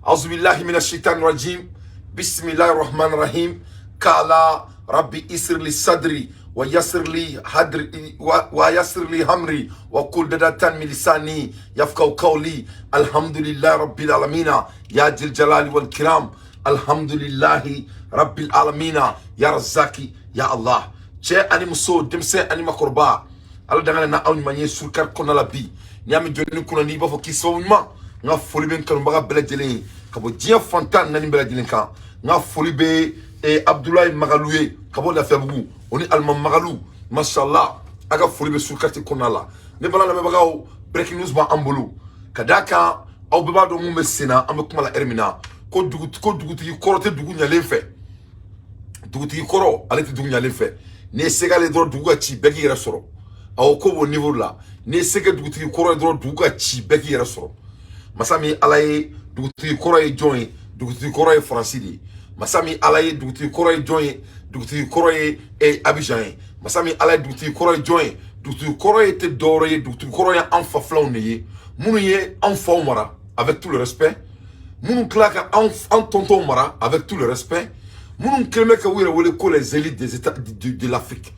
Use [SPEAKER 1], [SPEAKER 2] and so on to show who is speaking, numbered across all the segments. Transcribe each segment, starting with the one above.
[SPEAKER 1] أعوذ بالله من الشيطان الرجيم، بسم الله الرحمن الرحيم. قال ربي يسر لي صدري ويسر لي هدري ويسر لي أمري واحلل عقدة من لساني يفقهوا قولي. الحمد لله رب العالمين يا ذي الجلال والإكرام. الحمد لله رب العالمين يا رزاقي يا الله. Cɛ ani muso, denmisɛn ani makɔrɔba, Ala dangana na aw ɲuman ye surukari kɔnɔna la bi. N'i y'a mɛn jɔnni kunna, n'i b'a fɔ k'i sababu ɲuman. N ka foli bɛ n kanubaga bɛɛ lajɛlen ye ka bɔ diɲɛ fantan naani bɛɛ lajɛlen kan. N ka foli bɛ Abudulayi Magalu ye ka bɔ Lafiyabugu, o ni Alima Magalu, mashallah. A ka foli bɛ surukati kɔnɔna la. Ne bala lamɛnbagaw, breaking news b'an bolo ka d'a kan. Aw bɛɛ b'a dɔn mun bɛ sen na. An bɛ kuma la ɛri min na, ko dugu, ko dugutigi kɔrɔ tɛ dugu ɲalen fɛ. Dugutigi kɔrɔ, ale tɛ dugu ɲalen fɛ. N'i ye se k'ale dɔrɔn, dugu ka ci, bɛɛ k'i yɛrɛ sɔrɔ. Awɔ, ko b'o niveau la. N'i ye se kɛ dugutigi kɔrɔ ye dɔrɔn, dugu ka ci, bɛɛ k'i yɛrɛ sɔrɔ. Masa min Ala ye, dugutigi kɔrɔ ye jɔn ye? Dugutigi kɔrɔ ye Faransi de ye. Masa min Ala ye, dugutigi kɔrɔ ye jɔn ye? Dugutigi kɔrɔ ye Abijan ye. Masa min Ala ye, dugutigi kɔrɔ ye jɔn ye? Dugutigi kɔrɔ ye tɛ dɔwɛrɛ ye, dugutigi kɔrɔ ye an fa filanw de ye, minnu ye an faw mara, avec tout le respect, minnu tila ka an tɔntɔnw mara, avec tout le respect, minnu kɛlen bɛ ka u yɛrɛ wele ko les élites des États de l'Afrique.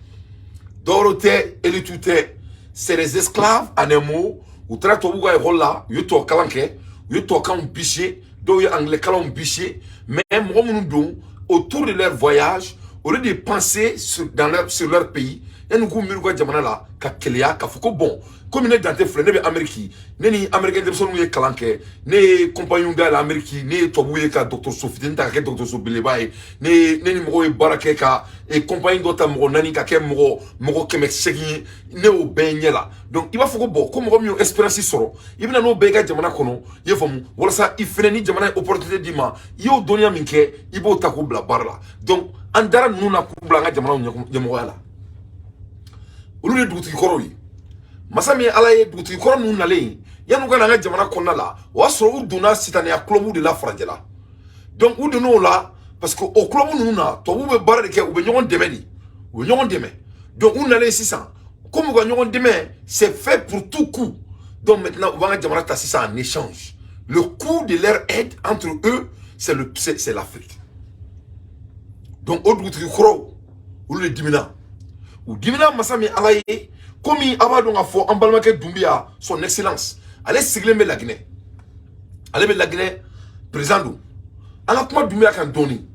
[SPEAKER 1] Dɔwɛrɛ tɛ, élite tɛ, c'est des esclaves en un mot. U taara tubabuw ka école la, u ye tubabu kalan kɛ, u ye tubabukanw bise, dɔw ye anglais kalanw bise. Mais mɔgɔ minnu don, autour de leur voyage, au lieu de penser sur leur pays, yanni k'u miiri u ka jamana la ka keleya k'a fɔ ko bon, komi ne dante filɛ, ne bɛ Amérique, ne ni Américain denmisɛnninw ye kalan kɛ, ne ye compagnie dayɛlɛ Amérique, ne ye tubabuw ye ka dɔgɔtɔrɔso fitinin ta ka kɛ dɔgɔtɔrɔso belebeleba ye, ne ye ne ni mɔgɔw ye baara kɛ ka compagnie dɔ ta mɔgɔ 4 ka kɛ mɔgɔ 800 ye, ne y'o bɛɛ ɲɛ la. Donc i b'a fɔ ko bon, ko mɔgɔ min y'o expérience sɔrɔ, i bɛna n'o bɛɛ i ka jamana kɔnɔ, i y'a faamu, walasa i fɛnɛ ni jamana ye opportunité d'i ma, i y'o dɔnniya min kɛ, i b'o ta k'o bila baara la. Donc an dara ninnu na k'u bila an ka jamanaw ɲɛmɔgɔya la. Olu de ye dugutigi kɔrɔw ye. Masa min ye Ala ye, dugutigi kɔrɔ ninnu nalen, yan'u ka na an ka jamana kɔnɔna la, o y'a sɔrɔ u donna sitanɛya club de la farajɛla. Donc u donn'o la parce que o club ninnu na, tubabuw bɛ baara de kɛ, u bɛ ɲɔgɔn dɛmɛ de, u bɛ ɲɔgɔn dɛmɛ. Donc u nalen sisan, komi u ka ɲɔgɔn dɛmɛ, c'est fait pour tout coup. Donc maintenant, u b'an ka jamana ta sisan en échange. Le coût de leur aide entre eux, c'est l'Afrique. Donc o dugutigi kɔrɔw, olu de dimina, u dimina. Masa min Ala ye, komi a b'a dɔn k'a fɔ an balimakɛ Dunbiya, son excellence, ale sigilen bɛ Laginɛ, ale bɛ Laginɛ, président don. An ka kuma Dunbiya kan dɔɔni,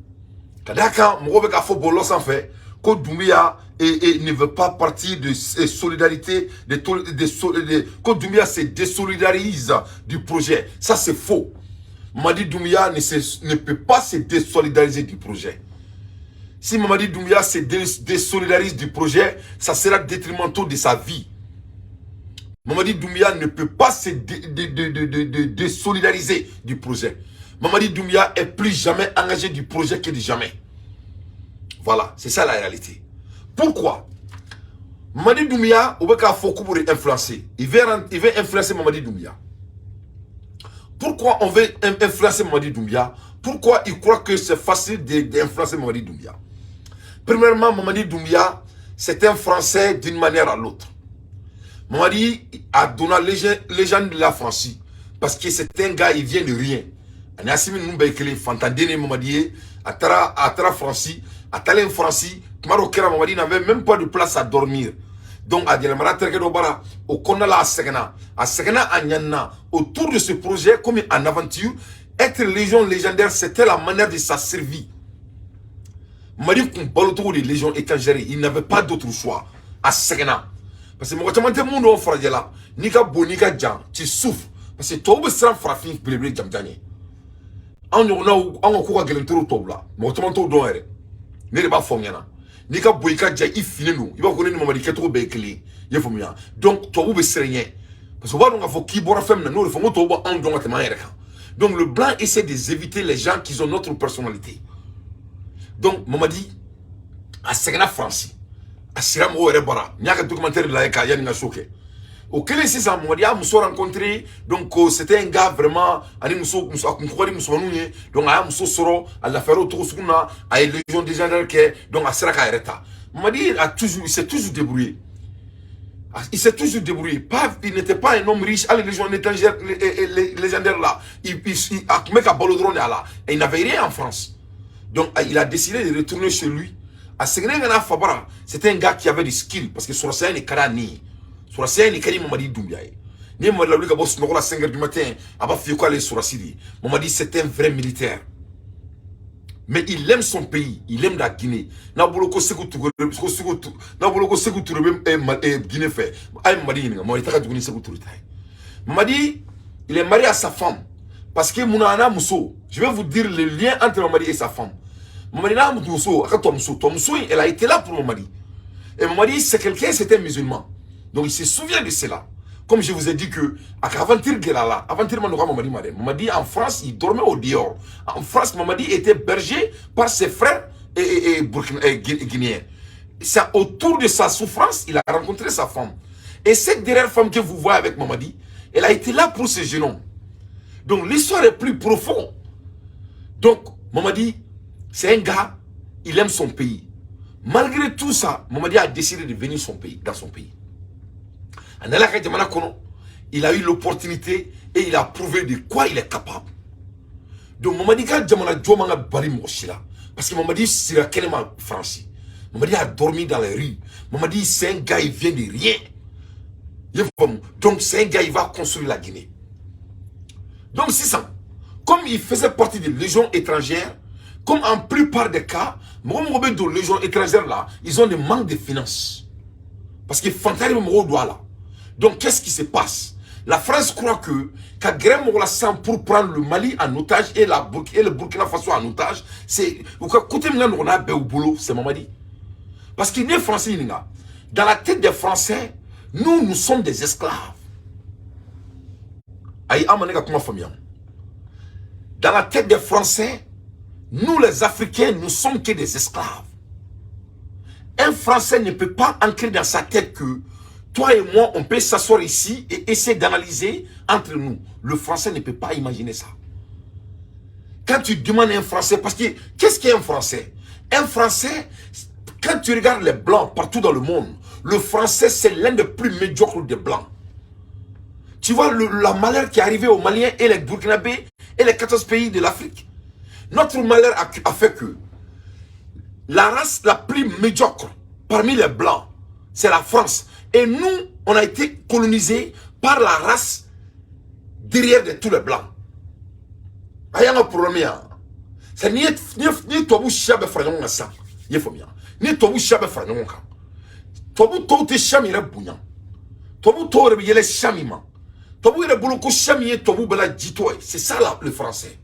[SPEAKER 1] ka d'a kan mɔgɔw bɛ k'a fɔ bɔlɔlɔ sanfɛ ko Dunbiya et ne veut pas partir de solidarité de, ko Dunbiya se désolidarise du projet. Ça, c'est faux. Mamadi Doumbia ne peut pas se désolidariser du projet. Si Mamadi Doumbia se désolidarise du projet, ça sera détrimental de sa vie. Mamadi Doumbia ne peut pas se désolidariser du projet. Mamadi Doumbia est plus jamais engagé du projet que de jamais. Voilà, c'est ça la réalité. Pourquoi Mamadi Doumbia, ou bien faut pour influencer. Il veut influencer Mamadi Doumbia. Pourquoi on veut influencer Mamadi Doumbia? Pourquoi il croit que c'est facile d'influencer Mamadi Doumbia? Premièrement, Mamadi Doumbia, c'est un Français d'une manière à l'autre. Mamadi a donné la légende de la France parce que c'est un gars, il vient de rien. Ani Assimi ninnu bɛɛ ye kelen fantanden de ye. Mamadi ye, a taara Faransi, a taalen Faransi, tuma dɔ kɛra, Mamadi n'avait même pas de place à dormir. Donc a yɛlɛmara terikɛ dɔ bara o kɔnɔna la. A sɛgɛnna, a sɛgɛnna, a ɲanina. Autour de ce projet, comme en aventure, être légion légendaire, c'était la manière de sa survie. Mamadi kun balocogo de légion étrangère, il n'avait pas d'autre choix. A sɛgɛnna parce que mɔgɔ caman tɛ mun dɔn farajɛla. N'i ka bon, n'i ka jan, tu souffres, parce que tubabu bɛ siran farafin belebele jamujan ɲɛ. Anw ɲɔgɔnnaw, anw ka ko ka gɛlɛn trop tubabu la. Mɔgɔ caman t'o dɔn yɛrɛ. Ne de b'a fɔ aw ɲɛna, n'i ka bon, i ka jan, i finen don, i b'a fɔ ko ne ni Mamadi kɛcogo bɛɛ ye kelen ye, i y'a faamuya. Donc tubabu bɛ siran ɲɛ parce que u b'a dɔn k'a fɔ k'i bɔra fɛn min na. N'o de fɔ n ko tubabu b'anw dɔn ka tɛmɛ an yɛrɛ kan. Donc le blanc essaie d'éviter les gens qui ont notre personnalité. Donc Mamadi a sɛgɛnna Faransi, a sira mɔgɔw yɛrɛ bara. N y'a ka documentaire lajɛ k'a yanni n ka so kɛ. O kɛlen sisan, Mamadi y'a muso rencontré. Donc c'était un gars vraiment, ani muso a kun kɔkɔ di musomaninw ye. Donc a y'a muso sɔrɔ, a lafiyara o cogo sugu na, a ye légion légendaire kɛ. Donc a sera k'a yɛrɛ ta. Mamadi a toujours, il s'est toujours débrouillé. Ah, il s'est toujours débrouillé. Pas, il n'était pas un homme riche. Allez, les gens étrangers, les légendaires là, il a et il n'avait rien en France. Donc, il a décidé de retourner chez lui. A seginna Fabara, c'était un gars qui avait des skills. Parce que sur la ni sur la ni kari Mamadi Doumbia. Ni Mamadi la bɔ sunɔgɔ la 5 heures du matin, a b'a f'i ye k'ale ye sɔrɔdasi de ye. Mamadi, c'est un vrai militaire. Mais il aime son pays, il aime la Guinée. N'a bolo ko Sékou Touré, ko Sékou Touré, n'a bolo ko Sékou Touré bɛ Guinée fɛ. A ye Mamadi ɲininka, Mamadi ta ka jugu ni Sékou Touré ta ye. Mamadi, il est marié à sa femme. Parce que mun na muso, je vais vous dire le lien entre Mamadi et sa femme. Mamadi n'a muso, a ka tɔmuso, tɔmuso in, elle a été là pour Mamadi. Et Mamadi, c'est quelqu'un, c'était un musulman. Donc il se souvient de cela. Comme je vous ai dit que, à aventure gɛlɛyala, aventure ma nɔgɔ Mamadi ma dɛ. Mamadi en France, il dormait au dehors. En France, Mamadi était berger par ses frères et et guinéens. C'est autour de sa souffrance, il a rencontré sa femme. Et cette dernière femme que vous voyez avec Mamadi, elle a été là pour ce jeune homme. Donc l'histoire est plus profonde. Donc, Mamadi, c'est un gars, il aime son pays. Malgré tout ça, Mamadi a décidé de venir son pays, dans son pays. Il a eu l'opportunité et il a prouvé de quoi il est capable. Donc Mamadi ka jamana jɔ man ka bali mɔgɔ si la. Parce que Mamadi sera kɛnɛma France. Mamadi a dormi dans les rues. Mamadi, c'est un gars, il vient de rien. Donc c'est un gars, il va construire la Guinée. Donc c'est ça. Comme il faisait partie des légions étrangères, comme en plupart des cas, mɔgɔ mɔgɔ bɛ don légion étrangère là, ils ont des manques de finances. Parce que fantanya bɛ mɔgɔw don a la. Donc qu'est-ce qui se passe? La France croit que ka gɛrɛ mɔgɔ la sisan pour prendre le Mali en otage et le Burkina Faso en otage, c'est u ka côté min ka nɔgɔn n'a bɛɛ u bolo, c'est Mamadi. Parce que n'i ye Français ɲininka, dans la tête des Français, nous, nous sommes des esclaves. Ayi, an ma ne ka kuma faamuya. Dans la tête des Français, nous les Africains, nous sommes que des esclaves. Un Français ne peut pas ancrer dans sa tête que toi et moi, on peut s'asseoir ici et essayer d'analyser entre nous. Le Français ne peut pas imaginer ça. Quand tu demandes à un Français, parce que qu'est-ce qu'est un Français? Un Français, quand tu regardes les Blancs partout dans le monde, le Français, c'est l'un des plus médiocres des Blancs. Tu vois la malheur qui est arrivé aux Maliens et les Burkinabés et les 14 pays de l'Afrique. Notre malheur a fait que la race la plus médiocre parmi les Blancs, c'est la France. Et nous, on a été colonisés par la race derrière de tous les Blancs. A y'an ka problème yan. C'est ni tubabu siya bɛɛ fara ɲɔgɔn kan sisan, i ye faamuya, ni tubabu siya bɛɛ fara ɲɔgɔn kan, tubabu tɔw tɛ siya min yɛrɛ bonya, tubabu tɔw yɛrɛ bɛ yɛlɛ siya min ma, tubabu yɛrɛ bolo ko siya min ye tubabu bɛɛ la jitɔ ye, c'est ça là, le Français.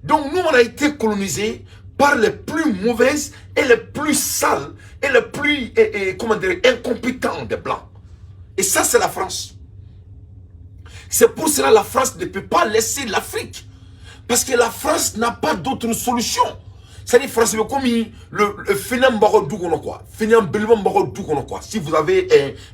[SPEAKER 1] Donc nous, on a été colonisés par les plus mauvaises et les plus sales et les plus comment dire, incompétents des Blancs. Et ça, c'est la France. C'est pour cela que la France ne peut pas laisser l'Afrique. Parce que la France n'a pas d'autre solution. C'est-à-dire, France, comme le fainéant b'aw du kɔnɔ quoi. Fainéant belebele b'aw du kɔnɔ quoi. Si vous avez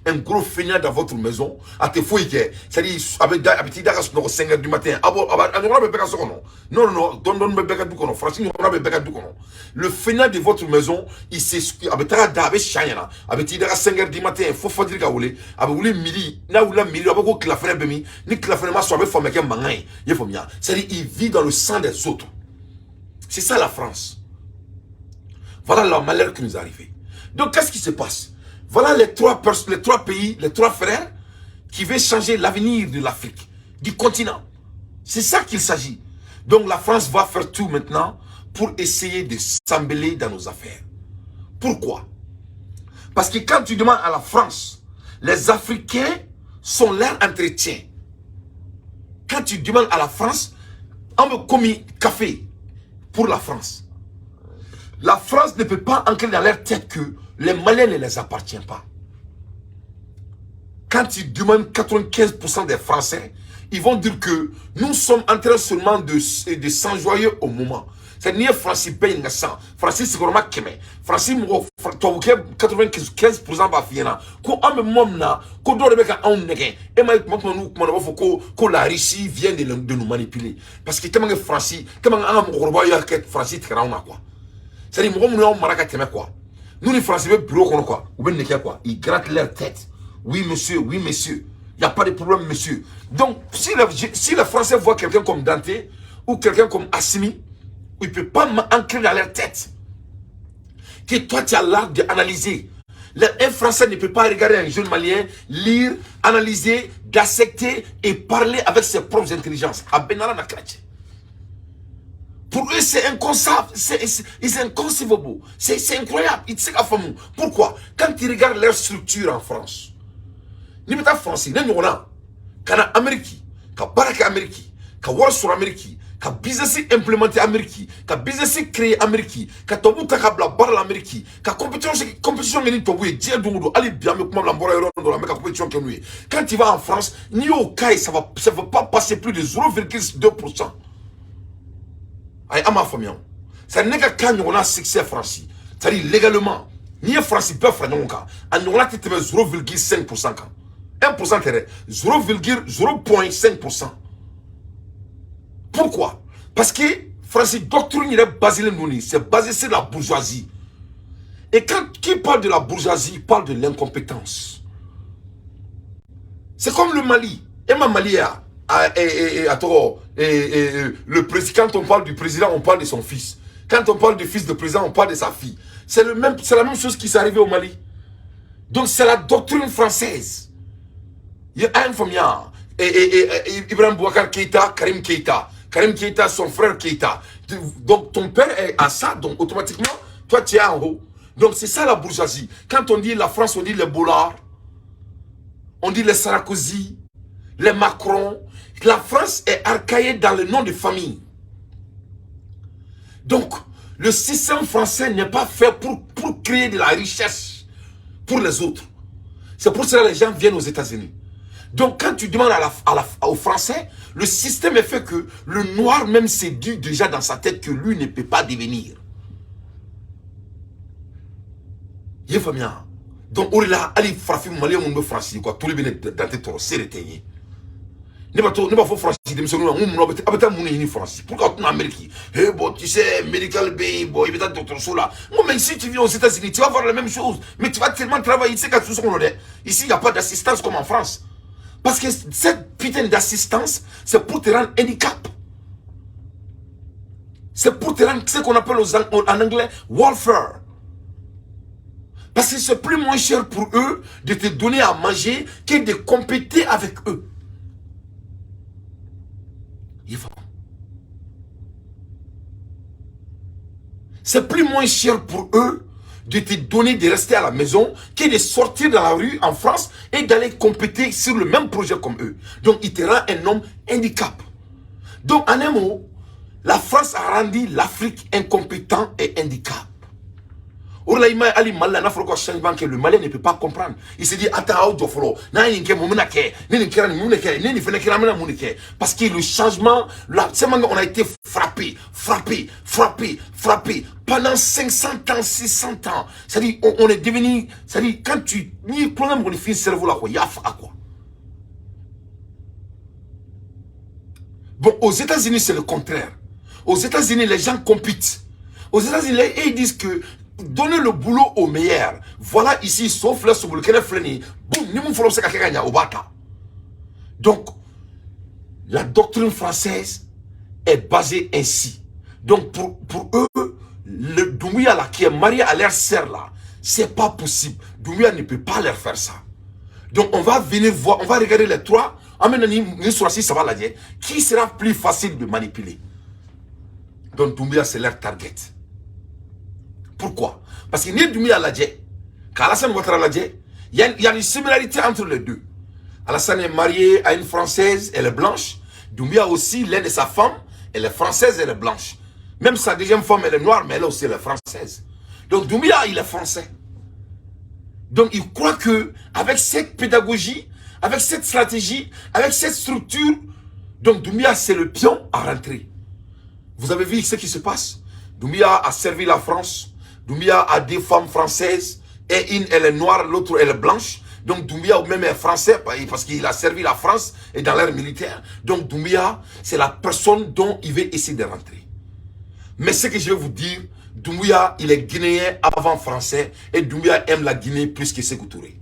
[SPEAKER 1] un gros fainéant dans votre maison, a tɛ foyi kɛ. C'est-à-dire, a bɛ da, a bɛ t'i da ka sunɔgɔ 5 heures du matin. A b'o, a b'a, a ɲɔgɔnna bɛ bɛɛ ka so kɔnɔ. Non, non, non, dɔɔni dɔɔni bɛ bɛɛ ka du kɔnɔ. France ɲɔgɔnna bɛ bɛɛ ka du kɔnɔ. Le fainéant de votre maison, il s'est, a bɛ taga da, a bɛ si a ɲɛna. A bɛ t'i da ka 5 heures du matin, fo fajiri ka wele. A bɛ wuli midi, n'a wulila midi, a bɛ ko tilafana bɛ min. Ni tilafana ma sɔrɔ, a bɛ faamuya kɛ mankan ye. I ye faamuya? C'est-à-dire, il vit dans le sang des autres. C'est ça la France. Voilà le malheur qui nous est arrivé. Donc, qu'est-ce qui se passe? Voilà les trois pays, les trois frères qui veulent changer l'avenir de l'Afrique, du continent. C'est ça qu'il s'agit. Donc, la France va faire tout maintenant pour essayer de s'embêler dans nos affaires. Pourquoi? Parce que quand tu demandes à la France, les Africains sont leur entretien. Quand tu demandes à la France, on veut commis café pour la France. La France ne peut pas ancrer dans leur tête que les Maliens ne les appartiennent pas. Quand tu demandes 95% des Français, ils vont dire que nous sommes en train seulement de s'enjoyer au moment. C'est ni Français paye une sang. Français sigiyɔrɔma kɛmɛ. Français mɔgɔ tubabukɛ 95% b'a f'i ɲɛna ko an bɛ moment min na ko dɔw de bɛ ka anw nɛgɛn. E ma ye tuma tuma n'u kumana u b'a fɔ ko la Russie vient de nous manipuler. Parce que tellement que Français, tellement que an ka mɔgɔkɔrɔbaw y'a kɛ Français tigɛra anw na quoi. C'est-à-dire mɔgɔ minnu y'anw mara ka tɛmɛ quoi. Nous ni Français bɛ bureau kɔnɔ quoi. U bɛ nin kɛ quoi. Ils grattent leur tête. Oui, monsieur, oui, monsieur. Il n'y a pas de problème, monsieur. Donc, si les Français voient quelqu'un comme Dante ou quelqu'un comme Assimi, ils ne peuvent pas ancrer dans leur tête que toi, tu as l'art d'analyser. Un Français ne peut pas regarder un jeune Malien, lire, analyser, dissecter et parler avec ses propres intelligences. Pour eux, c'est inconcevable. C'est inconcevable. C'est incroyable. Pourquoi? Quand ils regardent leur structure en France, ni bɛ taa France, ne ɲɔgɔnna ka na Amérique, ka baara kɛ Amérique, ka wari sɔrɔ Amérique, ka business implémenter Amérique, ka business créer Amérique, ka tubabu ta ka bila baara la Amérique, ka compétition kɛ ni tubabu ye diɲɛ don o don. Hali bi an bɛ kuma min na, n bɔra yɔrɔ dɔ la, an bɛ ka compétition kɛ n'u ye. Quand tu vas en France, n'i y'o cas ye, ça va pas passer plus de 0,2%. Ayi, an m'a faamuya o. C'est à dire ne ka cas ɲɔgɔnna succès France, c'est à dire légalement, n'i ye France bɛɛ fara ɲɔgɔn kan, a ɲɔgɔnna tɛ tɛmɛ 0,5% kan. 1% tɛ dɛ, 0,0.5%. Pourquoi? Parce que France doctrine yɛrɛ basé don, c'est basé sur la bourgeoisie. Et quand qui parle de la bourgeoisie parle de l'incompétence. C'est comme le Mali. Et ma Mali a le président, quand on parle du président, on parle de son fils. Quand on parle du fils du président, on parle de sa fille. C'est la même chose qui s'est arrivée au Mali. Donc c'est la doctrine française. Il y a un famille, et Ibrahim Boubacar Keïta, Karim Keïta. Karim Keïta, son frère Keïta. Donc ton père est à ça, donc automatiquement, toi tu es en haut. Donc c'est ça la bourgeoisie. Quand on dit la France, on dit les Bollards, on dit les Sarkozy, les Macron. La France est archaïque dans le nom de famille. Donc, le système français n'est pas fait pour créer de la richesse pour les autres. C'est pour cela que les gens viennent aux États-Unis. Donc, quand tu demandes aux Français, le système est fait que le noir même s'est dit déjà dans sa tête que lui ne peut pas devenir. Il est. Donc, o de la, hali farafin malien minnu bɛ Faransi quoi, toli bɛ ne Dante tɔɔrɔ se de tɛ n ye. Ne b'a to ne b'a fɔ Faransi denmisɛnninw na n ko mun na aw bɛ taa mun de ɲini Faransi? Pourquoi aw tɛna Amérique? Eh bon, tu sais, médical bɛ yen, bon, i bɛ taa dɔgɔtɔrɔso la. N ko mais si tu viens aux États-Unis, tu vas voir la même chose, mais tu vas tellement travailler, i tɛ se ka to so kɔnɔ dɛ. Ici, il n'y a pas d'assistance comme en France. Parce que cette putain d'assistance, c'est pour te rendre handicap. C'est pour te rendre ce qu'on appelle en anglais welfare. Parce que c'est plus moins cher pour eux de te donner à manger que de compéter avec eux. Il faut. C'est plus moins cher pour eux de te donner de rester à la maison que de sortir dans la rue en France et d'aller compéter sur le même projet comme eux. Donc, il te rend un homme handicap. Donc, en un mot, la France a rendu l'Afrique incompétent et handicap. Ali Mali n'a fɔra ko changement kɛ, le Malien ne peut pas comprendre. Il se dit attends, aw jɔ fɔlɔ, n'a ye nin kɛ, mun bɛna kɛ? Ni nin kɛra, nin mun de kɛ? Ni nin fɛnɛ kɛra, an bɛna mun de kɛ? Parce que le changement là, c'est on a été frappé, frappé, frappé, frappé pendant 500 ans, 600 ans. C'est-à-dire on est devenu, c'est-à-dire quand tu ni problème mɔgɔninfin cerveau la quoi, i y'a faga quoi. Bon, aux États-Unis, c'est le contraire. Aux États-Unis, les gens compitent. Aux États-Unis, ils disent que donnez le boulot au meilleur. Voilà ici, sauf là, sur le fleni. Boum, ni mon c'est quelqu'un au bata. Donc, la doctrine française est basée ainsi. Donc, pour eux, le Doumbouya là, qui est marié à leur sœur là, c'est pas possible. Doumbouya ne peut pas leur faire ça. Donc, on va venir voir, on va regarder les trois. Ça va la dire. Qui sera plus facile de manipuler? Donc, Doumbouya, c'est leur target. Pourquoi? Parce que ni Doumbouya lajɛ, qu'Alassane Ouattara lajɛ, il y a une similarité entre les deux. Alassane est marié à une Française, elle est blanche. Doumbouya aussi, l'un de sa femme, elle est française, elle est blanche. Même sa deuxième femme, elle est noire, mais elle aussi, elle est française. Donc Doumbouya, il est français. Donc il croit que avec cette pédagogie, avec cette stratégie, avec cette structure, donc Doumbouya, c'est le pion à rentrer. Vous avez vu ce qui se passe? Doumbouya a servi la France. Doumbouya a deux femmes françaises. Et une, elle est noire, l'autre, elle est blanche. Donc Doumbouya même est français parce qu'il a servi la France et dans l'air militaire. Donc Doumbouya, c'est la personne dont il veut essayer de rentrer. Mais ce que je vais vous dire, Doumbouya, il est guinéen avant français et Doumbouya aime la Guinée plus que Sékou Touré.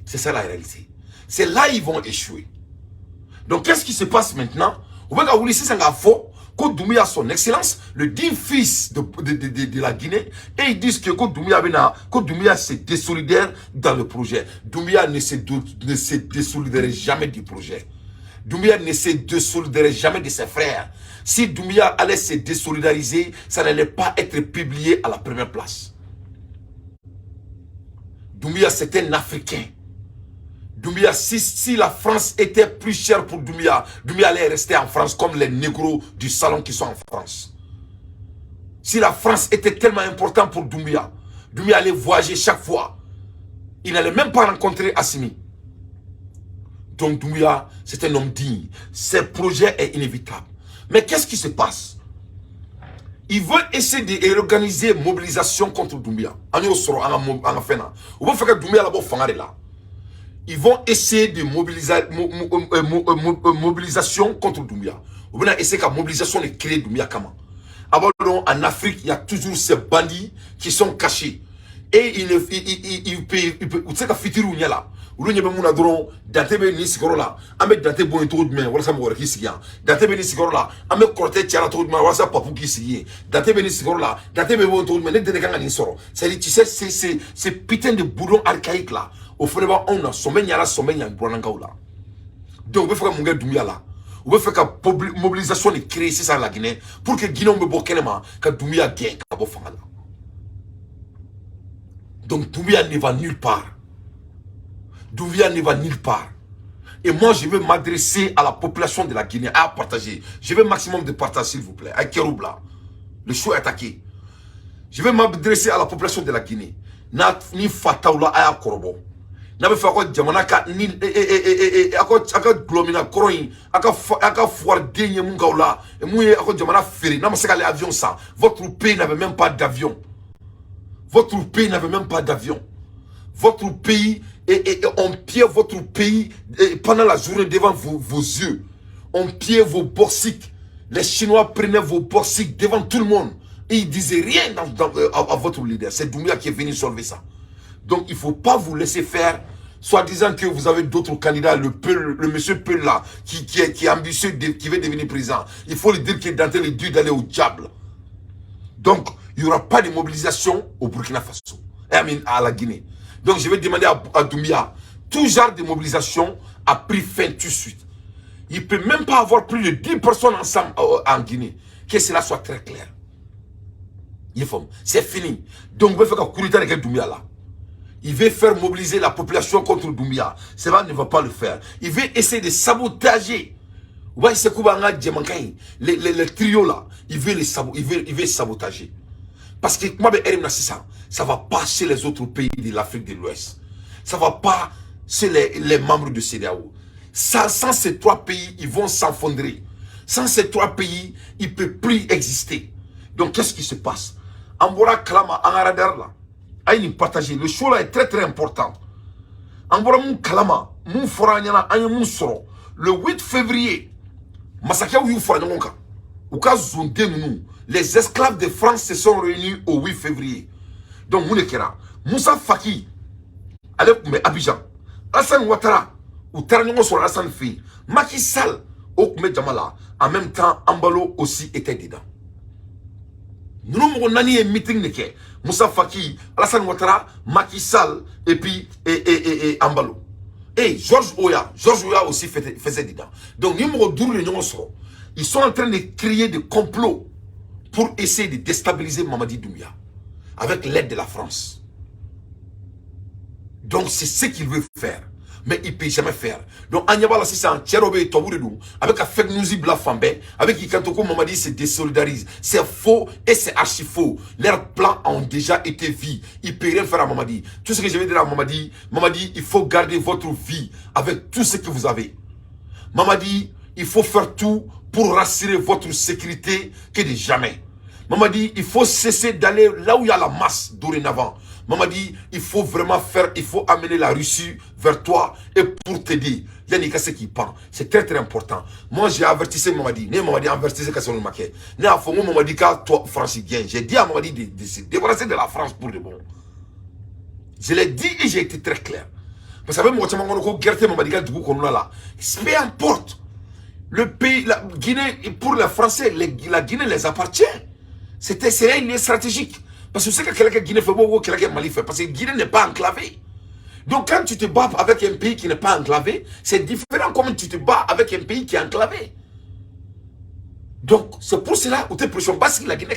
[SPEAKER 1] C'est ça la réalité. C'est là ils vont échouer. Donc qu'est-ce qui se passe maintenant? U bɛ ka wuli sisan k'a fɔ ko Doumbouya, son excellence, le digne fils de la Guinée, et ils disent que ko Doumbouya bɛna, ko Doumbouya se désolidaire dans le projet. Doumbouya ne se désolidaire jamais du projet. Doumbouya ne se désolidarise jamais de ses frères. Si Doumbouya allait se désolidariser, ça n'allait pas être publié à la première place. Doumbouya, c'est un Africain. Doumbouya, si la France était plus chère pour Doumbouya, Doumbouya allait rester en France comme les négros du salon qui sont en France. Si la France était tellement importante pour Doumbouya, Doumbouya allait voyager chaque fois. Il n'allait même pas rencontrer Assimi. Donc Doumbouya, c'est un homme digne. Ce projet est inévitable. Mais qu'est-ce qui se passe? Ils veulent essayer d'organiser une mobilisation contre Doumbouya. An y'o sɔrɔ an ka fɛn na. U b'a fɛ ka Doumbouya labɔ fanga de la. Ils vont essayer de mobiliser mobilisation contre Doumbouya. U bɛna essayer ka mobilisation de créer Doumbouya kama. A b'a dɔn, en Afrique, il y a toujours ces bandits qui sont cachés. Et ils ne ils, ils, ils, u tɛ se ka fitiriw ɲɛ la. Olu ɲɛ bɛ mun na dɔrɔn? Dante bɛ nin sigiyɔrɔ la, an bɛ Dante bɔ yen cogo jumɛn walasa mɔgɔ wɛrɛ k'i sigi yan? Dante bɛ nin sigiyɔrɔ la, an bɛ Kɔrɔtɛ cayara cogo jumɛn walasa Papu k'i sigi yen? Dante bɛ nin sigiyɔrɔ la, Dante bɛ bɔ yen cogo jumɛn? Ne den de kan ka nin sɔrɔ. C'est à dire, tu sais, c'est putain de boudon archaïque là, o fana b'anw na. Sɔnbɛ ɲara, sɔnbɛ ɲa buranakaw la. Donc u bɛ fɛ ka mun kɛ Doumbouya la? U bɛ fɛ ka mobilisation de créer sisan la Guinée pour que Guinéenw bɛ bɔ kɛnɛma ka Doumbouya gɛn ka bɔ fanga la. Donc Doumbouya ne va nulle part. Doumbouya ne va nulle part. Et moi, je vais m'adresser à la population de la Guinée, à partager. Je veux maximum de partage, s'il vous plaît. À Keroubla. Le show est attaqué. Je vais m'adresser à la population de la Guinée. Na ni fataw la a y'a kɔrɔbɔ. N'a bɛ fɛ a ka jamana ka ni a ka gulɔmina kɔrɔ in, a ka fugariden ye mun k'aw la, mun ye a ka jamana feere n'a ma se k'ale avion san. Votre pays n'avait même pas d'avion. Votre pays n'avait même pas d'avion. Votre pays, et on pillait votre pays et pendant la journée devant vos yeux. On pillait vos bauxites. Les Chinois prenaient vos bauxites devant tout le monde. Et ils ne disaient rien à votre leader. C'est Doumbouya qui est venu sauver ça. Donc il ne faut pas vous laisser faire, soi-disant que vous avez d'autres candidats, le monsieur Peul là, qui est ambitieux, qui veut devenir président. Il faut lui dire que Dante est dû d'aller au diable. Donc, il n'y aura pas de mobilisation au Burkina Faso, I mean, à la Guinée. Donc, je vais demander à Doumbouya, tout genre de mobilisation a pris fin tout de suite. Il ne peut même pas avoir plus de 10 personnes ensemble en Guinée. Que cela soit très clair. C'est fini. Donc, il veut faire un coup d'État avec Doumbouya là. Il veut faire mobiliser la population contre Doumbouya. Cela ne va pas le faire. Il veut essayer de sabotager. Ouais, c'est quoi les trios là, il veut sabotager. Parce que moi, ça va pas chez les autres pays de l'Afrique de l'Ouest. Ça va pas chez les membres de CEDEAO. Sans ces trois pays, ils vont s'effondrer. Sans ces trois pays, ils ne peuvent plus exister. Donc, qu'est-ce qui se passe? An bɔra kalama, an radar la. A ye partager. Le show là est très très important. An bɔra mun kalama, mun fɔra an ɲɛna, an ye mun sɔrɔ. Le 8 février, masakɛw y'u fara ɲɔgɔn kan. U ka zonden ninnu, les esclaves de France se sont réunis au 8 février. Donc mun de kɛra? Moussa Faki, ale tun bɛ Abidjan. Alassane Ouattara, u taara ɲɔgɔn sɔrɔ Alassane fɛ yen. Macky Sall, o tun bɛ jama la. En même temps, Embalo aussi était dedans. Ninnu mɔgɔ naani ye meeting de kɛ: Moussa Faki, Alassane Ouattara, Macky Sall et puis et Embalo. Et Georges Weah, Georges Weah aussi faisait dedans. Donc ni mɔgɔ duuru de ɲɔgɔn sɔrɔ, ils sont en train de créer des complots pour essayer de déstabiliser Mamadi Doumbouya avec l'aide de la France. Donc c'est ce qu'il veut faire. Mais il ne peut jamais faire. Donc, an ɲɛ b'a la sisan, cɛ dɔ bɛ yen, tubabu de don, a bɛ ka fake news bila fan bɛɛ, a bɛ k'i kanto ko Mamadi se désolidarise. C'est faux et c'est archi faux. Leurs plans ont déjà été vus. Il ne peut rien faire à Mamadi. Tout ce que je vais dire à Mamadi, Mamadi, il faut garder votre vie avec tout ce que vous avez. Mamadi, il faut faire tout pour rassurer votre sécurité que de jamais. Mamadi, il faut cesser d'aller là où il y a la masse dorénavant. Mamadi, il faut vraiment faire, il faut amener la Russie vers toi et pour t'aider. Yannick, ce qui parle. C'est très très important. Moi, j'ai averti Mamadi. Ne Mamadi averti ce que ne a fɔ Mamadi ka toi France gɛn. J'ai dit à Mamadi de se débarrasser de la France pour de bon. Je l'ai dit et j'ai été très clair. Parce que a bɛ mɔgɔ caman kɔnɔ ko guerre tɛ Mamadi ka dugu kɔnɔna la. Peu importe. Le pays, la Guinée, pour les Français, la Guinée les appartient. C'est un lien stratégique. Parce que c'est que kɛlɛ kɛ Guinée fɛ, b'o kɛlɛ kɛ Mali fɛ. Parce que Guinée n'est pas enclavée. Donc quand tu te bats avec un pays qui n'est pas enclavé, c'est différent comme tu te bats avec un pays qui est enclavé. Donc c'est pour cela que tu pression basse la Guinée.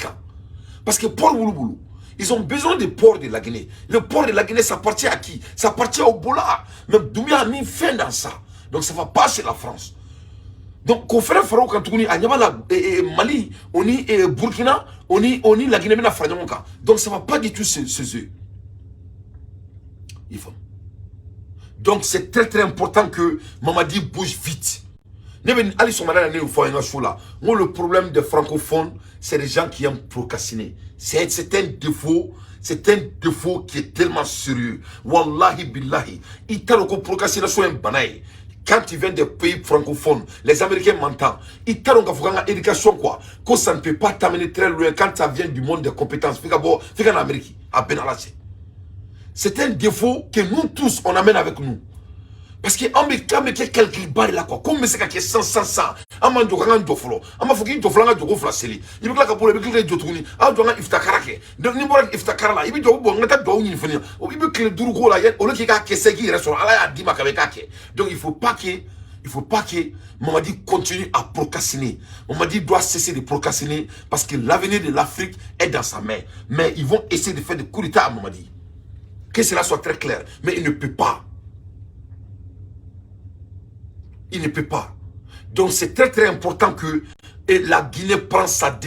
[SPEAKER 1] Parce que port b'u bolo, ils ont besoin du port de la Guinée. Le port de la Guinée, ça appartient à qui? Ça appartient au Bola. Mais Doumbouya a mis fin dans ça. Donc ça ne va pas chez la France. Donc, k'o fɛnɛ fara o kan tuguni, a ɲɛ b'a la, Mali o ni Burkina o ni la Guinée bɛna fara ɲɔgɔn kan. Donc ça va pas du tout chez eux. Il faut. Donc c'est très très important que Mamadi bouge vite. Ne bɛ hali sɔgɔmada la, ne y'o fɔ an ka so la, n ko le problème des francophones, c'est des gens qui aiment procrastiner. C'est un défaut, c'est un défaut qui est tellement sérieux. Wallahi billahi, i t'a dɔn ko procrastination ye bana ye. Quand tu viens des pays francophones, les Américains m'entendent. Ils t'a dɔn k'a fɔ k'an ka éducation quoi, ko ça ne peut pas t'amener très loin quand ça vient du monde des compétences. F'i ka bɔ, f'i ka na Amérique, a bɛɛ n'Ala cɛ. C'est un défaut que nous tous, on amène avec nous. Parce que an bɛ, an bɛ kɛ calcul ba de la quoi. Ko min bɛ se ka kɛ 100 100 100. An b'an jɔ k'an ka jɔ fɔlɔ. An b'a fɔ k'i jɔ fɔlɔ, an ka jɔko fila seli. I bɛ tila ka bɔ, i bɛ tila ka jɔ tuguni. An jɔ an ka ifitakara kɛ. Donc n'i bɔra ifitakara la, i bɛ jɔ bɔ n ka taa duwawu ɲini fɛnɛ. I bɛ tile 5 k'o la, au lieu k'i k'a kɛ sa, i k'i yɛrɛ sɔrɔ. Ala y'a d'i ma ka ban, i k'a kɛ. Donc il faut pas que Mamadi continue à procrastiner. Mamadi doit cesser de procrastiner parce que l'avenir de l'Afrique est dans sa main. Mais ils vont essayer de faire des coups d'État à Mamadi. Que cela soit très clair. Mais il ne peut pas. Il ne peut pas. Donc c'est très très important que la Guinée prenne cette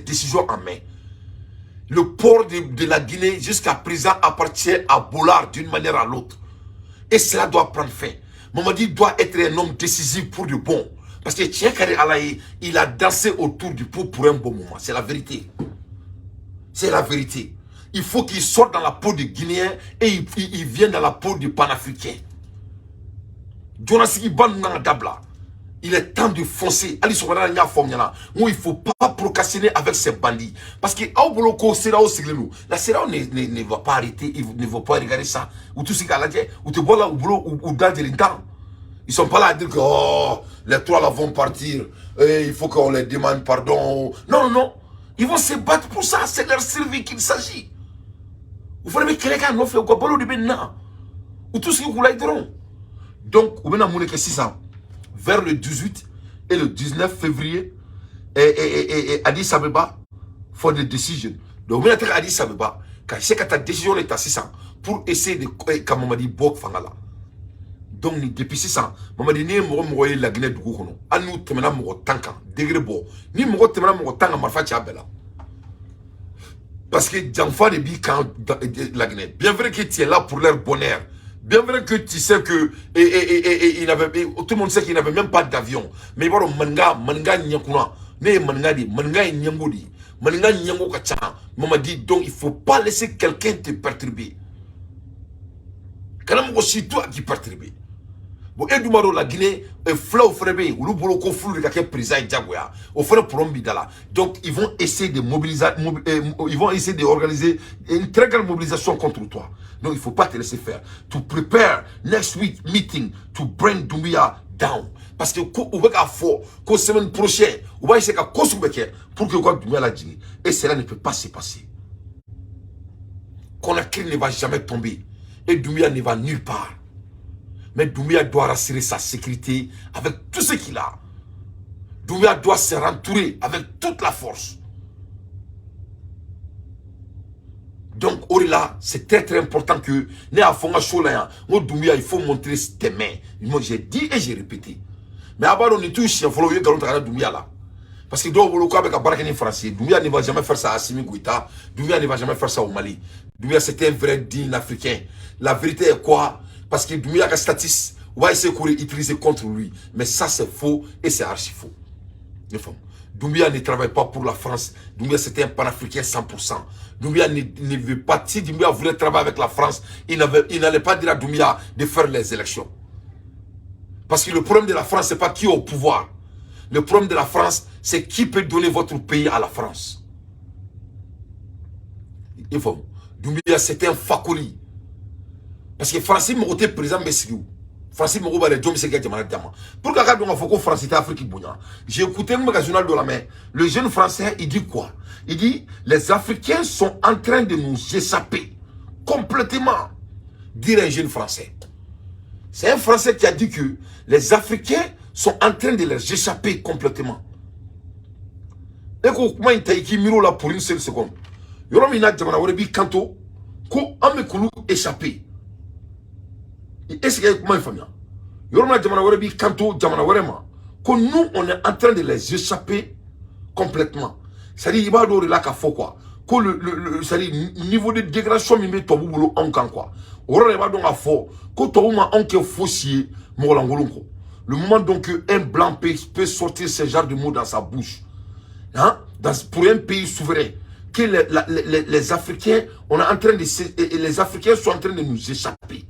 [SPEAKER 1] décision en main. Le port de la Guinée jusqu'à présent appartient à Bollard d'une manière à l'autre. Et cela doit prendre fin. Mamadi doit être un homme décisif pour de bon. Parce que tiɲɛ ka di Ala ye, il a dansé autour du pot pour un bon moment. C'est la vérité. C'est la vérité. Il faut qu'il sorte dans la peau du Guinéen et il vienne dans la peau du panafricain. Jonas dabila. Il est temps de foncer. Ali sɔgɔmada n y'a fɔ aw ɲɛna n ko il faut pas procrastiner avec ces bandits. Parce que aw bolo ko CEDEAO sigilen don. La CEDEAO ne va pas arrêter, il ne va pas regarder ça. U t'u sigi k'a lajɛ, u tɛ bɔ la u bolo u da jeli tan. Ils sont pas là à dire que oh, les trois là vont partir et il faut qu'on les demande pardon. Non, non, non. Ils vont se battre pour ça. C'est leur survie qu'il s'agit. U fana bɛ kɛlɛ k'a nɔfɛ, u ka balo de bɛ na. U t'u sigi k'u lajɛ dɔrɔn. Donc, u bɛna mun de kɛ sisan? Vers le 18 et le 19 février, et Addis Abeba for the decision. Donc, u bɛna taga Addis Abeba ka se ka taa décision de ta sisan pour essayer de ka Mamadi bɔ fanga la. Donc, ni depuis sisan, Mamadi, n'i ye mɔgɔ mɔgɔ ye Laginɛ dugu kɔnɔ, hali n'u tɛmɛna mɔgɔ 10 kan, degré bɔ, ni mɔgɔ tɛmɛna mɔgɔ 10 kan, marifa ci a bɛɛ la. Parce que janfa de b'i kan Laginɛ. Bien vrai que tu es là pour leur bonheur. Bien vrai que tu sais que et il avait, tout le monde sait qu'il n'avait même pas d'avion. Mais il va maninka, maninka ɲɛkunna. Ne ye maninka de ye, maninka ye ɲɛngo de ye. Maninka ɲɛngo ka ca. Mamadi, donc il faut pas laisser quelqu'un te perturber. Kana mɔgɔ si to a k'i perturber. Bon, e dun b'a dɔn la Guinée, fulaw fana bɛ yen, olu bolo ko fulu de ka kɛ président ye diyagoya. O fana problème b'i da la. Donc ils vont essayer de mobiliser, ils vont essayer d'organiser une très grande mobilisation contre toi. Donc il faut pas te laisser faire. To prepare next week meeting to bring Doumbouya down. Parce que ko u bɛ k'a fɔ ko semaine prochaine, u b'a essayer ka ko sugu bɛɛ kɛ pour que u ka Doumbouya lajigin. Et cela ne peut pas se passer. Conakry ne va jamais tomber. Et Doumbouya ne va nulle part. Mais Doumbouya doit rassurer sa sécurité avec tout ce qu'il a. Doumbouya doit se rentourer avec toute la force. Donc, au-delà, c'est très très important que ne a fɔ n ka show la yan, n ko Doumbouya, il faut montrer tes mains. Moi, j'ai dit et j'ai répété. Mais a b'a dɔn nin t'u siɲɛ fɔlɔ u ye nkalon ta ka da Doumbouya la. Parce que dɔw bolo k'a bɛ ka baara kɛ ni Faransi ye. Doumbouya ne va jamais faire ça à Assimi Goïta. Doumbouya ne va jamais faire ça au Mali. Doumbouya, c'était un vrai digne Africain. La vérité est quoi? Parce que Doumbouya ka statut, on va essayer de utiliser contre lui. Mais ça, c'est faux et c'est archi faux. Doumbouya ne travaille pas pour la France. Doumbouya, c'était un panafricain 100%. Doumbouya ne veut pas. Si Doumbouya voulait travailler avec la France, il n'allait pas dire à Doumbouya de faire les élections. Parce que le problème de la France, ce n'est pas qui est au pouvoir. Le problème de la France, c'est qui peut donner votre pays à la France. Il faut. Doumbouya, c'était un fakoli. Parce que Faransi mago tɛ président bɛ sigi o. Faransi mago b'a la jɔn bɛ se ka jamana d'a ma. Pour que a ka dɔn k'a fɔ ko Faransi tɛ Afrique bonya. J'ai écouté n bɛ ka journal dɔ lamɛn. Le jeune Français, il dit quoi? Il dit: les Africains sont en train de nous échapper complètement. Dire un jeune Français. C'est un Français qui a dit que les Africains sont en train de les échapper complètement. E ko kuma in ta i k'i miiri o la pour une seule seconde. Yɔrɔ min na jamana wɛrɛ b'i kanto ko an bɛ k'olu échapper. Est-ce que kuma in faamuya? Yɔrɔ min na jamana wɛrɛ b'i kanto jamana wɛrɛ ma ko nous, on est en train de les échapper complètement. C'est-à-dire i b'a dɔn o de la k'a fɔ quoi, ko le c'est-à-dire niveau de dégradation min bɛ tubabu bolo anw kan quoi. O yɔrɔ la i b'a dɔn k'a fɔ ko tubabu ma anw kɛ fosi ye mɔgɔlankolon kɔ. Le moment donc un blanc peut sortir ce genre de mots dans sa bouche, hein, pour un pays souverain, que les Africains, on est en train de, et les Africains sont en train de nous échapper.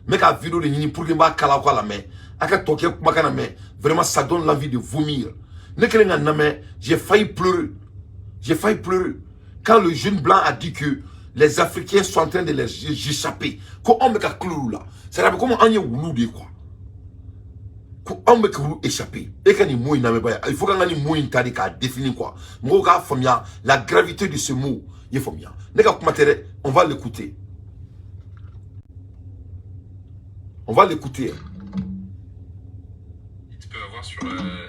[SPEAKER 1] Mais ka vidéo de ɲini pour que n b'a kala ko la mɛn a ka tɔ kɛ kumakan na mɛn, vraiment, ça donne l'envie de vomir. Ne kelen ka lamɛn, j'ai failli pleurer, j'ai failli pleurer quand le jeune blanc a dit que les Africains sont en train de les échapper, ko anw bɛ ka kulo olu la. C'est à dire comme an ye wulu de ye quoi, ko anw bɛ k'olu échapper. E ka nin mot in lamɛn ba ye, il faut k'an ka nin mot in ta de k'a définir quoi, mɔgɔw k'a faamuya la gravité de ce mot. I ye faamuya, ne ka kuma tɛ dɛ. On va l'écouter, on va l'écouter.
[SPEAKER 2] Tu peux avoir sur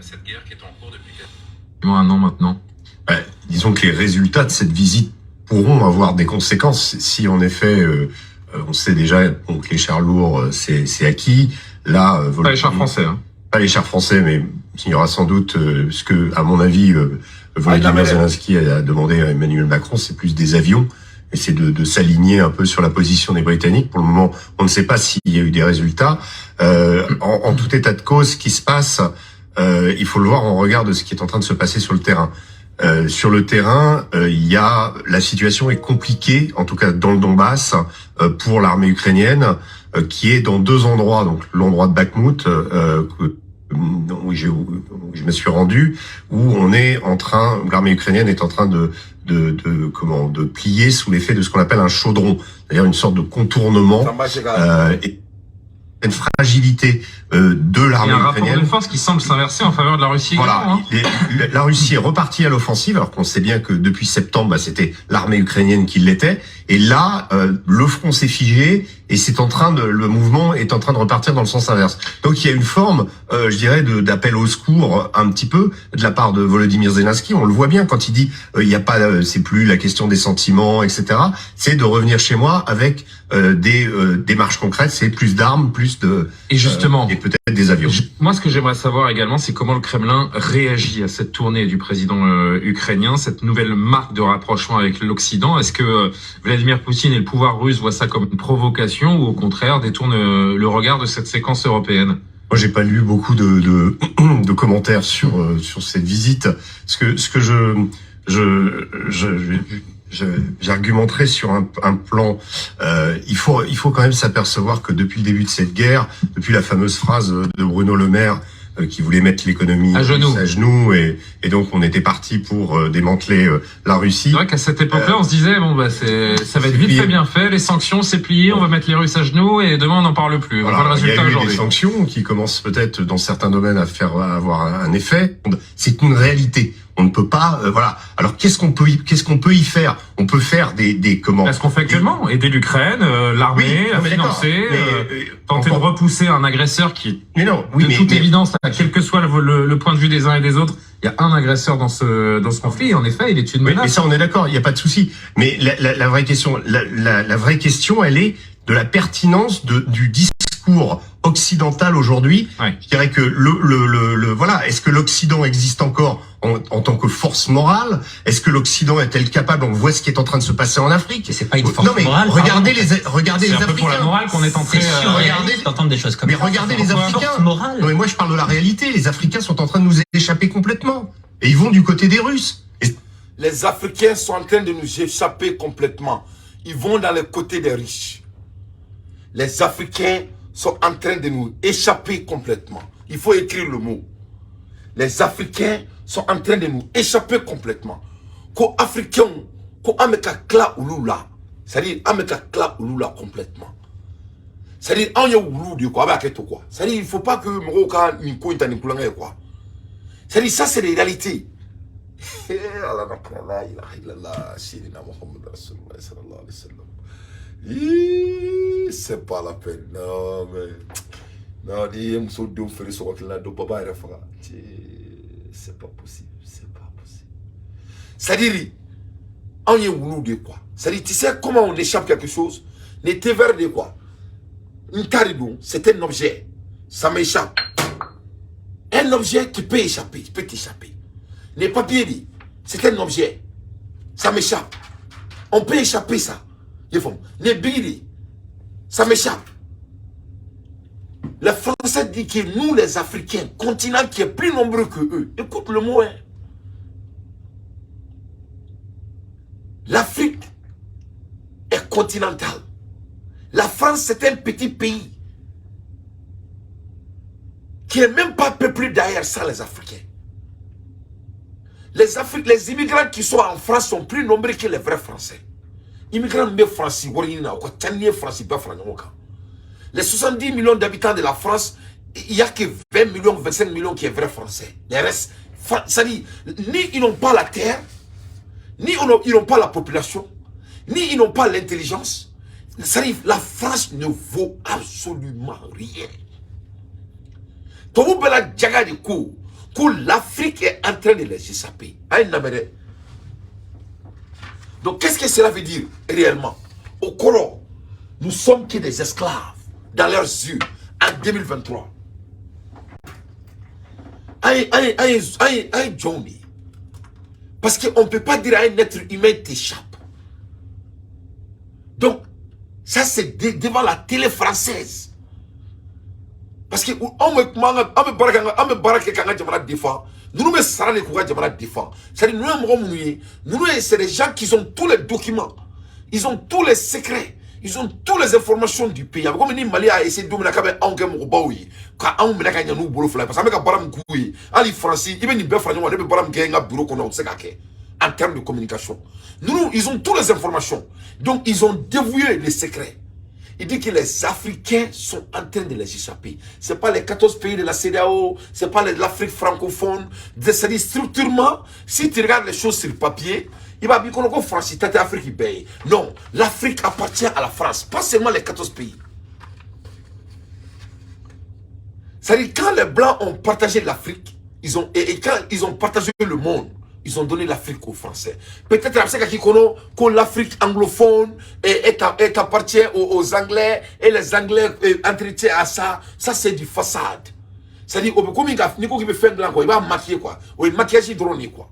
[SPEAKER 2] cette guerre qui est en cours depuis
[SPEAKER 3] un an maintenant.
[SPEAKER 4] Ouais, disons que les résultats de cette visite pourront avoir des conséquences si en effet on sait déjà bon, que les chars lourds c'est acquis. Là,
[SPEAKER 3] Pas les chars français, hein.
[SPEAKER 4] Pas les chars français, mais il y aura sans doute ce que, à mon avis, Volodymyr
[SPEAKER 1] Ah,
[SPEAKER 4] Zelensky a demandé à Emmanuel Macron, c'est plus des avions. Et c'est de s'aligner un peu sur la position des Britanniques. Pour le moment, on ne sait pas s'il y a eu des résultats. En tout état de cause, ce qui se passe, il faut le voir en regard de ce qui est en train de se passer sur le terrain. Sur le terrain, il y a la situation est compliquée, en tout cas dans le Donbass, pour l'armée ukrainienne, qui est dans deux endroits, donc l'endroit de Bakhmut, où je me suis rendu, où on est en train, où l'armée ukrainienne est en train de comment de plier sous l'effet de ce qu'on appelle un chaudron, c'est-à-dire une sorte de contournement et une fragilité de
[SPEAKER 3] Il y
[SPEAKER 4] l'armée
[SPEAKER 3] a un rapport
[SPEAKER 4] ukrainienne.
[SPEAKER 3] De force qui semble s'inverser en faveur de la Russie
[SPEAKER 4] Voilà,
[SPEAKER 3] également, hein.
[SPEAKER 4] La Russie est repartie à l'offensive, alors qu'on sait bien que depuis septembre, bah, c'était l'armée ukrainienne qui l'était. Et là, le front s'est figé et c'est en train de, le mouvement est en train de repartir dans le sens inverse. Donc il y a une forme, je dirais, d'appel au secours un petit peu de la part de Volodymyr Zelensky. On le voit bien quand il dit, il n'y a pas, c'est plus la question des sentiments, etc. C'est de revenir chez moi avec des démarches concrètes, c'est plus d'armes, plus de
[SPEAKER 3] Et justement,
[SPEAKER 4] et peut-être des avions.
[SPEAKER 3] Moi, ce que j'aimerais savoir également, c'est comment le Kremlin réagit à cette tournée du président ukrainien, cette nouvelle marque de rapprochement avec l'Occident. Est-ce que Vladimir Poutine et le pouvoir russe voient ça comme une provocation ou au contraire détournent le regard de cette séquence européenne?
[SPEAKER 4] Moi, j'ai pas lu beaucoup de commentaires sur cette visite. Ce que je j'argumenterai sur un plan. Il faut quand même s'apercevoir que depuis le début de cette guerre, depuis la fameuse phrase de Bruno Le Maire qui voulait mettre l'économie
[SPEAKER 3] À genoux.
[SPEAKER 4] Russe à genoux, et donc on était parti pour démanteler la Russie.
[SPEAKER 3] C'est vrai qu'à cette époque-là, on se disait bon bah c'est ça va être
[SPEAKER 4] c'est
[SPEAKER 3] vite
[SPEAKER 4] plié.
[SPEAKER 3] Fait, bien fait, les sanctions, c'est plié, on va mettre les Russes à genoux et demain on n'en parle plus. On
[SPEAKER 4] Voilà,
[SPEAKER 3] voit le
[SPEAKER 4] il y a
[SPEAKER 3] résultat
[SPEAKER 4] eu des
[SPEAKER 3] aujourd'hui.
[SPEAKER 4] Sanctions qui commencent peut-être dans certains domaines à avoir un effet. C'est une réalité. On ne peut pas, voilà. Alors qu'est-ce qu'on peut y faire? On peut faire des comment
[SPEAKER 3] Ce qu'on fait actuellement, aider l'Ukraine, l'armée,
[SPEAKER 4] Oui, non,
[SPEAKER 3] à
[SPEAKER 4] mais d'accord.
[SPEAKER 3] financer,
[SPEAKER 4] Mais,
[SPEAKER 3] tenter de
[SPEAKER 4] encore-
[SPEAKER 3] repousser un agresseur qui,
[SPEAKER 4] Mais non, oui,
[SPEAKER 3] de
[SPEAKER 4] mais,
[SPEAKER 3] toute
[SPEAKER 4] mais-
[SPEAKER 3] évidence, quel que soit le point de vue des uns et des autres, il y a un agresseur dans ce conflit. Et en effet, il est une
[SPEAKER 4] Oui,
[SPEAKER 3] menace.
[SPEAKER 4] Mais ça, on est d'accord, il n'y a pas de souci. Mais la vraie question, la vraie question, elle est de la pertinence du discours occidental aujourd'hui. Je dirais que voilà, est-ce que l'Occident existe encore en tant que force morale? Est-ce que l'Occident est-elle capable? On voit ce qui est en train de se passer en Afrique.
[SPEAKER 5] Et c'est pas une force
[SPEAKER 4] Non mais
[SPEAKER 5] morale,
[SPEAKER 4] regardez
[SPEAKER 5] pardon.
[SPEAKER 4] les regardez
[SPEAKER 3] C'est
[SPEAKER 4] les
[SPEAKER 3] un peu pour la
[SPEAKER 4] Africains.
[SPEAKER 3] morale qu'on est entré.
[SPEAKER 5] C'est surréaliste d'entendre des choses comme
[SPEAKER 4] Mais
[SPEAKER 5] ça.
[SPEAKER 4] regardez les
[SPEAKER 5] Force
[SPEAKER 4] Africains.
[SPEAKER 5] morale.
[SPEAKER 4] Non mais moi je parle de la réalité. Les Africains sont en train de nous échapper complètement et ils vont du côté des Russes. Et
[SPEAKER 1] Les Africains sont en train de nous échapper complètement. Ils vont dans les côtés des riches. Les Africains sont en train de nous échapper complètement. Il faut écrire le mot. Les Africains sont en train de nous échapper complètement. Ko Africains, ko an bɛ ka tila olu la. C'est-à-dire an bɛ ka tila olu la complètement. C'est-à-dire anw ye wuluw de ye quoi, a b'a kɛ to quoi. C'est-à-dire il faut pas que mɔgɔw ka nin ko in ta nin kulonkɛ ye quoi. C'est-à-dire ça, c'est des réalités. Ala na kira, la ilaha illallah, sayyidina Muhammad rasulullah sallallahu alaihi wasallam. C'est pas la peine. Non mais non, n'i ye muso denw feere sɔgɔ kelen na don baba yɛrɛ faga, c'est pas possible, c'est pas possible. C'est-à-dire anw ye wuluw de ye quoi. C'est-à-dire, tu sais comment on échappe quelque chose? Ni thé vert de quoi, n ta de don, c'est un objet, ça m'échappe. Un objet qui peut échapper, qui peut t'échapper. Les papiers dit, c'est un objet, ça m'échappe. On peut échapper ça. Les billets, ça m'échappe. Les Français disent que nous, les Africains, continent qui est plus nombreux que eux. Écoute le mot, hein. L'Afrique est continentale. La France, c'est un petit pays qui n'est même pas peuplé d'ailleurs sans les Africains. Les immigrants qui sont en France sont plus nombreux que les vrais Français. Immigrants bɛ France wari ɲini na, u ka ca ni ye France bɛɛ fara ɲɔgɔn kan. Les 70 millions d'habitants de la France, il n'y a que 20 millions, 25 millions qui est vrai Français. Les restes, c'est-à-dire, ni ils n'ont pas la terre, ni ils n'ont pas la population, ni ils n'ont pas l'intelligence. C'est-à-dire, la France ne vaut absolument rien. Tubabu bɛɛ la jaga de ko ko l'Afrique est en train de les échapper. Ayi lamɛn dɛ. Donc qu'est-ce que cela veut dire réellement? Au kɔrɔ, nous sommes que des esclaves dans leurs yeux en 2023. Ayi ayi ayi ayi ayi jɔnw de ye. Parce qu'on ne peut pas dire à un être humain t'échappe. Donc ça, c'est devant la télé française. Parce que anw bɛ kuma an ka an bɛ baara kɛ an bɛ baara kɛ k'an ka jamana défend. Ninnu bɛ sara de k'u ka jamana défend. C'est-à-dire ninnu ye mɔgɔ minnu ye, ninnu ye, c'est des gens qui ont tous les documents, ils ont tous les secrets, ils ont toutes les informations du pays. A bɛ komi ni Mali y'a essayé don min na k'a bɛ anw kɛ mɔgɔbaw ye, ka anw minɛ ka ɲɛ n'u bolo fila ye, parce que an bɛ ka baara min k'u ye, hali Faransi, i bɛ nin bɛɛ fara ɲɔgɔn kan, ne bɛ baara min kɛ n ka bureau kɔnɔ, o tɛ se k'a kɛ en termes de communication. Nous, ils ont toutes les informations, donc ils ont dévoué les secrets. Il dit que les Africains sont en train de les échapper. Ce n'est pas les 14 pays de la CEDEAO, ce n'est pas l'Afrique francophone. C'est-à-dire, structurellement, si tu regardes les choses sur le papier, il va dire qu'on France, Afrique paye. Non, l'Afrique appartient à la France, pas seulement les 14 pays. C'est-à-dire, quand les Blancs ont partagé l'Afrique, ils ont, et quand ils ont partagé le monde, ils ont donné l'Afrique aux Français. Peut-être que l'Afrique anglophone est appartient aux Anglais et les Anglais entretiennent à ça. Ça, c'est du façade. C'est-à-dire, comme il veut faire blanc, il va maquiller quoi. Il maquillage drone quoi.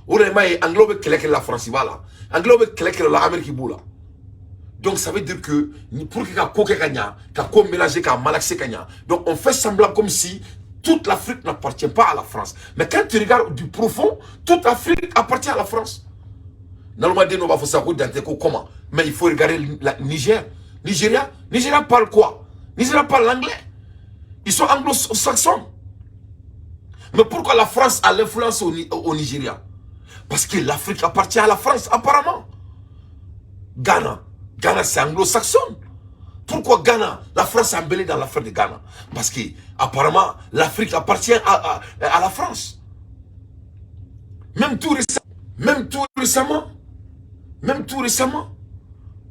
[SPEAKER 1] Ou les Anglais veulent que la France va là. Anglais veulent que l'Amérique là. Donc ça veut dire que pour que la mélanger, qu'à malaxer, donc on fait semblant comme si toute l'Afrique n'appartient pas à la France. Mais quand tu regardes du profond, toute l'Afrique appartient à la France. Comment? Mais il faut regarder la Niger. Nigeria. Nigeria parle quoi? Nigeria parle l'anglais. Ils sont anglo-saxons. Mais pourquoi la France a l'influence au Nigeria? Parce que l'Afrique appartient à la France, apparemment. Ghana. Ghana, c'est anglo-saxon. Pourquoi Ghana? La France est embellée dans l'affaire de Ghana. Parce que apparemment, l'Afrique appartient à la France. Même tout récemment,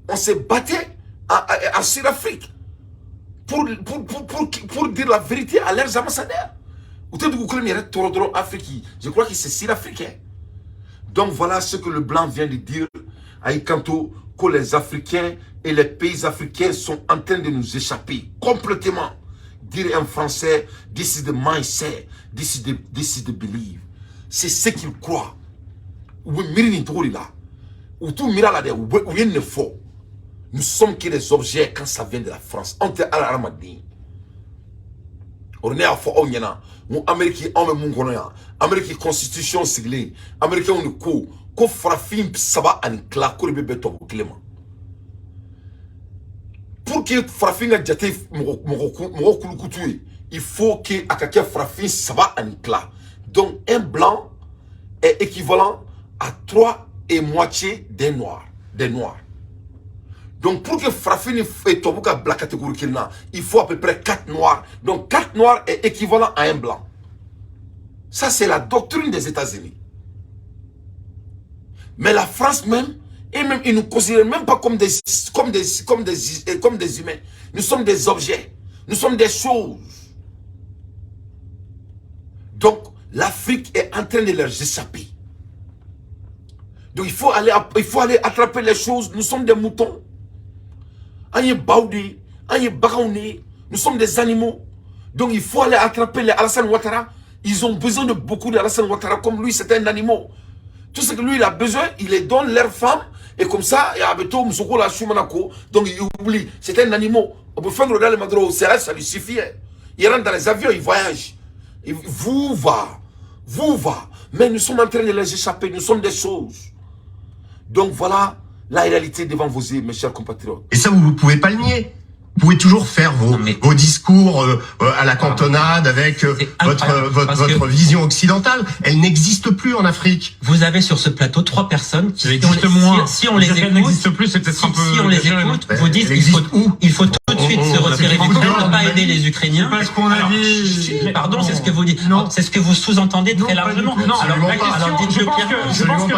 [SPEAKER 1] on s'est battu en Sud-Afrique pour dire la vérité à leurs ambassadeurs. Je crois que c'est Sud-Africain. Donc voilà ce que le Blanc vient de dire à Ikanto, que les Africains et les pays africains sont en train de nous échapper complètement. Dire en français, this is the mindset, this is the belief. C'est ce qu'ils croient. Ou tout Nous sommes que des objets quand ça vient de la France. On te on est à fond on y a Amérique on Amérique constitution sigilen Américain on ko ko farafin saba ani tila ko de bɛ bɛn tubabu kelen ma. Pour que farafin ka jate mɔgɔ kulukutu ye, il faut que a ka kɛ farafin saba ani tila. Donc un blanc est équivalent à 3,5 des noirs, des noirs. Donc pour que farafin ni tubabu ka bila catégorie kelen na, il faut à peu près 4 noirs. Donc 4 noirs est équivalent à un blanc. Ça, c'est la doctrine des États-Unis. Mais la France même, et même, ils ne nous considèrent même pas comme des humains. Nous sommes des objets. Nous sommes des choses. Donc, l'Afrique est en train de leur échapper. Donc, il faut aller attraper les choses. Nous sommes des moutons. Nous sommes des animaux. Donc, il faut aller attraper les Alassane Ouattara. Ils ont besoin de beaucoup d'Alassane Ouattara. Comme lui, c'est un animal. Tout ce que lui, il a besoin, il les donne leurs femmes. Et comme ça, il y a donc il oublie. C'est un animal. On peut faire le madro, ça lui suffit. Il rentre dans les avions, il voyage. Vous va. Vous va. Mais nous sommes en train de les échapper. Nous sommes des choses. Donc voilà la réalité devant vos yeux, mes chers compatriotes.
[SPEAKER 4] Et ça, vous ne pouvez pas le nier. Vous pouvez toujours faire vos discours à la cantonade avec votre vision occidentale. Elle n'existe plus en Afrique.
[SPEAKER 5] Vous avez sur ce plateau trois personnes qui,
[SPEAKER 3] Elle existe moins.
[SPEAKER 5] Si on les écoute,
[SPEAKER 3] elle n'existe plus, c'est peut-être un peu.
[SPEAKER 5] Si on les écoute, vous dites qu'il faut tout de suite se retirer d'Ukraine, ne pas aider les Ukrainiens.
[SPEAKER 3] C'est pas ce qu'on a dit.
[SPEAKER 5] Pardon, c'est ce que vous dites. Non, c'est ce que vous sous-entendez très largement.
[SPEAKER 3] Non, alors
[SPEAKER 5] dites-le clairement.
[SPEAKER 3] Je pense que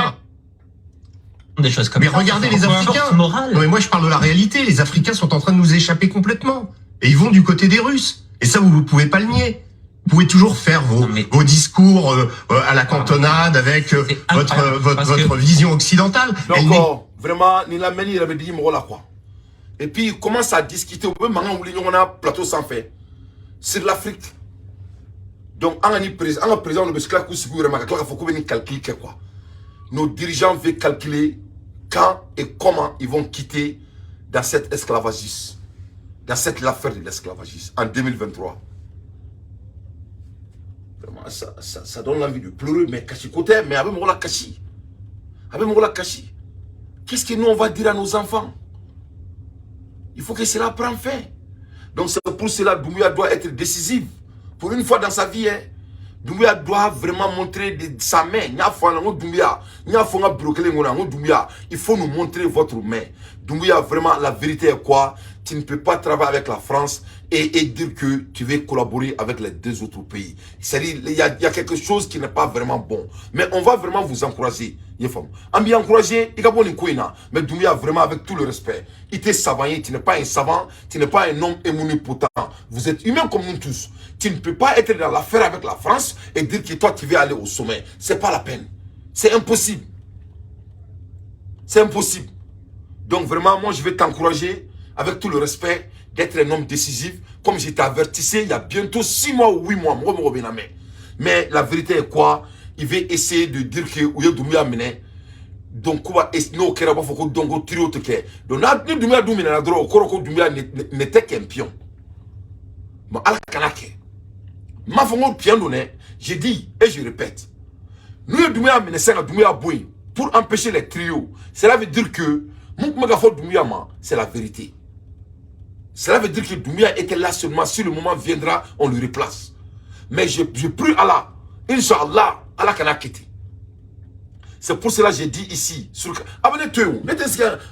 [SPEAKER 5] des choses comme
[SPEAKER 4] mais
[SPEAKER 5] ça.
[SPEAKER 4] Regardez les Africains.
[SPEAKER 5] Morale.
[SPEAKER 4] Non, mais moi je parle de la réalité. Les Africains sont en train de nous échapper complètement. Et ils vont du côté des Russes. Et ça, vous ne pouvez pas le nier. Vous pouvez toujours faire vos discours à la cantonade avec votre vision occidentale.
[SPEAKER 1] Donc, vraiment, ni la meni, il avait dit, là, quoi. Et puis, il commence à discuter. On a plateau sans fait. C'est de l'Afrique. Donc, on a président, président, le calcul, quoi. Nos dirigeants veulent calculer quand et comment ils vont quitter dans cet esclavagisme, dans cette l'affaire de l'esclavagisme en 2023. Vraiment, ça donne l'envie de pleurer, mais kasi côté, mais avec la kasi. Avec la kasi. Qu'est-ce que nous on va dire à nos enfants? Il faut que cela prenne fin. Donc c'est pour cela que Doumbouya doit être décisif. Pour une fois dans sa vie, hein, Doumbouya doit vraiment montrer sa main. Il faut nous montrer votre main. Doumbouya, vraiment, la vérité est quoi? Tu ne peux pas travailler avec la France et dire que tu veux collaborer avec les deux autres pays. C'est-à-dire, il y a quelque chose qui n'est pas vraiment bon. Mais on va vraiment vous encourager. On bien encourager, il y a bon. Mais Doumbouya, vraiment, avec tout le respect, il était savant, tu n'es pas un savant, tu n'es pas un homme émonipotent. Vous êtes humain comme nous tous. Tu ne peux pas être dans l'affaire avec la France et dire que toi, tu veux aller au sommet. C'est pas la peine. C'est impossible. C'est impossible. Donc vraiment, moi, je vais t'encourager, avec tout le respect, d'être un homme décisif. Comme je t'avertissais, il y a bientôt 6 mois ou 8 mois, mais la vérité est quoi? Il veut essayer de dire que u ye Doumbouya minɛ. Donc, n'o kɛra, b'a fɔ ko donc ko trio tɛ kɛ. Donc ni Doumbouya dun minɛna dɔrɔn, o kɔrɔ ko Doumbouya n'était qu'un pion. Bon, Ala kana kɛ. N m'a fɔ n ko pion don dɛ. Je dis et je répète. N'u ye Doumbouya minɛ sisan ka Doumbouya bɔ yen pour empêcher les trios, cela veut dire que mun tun bɛ ka fɔ Doumbouya ma, c'est la vérité. Cela veut dire que Doumbouya était là seulement, si le moment viendra, on le replace. Mais je prie Allah, Inch'Allah, Allah kana kɛ ten. C'est pour cela que j'ai dit ici, sur,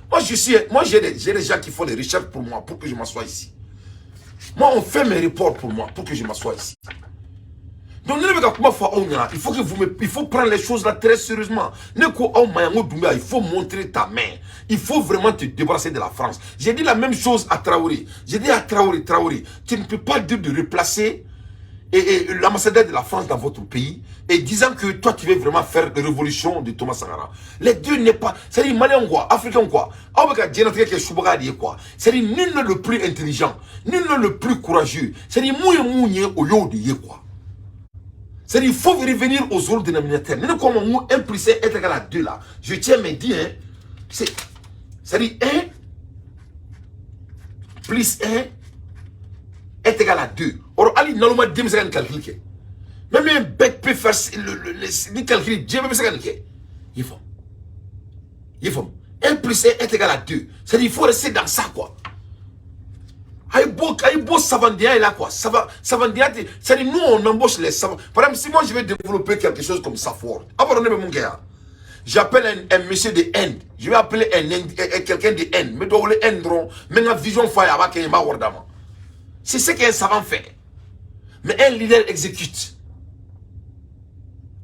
[SPEAKER 1] moi je suis, moi j'ai des gens qui font des recherches pour moi, pour que je m'assoie ici. Moi, on fait mes reports pour moi, pour que je m'assoie ici. Donc, il faut prendre les choses là très sérieusement. Il faut montrer ta main. Il faut vraiment te débarrasser de la France. J'ai dit la même chose à Traoré. J'ai dit à Traoré, Traoré, tu ne peux pas dire de replacer et l'ambassadeur de la France dans votre pays et disant que toi tu veux vraiment faire la révolution de Thomas Sankara. Les deux n'est pas. C'est-à-dire Malien quoi, Africain quoi. C'est-à-dire nul n'est le plus intelligent, nul n'est le plus courageux. C'est-à-dire mouye au de quoi. C'est-à-dire il faut revenir aux autres dénominateurs. Nous, comme 1 plus 1 est égal à 2 là. Je tiens à me dire, hein, c'est-à-dire 1 plus 1 est égal à 2. Or, Ali, normalement, 2 c'est un calcul. Même un bête peut faire le calcul, Dieu même c'est un calcul. Il faut. Il faut. 1 plus 1 est égal à 2. C'est-à-dire il faut rester dans ça, quoi. Aïe beau savandia est là, quoi. Savandia, c'est-à-dire nous, on embauche les savants. Par exemple, si moi je vais développer quelque chose comme ça fort, abordez mon gars. J'appelle un monsieur de Inde. Je vais appeler quelqu'un de Inde. Mais doit Inde mais la vision faille avec un. C'est ce qu'un savant fait. Mais un leader exécute.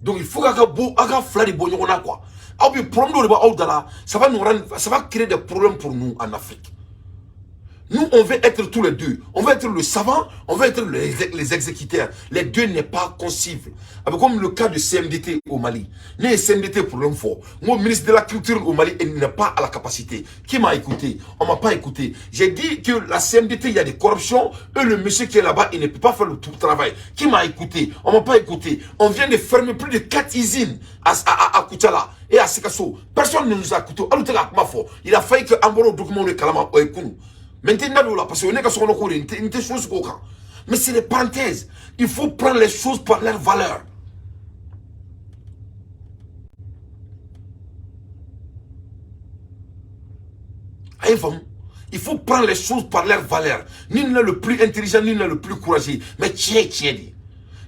[SPEAKER 1] Donc il faut qu'un fla de bon quoi. Ça va nous rendre, ça va créer des problèmes pour nous en Afrique. Nous, on veut être tous les deux. On veut être le savant, on veut être les exécuteurs. Les deux n'est pas concevable. Comme le cas de CMDT au Mali. Né CMDT pour l'homme fort. Moi, ministre de la Culture au Mali, il n'a pas à la capacité. Qui m'a écouté? On m'a pas écouté. J'ai dit que la CMDT, il y a des corruptions. Eux, le monsieur qui est là-bas, il ne peut pas faire le tout travail. Qui m'a écouté? On m'a pas écouté. On vient de fermer plus de 4 usines à Koutiala et à Sikasso. Personne ne nous a écouté. Il a failli que Amboro document le Kalama. Maintenant, là, parce que on est chose. Mais c'est les parenthèses. Il faut prendre les choses par leur valeur. Il faut prendre les choses par leur valeur. Nul n'est le plus intelligent, nul n'est le plus courageux. Mais tiens.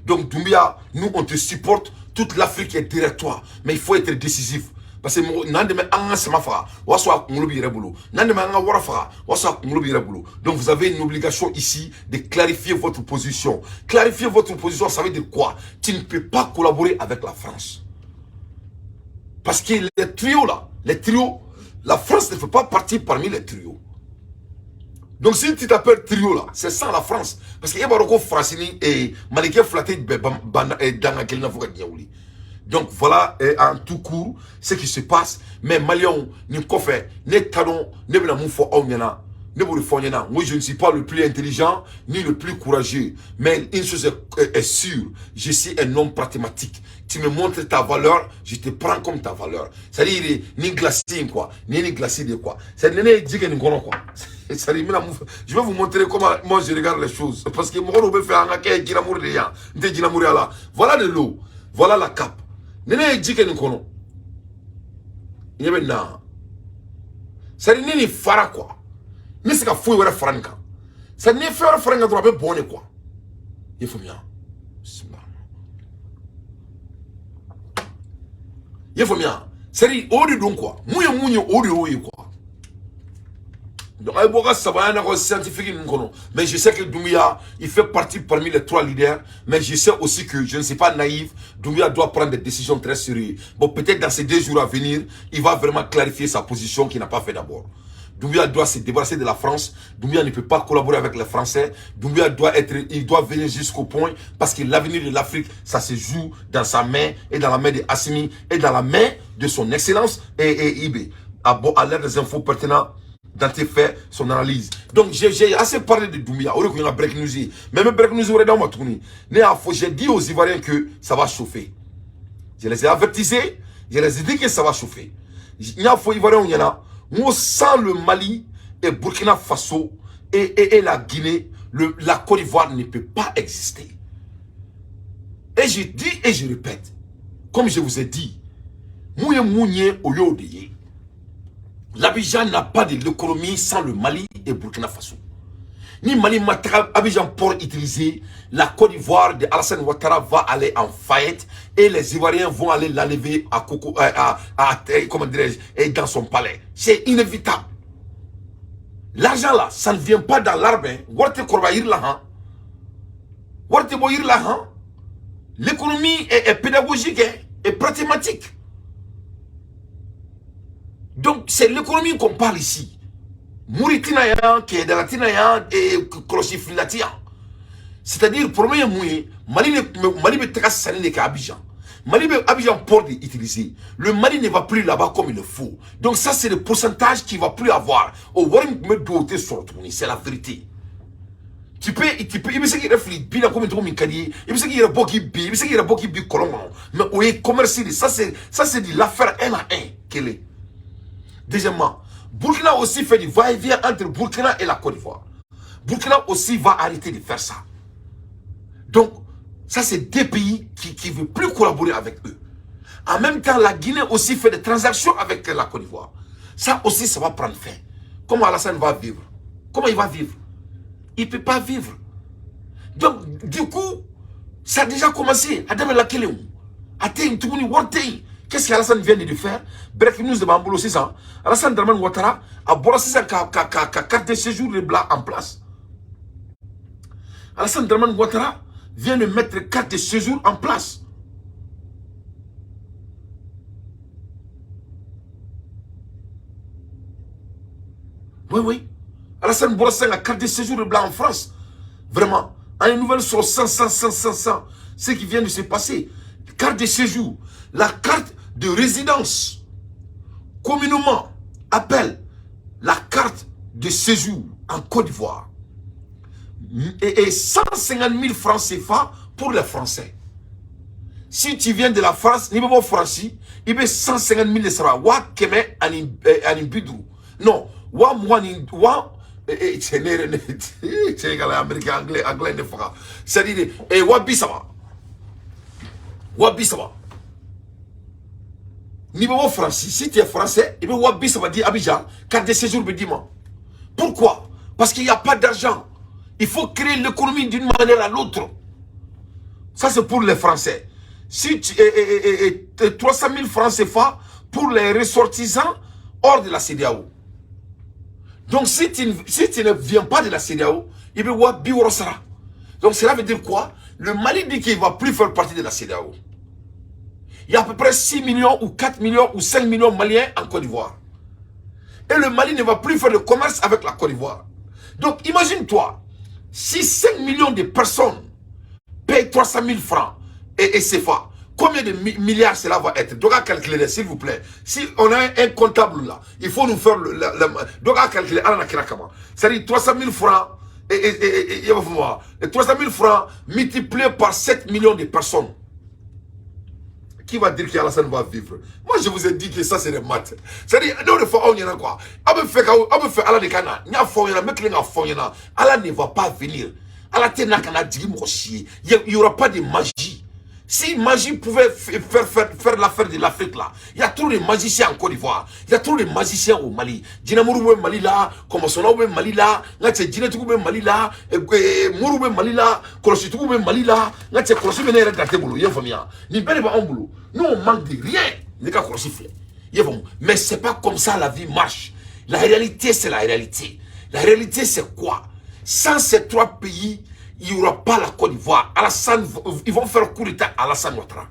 [SPEAKER 1] Donc, Doumbouya, nous, on te supporte. Toute l'Afrique est derrière toi. Mais il faut être décisif. Parce que nande me anga sama faga waso kunkolo bi yɛrɛ bolo nande me anga wara faga waso kunkolo bi yɛrɛ bolo. Donc vous avez une obligation ici de clarifier votre position. Clarifier votre position, ça veut dire quoi? Tu ne peux pas collaborer avec la France. Parce que les trios là, les trios, la France ne fait pas partie parmi les trios. Donc si tu t'appelles trio là, c'est sans la France. Parce que Ebaroko Francini et Maliké Flaté Danga Kelina Fouka Diaouli. Donc voilà en tout court ce qui se passe. Mais Maliens, ni Kofé, ni Talon, ni Bena Moufo Aouniana, ni Bourifoniana. Moi je ne suis pas le plus intelligent, ni le plus courageux. Mais une chose est sûre, je suis un homme pragmatique. Tu me montres ta valeur, je te prends comme ta valeur. C'est-à-dire, ni glacé quoi, ni glacé de quoi. C'est-à-dire, ni dit que ni quoi. C'est-à-dire, je vais vous montrer comment moi je regarde les choses. Parce que moi, je vais faire un cas qui n'a. Voilà de l'eau, voilà la cape. Nene dit que nous connaissons. Il y avait na. C'est ni fara quoi. Mais c'est qu'à fouiller wala faranka. C'est ni faire faranka droit be bonne quoi. Il faut bien. Il faut bien. C'est ori donc quoi. Mouye mouye ori ori quoi. Donc Aïboga ça va un scientifique nous connaissons. Mais je sais que Doumbouya, il fait partie parmi les 3 leaders. Mais je sais aussi que je ne suis pas naïf. Doumbouya doit prendre des décisions très sérieuses. Bon, peut-être dans ces 2 jours à venir, il va vraiment clarifier sa position qu'il n'a pas fait d'abord. Doumbouya doit se débarrasser de la France. Doumbouya ne peut pas collaborer avec les Français. Doumbouya doit être, il doit venir jusqu'au point parce que l'avenir de l'Afrique, ça se joue dans sa main et dans la main de Assimi et dans la main de son excellence et IB. À l'aide des infos pertinentes, Dante fait son analyse. Donc j'ai assez parlé de Doumbouya. On a break news. Mais même break news, j'ai dit aux Ivoiriens que ça va chauffer. Je les ai avertisés. Je les ai dit que ça va chauffer. Il y a faux Ivoiriens, il y en a. Moi, sans le Mali et Burkina Faso et la Guinée, la Côte d'Ivoire ne peut pas exister. Et je dis et je répète, comme je vous ai dit, Mouye Mounye Oyodeye, l'Abidjan n'a pas de l'économie sans le Mali et Burkina Faso. Ni Mali Matra, Abidjan port utilisé, la Côte d'Ivoire de Alassane Ouattara va aller en faillite et les Ivoiriens vont aller l'enlever à Coco, comment dirais-je, et dans son palais. C'est inévitable. L'argent là, ça ne vient pas dans l'arbre. L'économie est pédagogique et pragmatique. Donc c'est l'économie qu'on parle ici. Mouritina yan, Kedalatina yan, et Kolosifilati yan. C'est-à-dire, pour moi, Mali Mali be sani de Abidjan. Mali be Abidjan port utiliser. Le Mali ne va plus là-bas comme il le faut. Donc ça, c'est le pourcentage qu'il ne va plus avoir. Au Warren me doter sur c'est la vérité. Tu peux, il me qu'il reflit bien comme il il me qu'il est qui bi, il me qu'il est qui bi colon. Mais oui, commerce, ça c'est de l'affaire 1 à 1 qu'elle est. Deuxièmement, Burkina aussi fait du va-et-vient entre Burkina et la Côte d'Ivoire. Burkina aussi va arrêter de faire ça. Donc, ça c'est deux pays qui ne veulent plus collaborer avec eux. En même temps, la Guinée aussi fait des transactions avec la Côte d'Ivoire. Ça aussi, ça va prendre fin. Comment Alassane va vivre? Comment il va vivre? Il ne peut pas vivre. Donc, du coup, ça a déjà commencé. Adam Lakeleu. Qu'est-ce qu'Alassane vient de faire? Breaking news de b'an bolo sisan. Alassane Dramane Ouattara a bɔra sisan ka carte de séjour de bila en place. Alassane Dramane Ouattara vient de mettre carte de séjour en place. Oui, oui. Alassane bɔra sisan ka carte de séjour de bila en France. Vraiment. Une nouvelle sur 100, 100, 100, 100, 100. Ce qui vient de se passer. Carte de séjour. La carte de résidence, communément appelle la carte de séjour en Côte d'Ivoire. Et 150 000 francs CFA pour les Français. Si tu viens de la France, ni pas Français, il y a 150 000 sara. Wa kɛmɛ ani 50. Non, wa mugan ni wa cɛ ne yɛrɛ ne cɛ ka la américain anglais anglais ne faga. C'est-à-dire 30 000. 30 000. N'i bɛ bɔ Faransi, si tu es français, i bɛ 30 000 di Abidjan, carte de séjour bɛ d'i ma. Pourquoi? Parce qu'il n'y a pas d'argent. Il faut créer l'économie d'une manière à l'autre. Ça, c'est pour les Français. Si tu, et 300 000 francs CFA pour les ressortissants hors de la CEDEAO. Donc, si tu ne viens pas de la CEDEAO, il va 60 sara. Donc, cela veut dire quoi? Le Mali dit qu'il ne va plus faire partie de la CEDEAO. Il y a à peu près 6 millions ou 4 millions ou 5 millions de Maliens en Côte d'Ivoire. Et le Mali ne va plus faire de commerce avec la Côte d'Ivoire. Donc, imagine-toi, si 5 millions de personnes payent 300 000 francs et CFA, combien de milliards cela va être? Donc, à calculer, s'il vous plaît. Si on a un comptable là, il faut nous faire le. Donc, à calculer, c'est-à-dire 300 000 francs et 300 000 francs multiplié par 7 millions de personnes. Qui va dire qu'Alassane va vivre? Moi, je vous ai dit que ça, c'est des maths. C'est-à-dire, nous, des fois, on y en a quoi? A bɛ fɛ Ala de ka na. N y'a fɔ aw ɲɛna, n bɛ tilen k'a fɔ aw ɲɛna. Ala ne va pas venir. Ala tɛ na ka na jigin mɔgɔ si ye. Il n'y aura pas de magie. Si magie pouvait faire l'affaire de l'Afrique là, il y a trop de magiciens en Côte d'Ivoire, il y a trop de magiciens au Mali. Jinɛmoriw bɛ Mali la, kɔmɔsɔnnaw bɛ Mali la, n ka cɛ jinɛtigiw bɛ Mali la, moriw bɛ Mali la, kɔlɔsitigiw bɛ Mali la, n ka cɛ kɔlɔsi bɛ ne yɛrɛ garte bolo, i y'a faamuya? Nin bɛɛ de b'anw bolo. Nous, on manque de rien. Ne ka kɔlɔsi filɛ. I y'a faamu? Mais c'est pas comme ça la vie marche. La réalité, c'est la réalité. La réalité, c'est quoi? Sans ces trois pays, il n'y aura pas la Côte d'Ivoire. Alassane, ils vont faire coup d'État à Alassane Ouattara.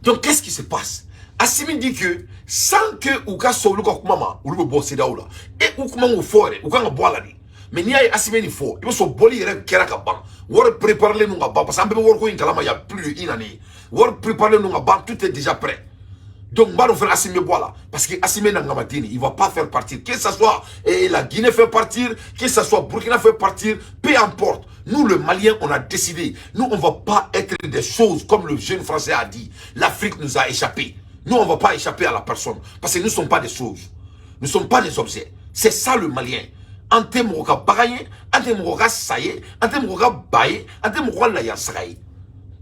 [SPEAKER 1] Donc, qu'est-ce qui se passe? Assimi dit que sans que u ka sɔn olu ka kuma ma, olu bɛ bɔ CEDEAO la. E u kuma m'o fɔ yɛrɛ, u kan ka bɔ a la de. Mais n'i y'a ye Assimi nin fɔ, i bɛ sɔrɔ bɔli yɛrɛ kɛra ka ban. Wari préparé don ka ban parce que an bɛɛ bɛ wariko in kalama il y a plus d'une année. Wari préparé don ka ban, tout est déjà prêt. Donc, n b'a dɔn fana Assimi bɛ bɔ a la parce que Assimi n'a ngamaden, il va pas faire partir. Que ça soit et la Guinée fait partir, que ça soit Burkina fait partir, peu importe. Nous, le Malien, on a décidé. Nous, on va pas être des choses comme le jeune Français a dit. L'Afrique nous a échappé. Nous, on va pas échapper à la personne parce que nous ne sommes pas des choses. Nous ne sommes pas des objets. C'est ça le Malien. An tɛ mɔgɔ ka bagan ye, an tɛ mɔgɔ ka sa ye, an tɛ mɔgɔ ka ba ye, an tɛ mɔgɔ ka layasaga ye.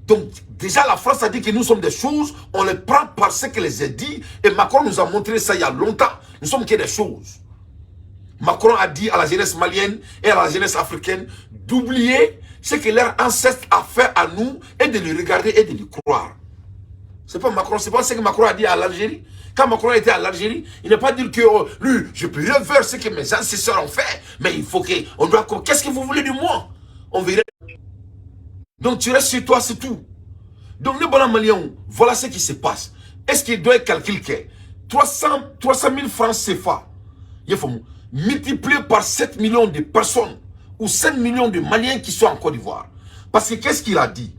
[SPEAKER 1] Donc, déjà, la France a dit que nous sommes des choses, on les prend par ce qu'elle les a dit, et Macron nous a montré ça il y a longtemps. Nous sommes que des choses. Macron a dit à la jeunesse malienne et à la jeunesse africaine d'oublier ce que leur ancêtre a fait à nous et de le regarder et de le croire. C'est pas Macron, c'est pas ce que Macron a dit à l'Algérie. Quand Macron était à l'Algérie, il n'a pas dit que oh, lui, je peux rien faire ce que mes ancêtres ont fait, mais il faut que on doit. Qu'est-ce que vous voulez de moi? On verrait. Donc tu restes chez toi, c'est tout. Donc les bons Maliens, voilà ce qui se passe. Est-ce qu'il doit calculer que 300 000 francs CFA, il faut multiplié par 7 millions de personnes ou 5 millions de Maliens qui sont en Côte d'Ivoire? Parce que qu'est-ce qu'il a dit?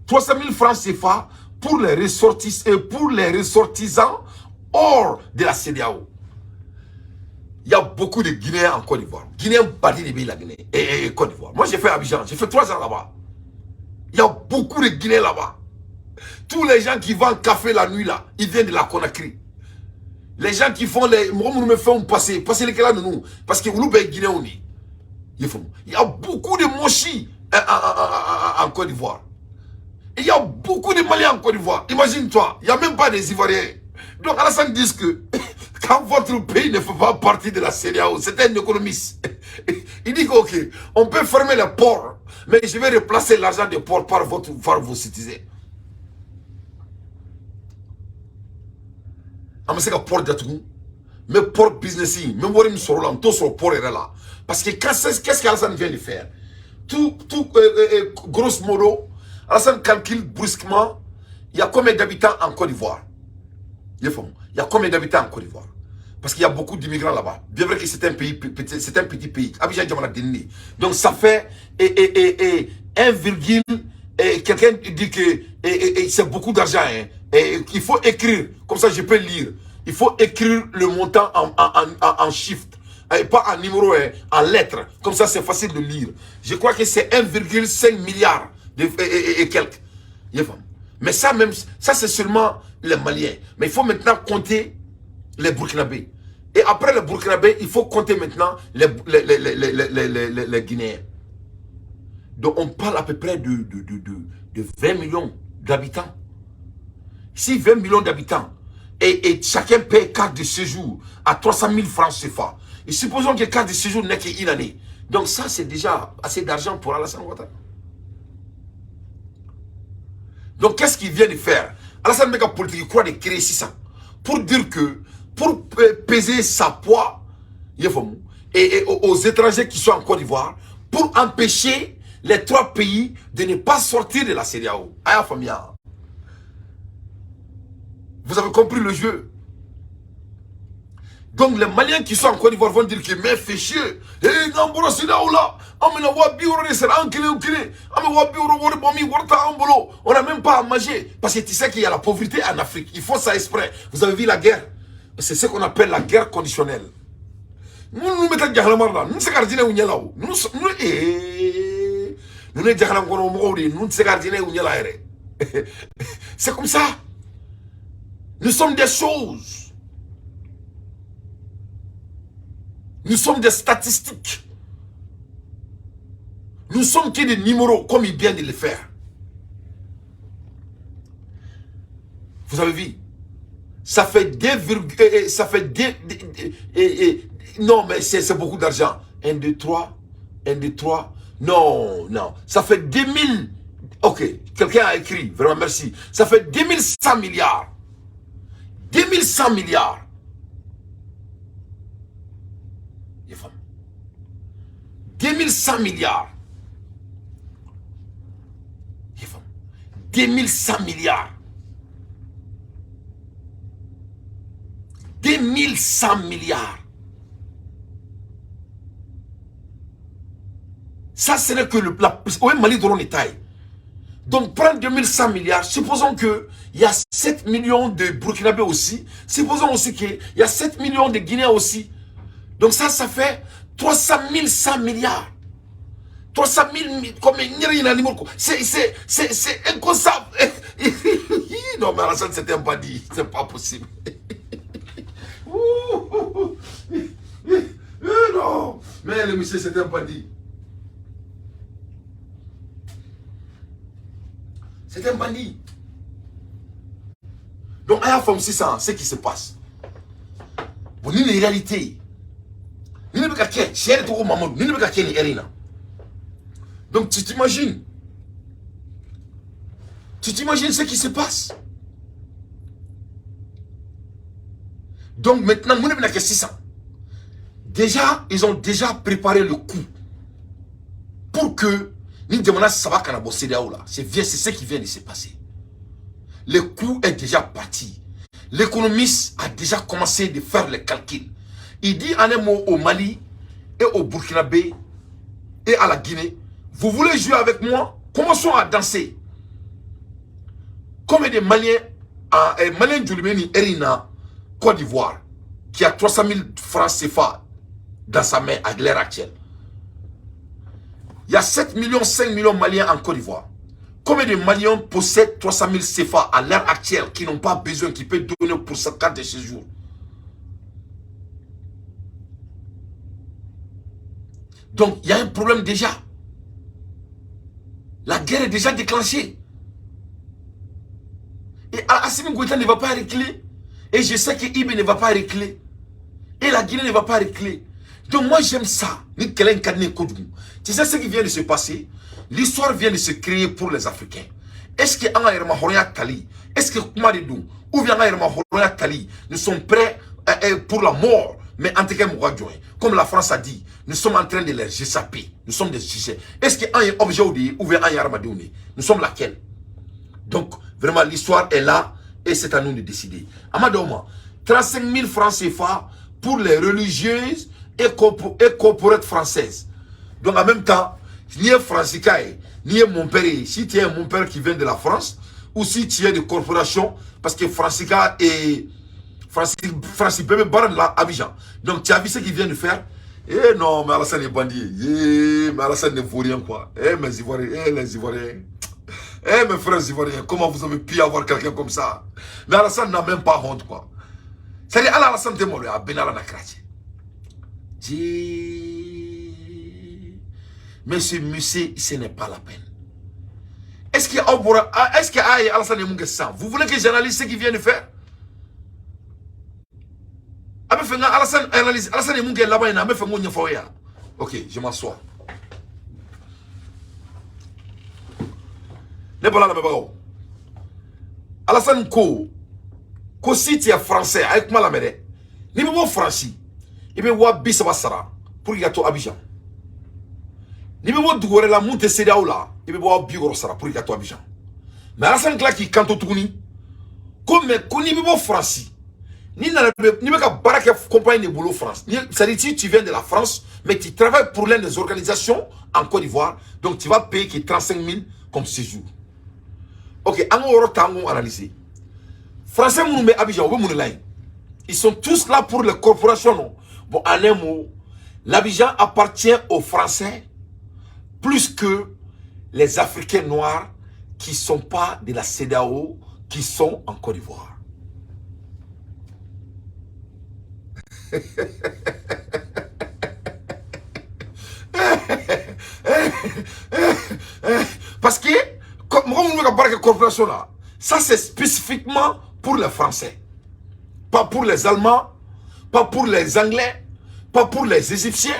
[SPEAKER 1] 300 000 francs CFA pour les ressortissants hors de la CEDEAO. Il y a beaucoup de Guinéens en Côte d'Ivoire. Guinéens bâtis de la Guinée et Côte d'Ivoire. Moi, j'ai fait Abidjan, j'ai fait 3 ans là-bas. Il y a beaucoup de Guinéens là-bas. Tous les gens qui vendent café la nuit là, ils viennent de la Conakry. Les gens qui font les. Moi, me font passer. Passer les là nous. Parce que vous êtes Guinéens. Il y a beaucoup de Moshi en Côte d'Ivoire. Il y a beaucoup de Maliens en Côte d'Ivoire. Imagine-toi, il n'y a même pas des Ivoiriens. Donc Alassane dit que quand votre pays ne fait pas partie de la CEDEAO, c'est un économiste. Il dit que, ok, on peut fermer les ports. Mais je vais replacer l'argent des ports par vos citoyens. An bɛ se ka port datugu, n bɛ port business, n bɛ wari min sɔrɔ o la, n t'o sɔrɔ port yɛrɛ la. Parce que qu'est-ce qu'Alassane vient de faire? Tout, grosso modo, Alassane calcule brusquement, il y a combien d'habitants en Côte d'Ivoire? Il y a combien d'habitants en Côte d'Ivoire? Parce qu'il y a beaucoup d'immigrants là-bas. Bien vrai que c'est un pays, c'est un petit pays. Abidjan jamana denni. Donc ça fait et 1, et quelqu'un dit que et c'est beaucoup d'argent. Hein, et il faut écrire, comme ça je peux lire. Il faut écrire le montant en chiffres. Et pas en numéro, hein, en lettres. Comme ça c'est facile de lire. Je crois que c'est 1,5 milliard et quelques. Mais ça même, ça c'est seulement les Maliens. Mais il faut maintenant compter les Burkinabés. Et après les Burkinabés, il faut compter maintenant les Guinéens. Donc on parle à peu près de 20 millions d'habitants. Si 20 millions d'habitants, et chacun paie carte de séjour à 300 000 francs CFA, et supposons que carte de séjour n'est qu'une année. Donc ça, c'est déjà assez d'argent pour Alassane Ouattara. Donc qu'est-ce qu'il vient de faire? Alassane Mega politique, il croit de créer 600. Pour dire que, pour peser sa poids, et aux étrangers qui sont en Côte d'Ivoire, pour empêcher les trois pays de ne pas sortir de la CEDEAO. Aya famille. Vous avez compris le jeu. Donc les Maliens qui sont en Côte d'Ivoire vont dire que mais fait chier. Eh non, CEDEAO là, on n'a même pas à manger. Parce que tu sais qu'il y a la pauvreté en Afrique. Ils font ça exprès. Vous avez vu la guerre. C'est ce qu'on appelle la guerre conditionnelle. Nous nous mettons jahanama là. Nous sommes là. Nous nous nous. C'est comme ça. Nous sommes des choses. Nous sommes des statistiques. Nous sommes que des numéros, comme il vient de le faire. Vous avez vu? Ça fait 2, ça fait 2, non, mais c'est beaucoup d'argent. 1, 2, 3, 1, 2, 3. Non, non. Ça fait 2000. Ok, quelqu'un a écrit. Vraiment, merci. Ça fait 2100 milliards. 2100 milliards. 2100 milliards. 2100 milliards. 2100 milliards. Ça, ce n'est que le Mali de l'État. Donc, prendre 2100 milliards, supposons qu'il y a 7 millions de Burkinabés aussi. Supposons aussi qu'il y a 7 millions de Guinéens aussi. Donc ça, ça fait 300 100 milliards. 300 000, comme c'est inconcevable. Non, mais Alassane, c'était un bandit. C'est pas possible. Non, mais le monsieur, c'était un bandit. C'est un bandit. Donc, à la forme 600, ce qui se passe. Bon, une réalité. Donc, tu t'imagines. Tu t'imagines ce qui se passe. Donc, maintenant, nous avons 600. Déjà, ils ont déjà préparé le coup pour que nous demandons ça va qu'on a bossé là. C'est ce qui vient de se passer. Le coup est déjà parti. L'économiste a déjà commencé de faire les calculs. Il dit en un mot au Mali et au Burkinabé et à la Guinée, vous voulez jouer avec moi? Commençons à danser. Combien de Maliens, Maliens du Erina, Côte d'Ivoire, qui a 300 000 francs CFA dans sa main à l'heure actuelle. Il y a 7 millions, 5 millions de Maliens en Côte d'Ivoire. Combien de Maliens possèdent 300 000 CFA à l'heure actuelle qui n'ont pas besoin, qui peuvent donner pour sa carte de séjour? Donc, il y a un problème déjà. La guerre est déjà déclenchée. Et Assimi Goïta ne va pas reculer. Et je sais que Ibe ne va pas reculer. Et la Guinée ne va pas reculer. Donc moi j'aime ça. Tu sais ce qui vient de se passer? L'histoire vient de se créer pour les Africains. Est-ce que an ka yɛrɛma hɔrɔnya tali, est-ce que kuma de don, ou bien an ka yɛrɛma hɔrɔnya tali, nous sommes prêts pour la mort, mais en tout cas mɔgɔ jɔn ye? Comme la France a dit, nous sommes en train de les échapper, nous sommes des sujets. Est-ce que an ye objet de ye ou bien an ye hadamadenw de ye? Nous sommes laquelle? Donc vraiment, l'histoire est là et c'est à nous de décider. Amadou, 35 000 francs CFA pour les religieuses et corporates françaises. Donc en même temps, n'i ye Français n'i ye mon père, si tu es mon père qui vient de la France, ou si tu es de corporation, parce que Francisca et Francis, Francis bébé Baran là, Abidjan. Donc tu as vu ce qu'il vient de faire? Eh non, mais Alassane est bandit. Eh, mais Alassane ne vaut rien, quoi. Eh, mes Ivoiriens, eh, les Ivoiriens. Eh, mes frères Ivoiriens, comment vous avez pu avoir quelqu'un comme ça? Mais Alassane n'a même pas honte, quoi. C'est-à-dire, Alassane tɛ maloya, a bɛɛ n'a kira. Dis. Mais ce monsieur, ce n'est pas la peine. Est-ce qu'il y a, est-ce que Alassane est? Vous voulez que j'analyse ce qu'il vient de faire? A bɛ fɛ n ka Alassane analyse, Alassane ye mun kɛ laban in na, an bɛ fɛ n k'o ɲɛfɔ aw ye yan. Ok, je m'assois. Ne bɔra lamɛnbagaw. Alassane ko si tu es français, a ye kuma lamɛn dɛ. N'i bɛ bɔ Faransi, i bɛ 30 000 sara pour que i ka to Abidjan. N'i bɛ bɔ dugu wɛrɛ la mun tɛ CEDEAO la, i bɛ bɔ 60 sara pour que i ka to Abidjan. Mais Alassane tila k'i kanto tuguni ko mais ko n'i bɛ bɔ Faransi, n'i nana, n'i bɛ ka baara kɛ compagnie de bolo France, c'est-à-dire si tu viens de la France mais tu travailles pour l'une des organisations en Côte d'Ivoire, donc tu vas payer que 35 000 comme séjour. Ok, an k'o yɔrɔ ta, an k'o analyser. Français minnu bɛ Abidjan, u bɛ mun de la yen? Ils sont tous là pour les corporations, non? Bon, en un mot, l'Abidjan appartient aux Français plus que les Africains noirs qui ne sont pas de la CEDEAO, qui sont en Côte d'Ivoire. Parce que, comme corporation là, ça c'est spécifiquement pour les Français. Pas pour les Allemands, pas pour les Anglais, pas pour les Égyptiens,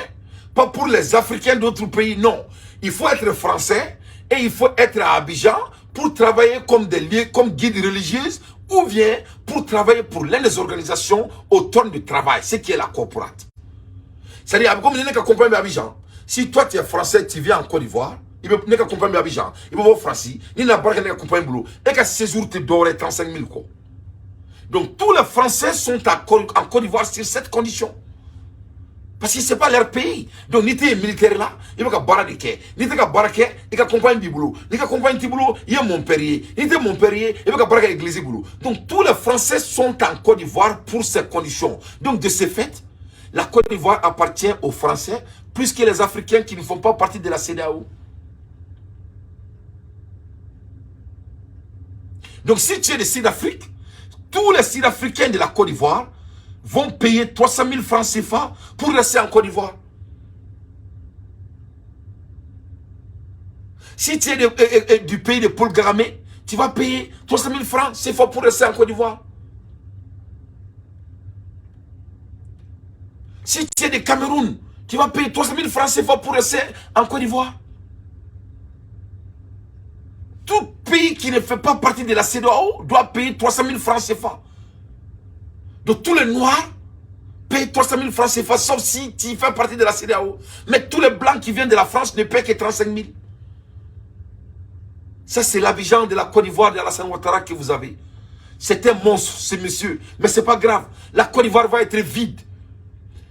[SPEAKER 1] pas pour les Africains d'autres pays, non. Il faut être français et il faut être à Abidjan pour travailler comme des lieux, comme guide religieux, ou bien pour travailler pour l'une des organisations autour du travail, ce qui est la corporate. C'est-à-dire, comme il n'y a qu'à Abidjan, si toi tu es français, tu viens en Côte d'Ivoire, il ne ka compagnie Abidjan, il va voir Français, il n'a pas de compagnie boulot, et qu'à séjour te doré 35 000 quoi. Donc tous les Français sont en Côte d'Ivoire sur cette condition. Parce que ce n'est pas leur pays. Donc, ni t'es militaire là, il va baara de kɛ. Ni tɛ ka baara kɛ, i ka compagnie b'i bolo. Ni ka compagnie t'i bolo, i ye mon père ye. Ni tɛ mon père ye, i bɛ ka baara kɛ église bolo. Donc, tous les Français sont en Côte d'Ivoire pour ces conditions. Donc, de ce fait, la Côte d'Ivoire appartient aux Français plus que les Africains qui ne font pas partie de la CEDEAO. Donc, si tu es de Sud-Afrique, tous les Sud-Africains de la Côte d'Ivoire vont payer 300 000 francs CFA pour rester en Côte d'Ivoire. Si tu es du pays de Paul Kagame, tu vas payer 300 000 francs CFA pour rester en Côte d'Ivoire. Si tu es de Cameroun, tu vas payer 300 000 francs CFA pour rester en Côte d'Ivoire. Tout pays qui ne fait pas partie de la CEDEAO doit payer 300 000 francs CFA. Donc tous les Noirs payent 300 000 francs CFA, sauf si tu fais partie de la CEDEAO. Mais tous les Blancs qui viennent de la France ne paient que 35 000. Ça, c'est l'Abidjan de la Côte d'Ivoire d'Alassane Ouattara que vous avez. C'est un monstre, ce monsieur. Mais ce n'est pas grave. La Côte d'Ivoire va être vide.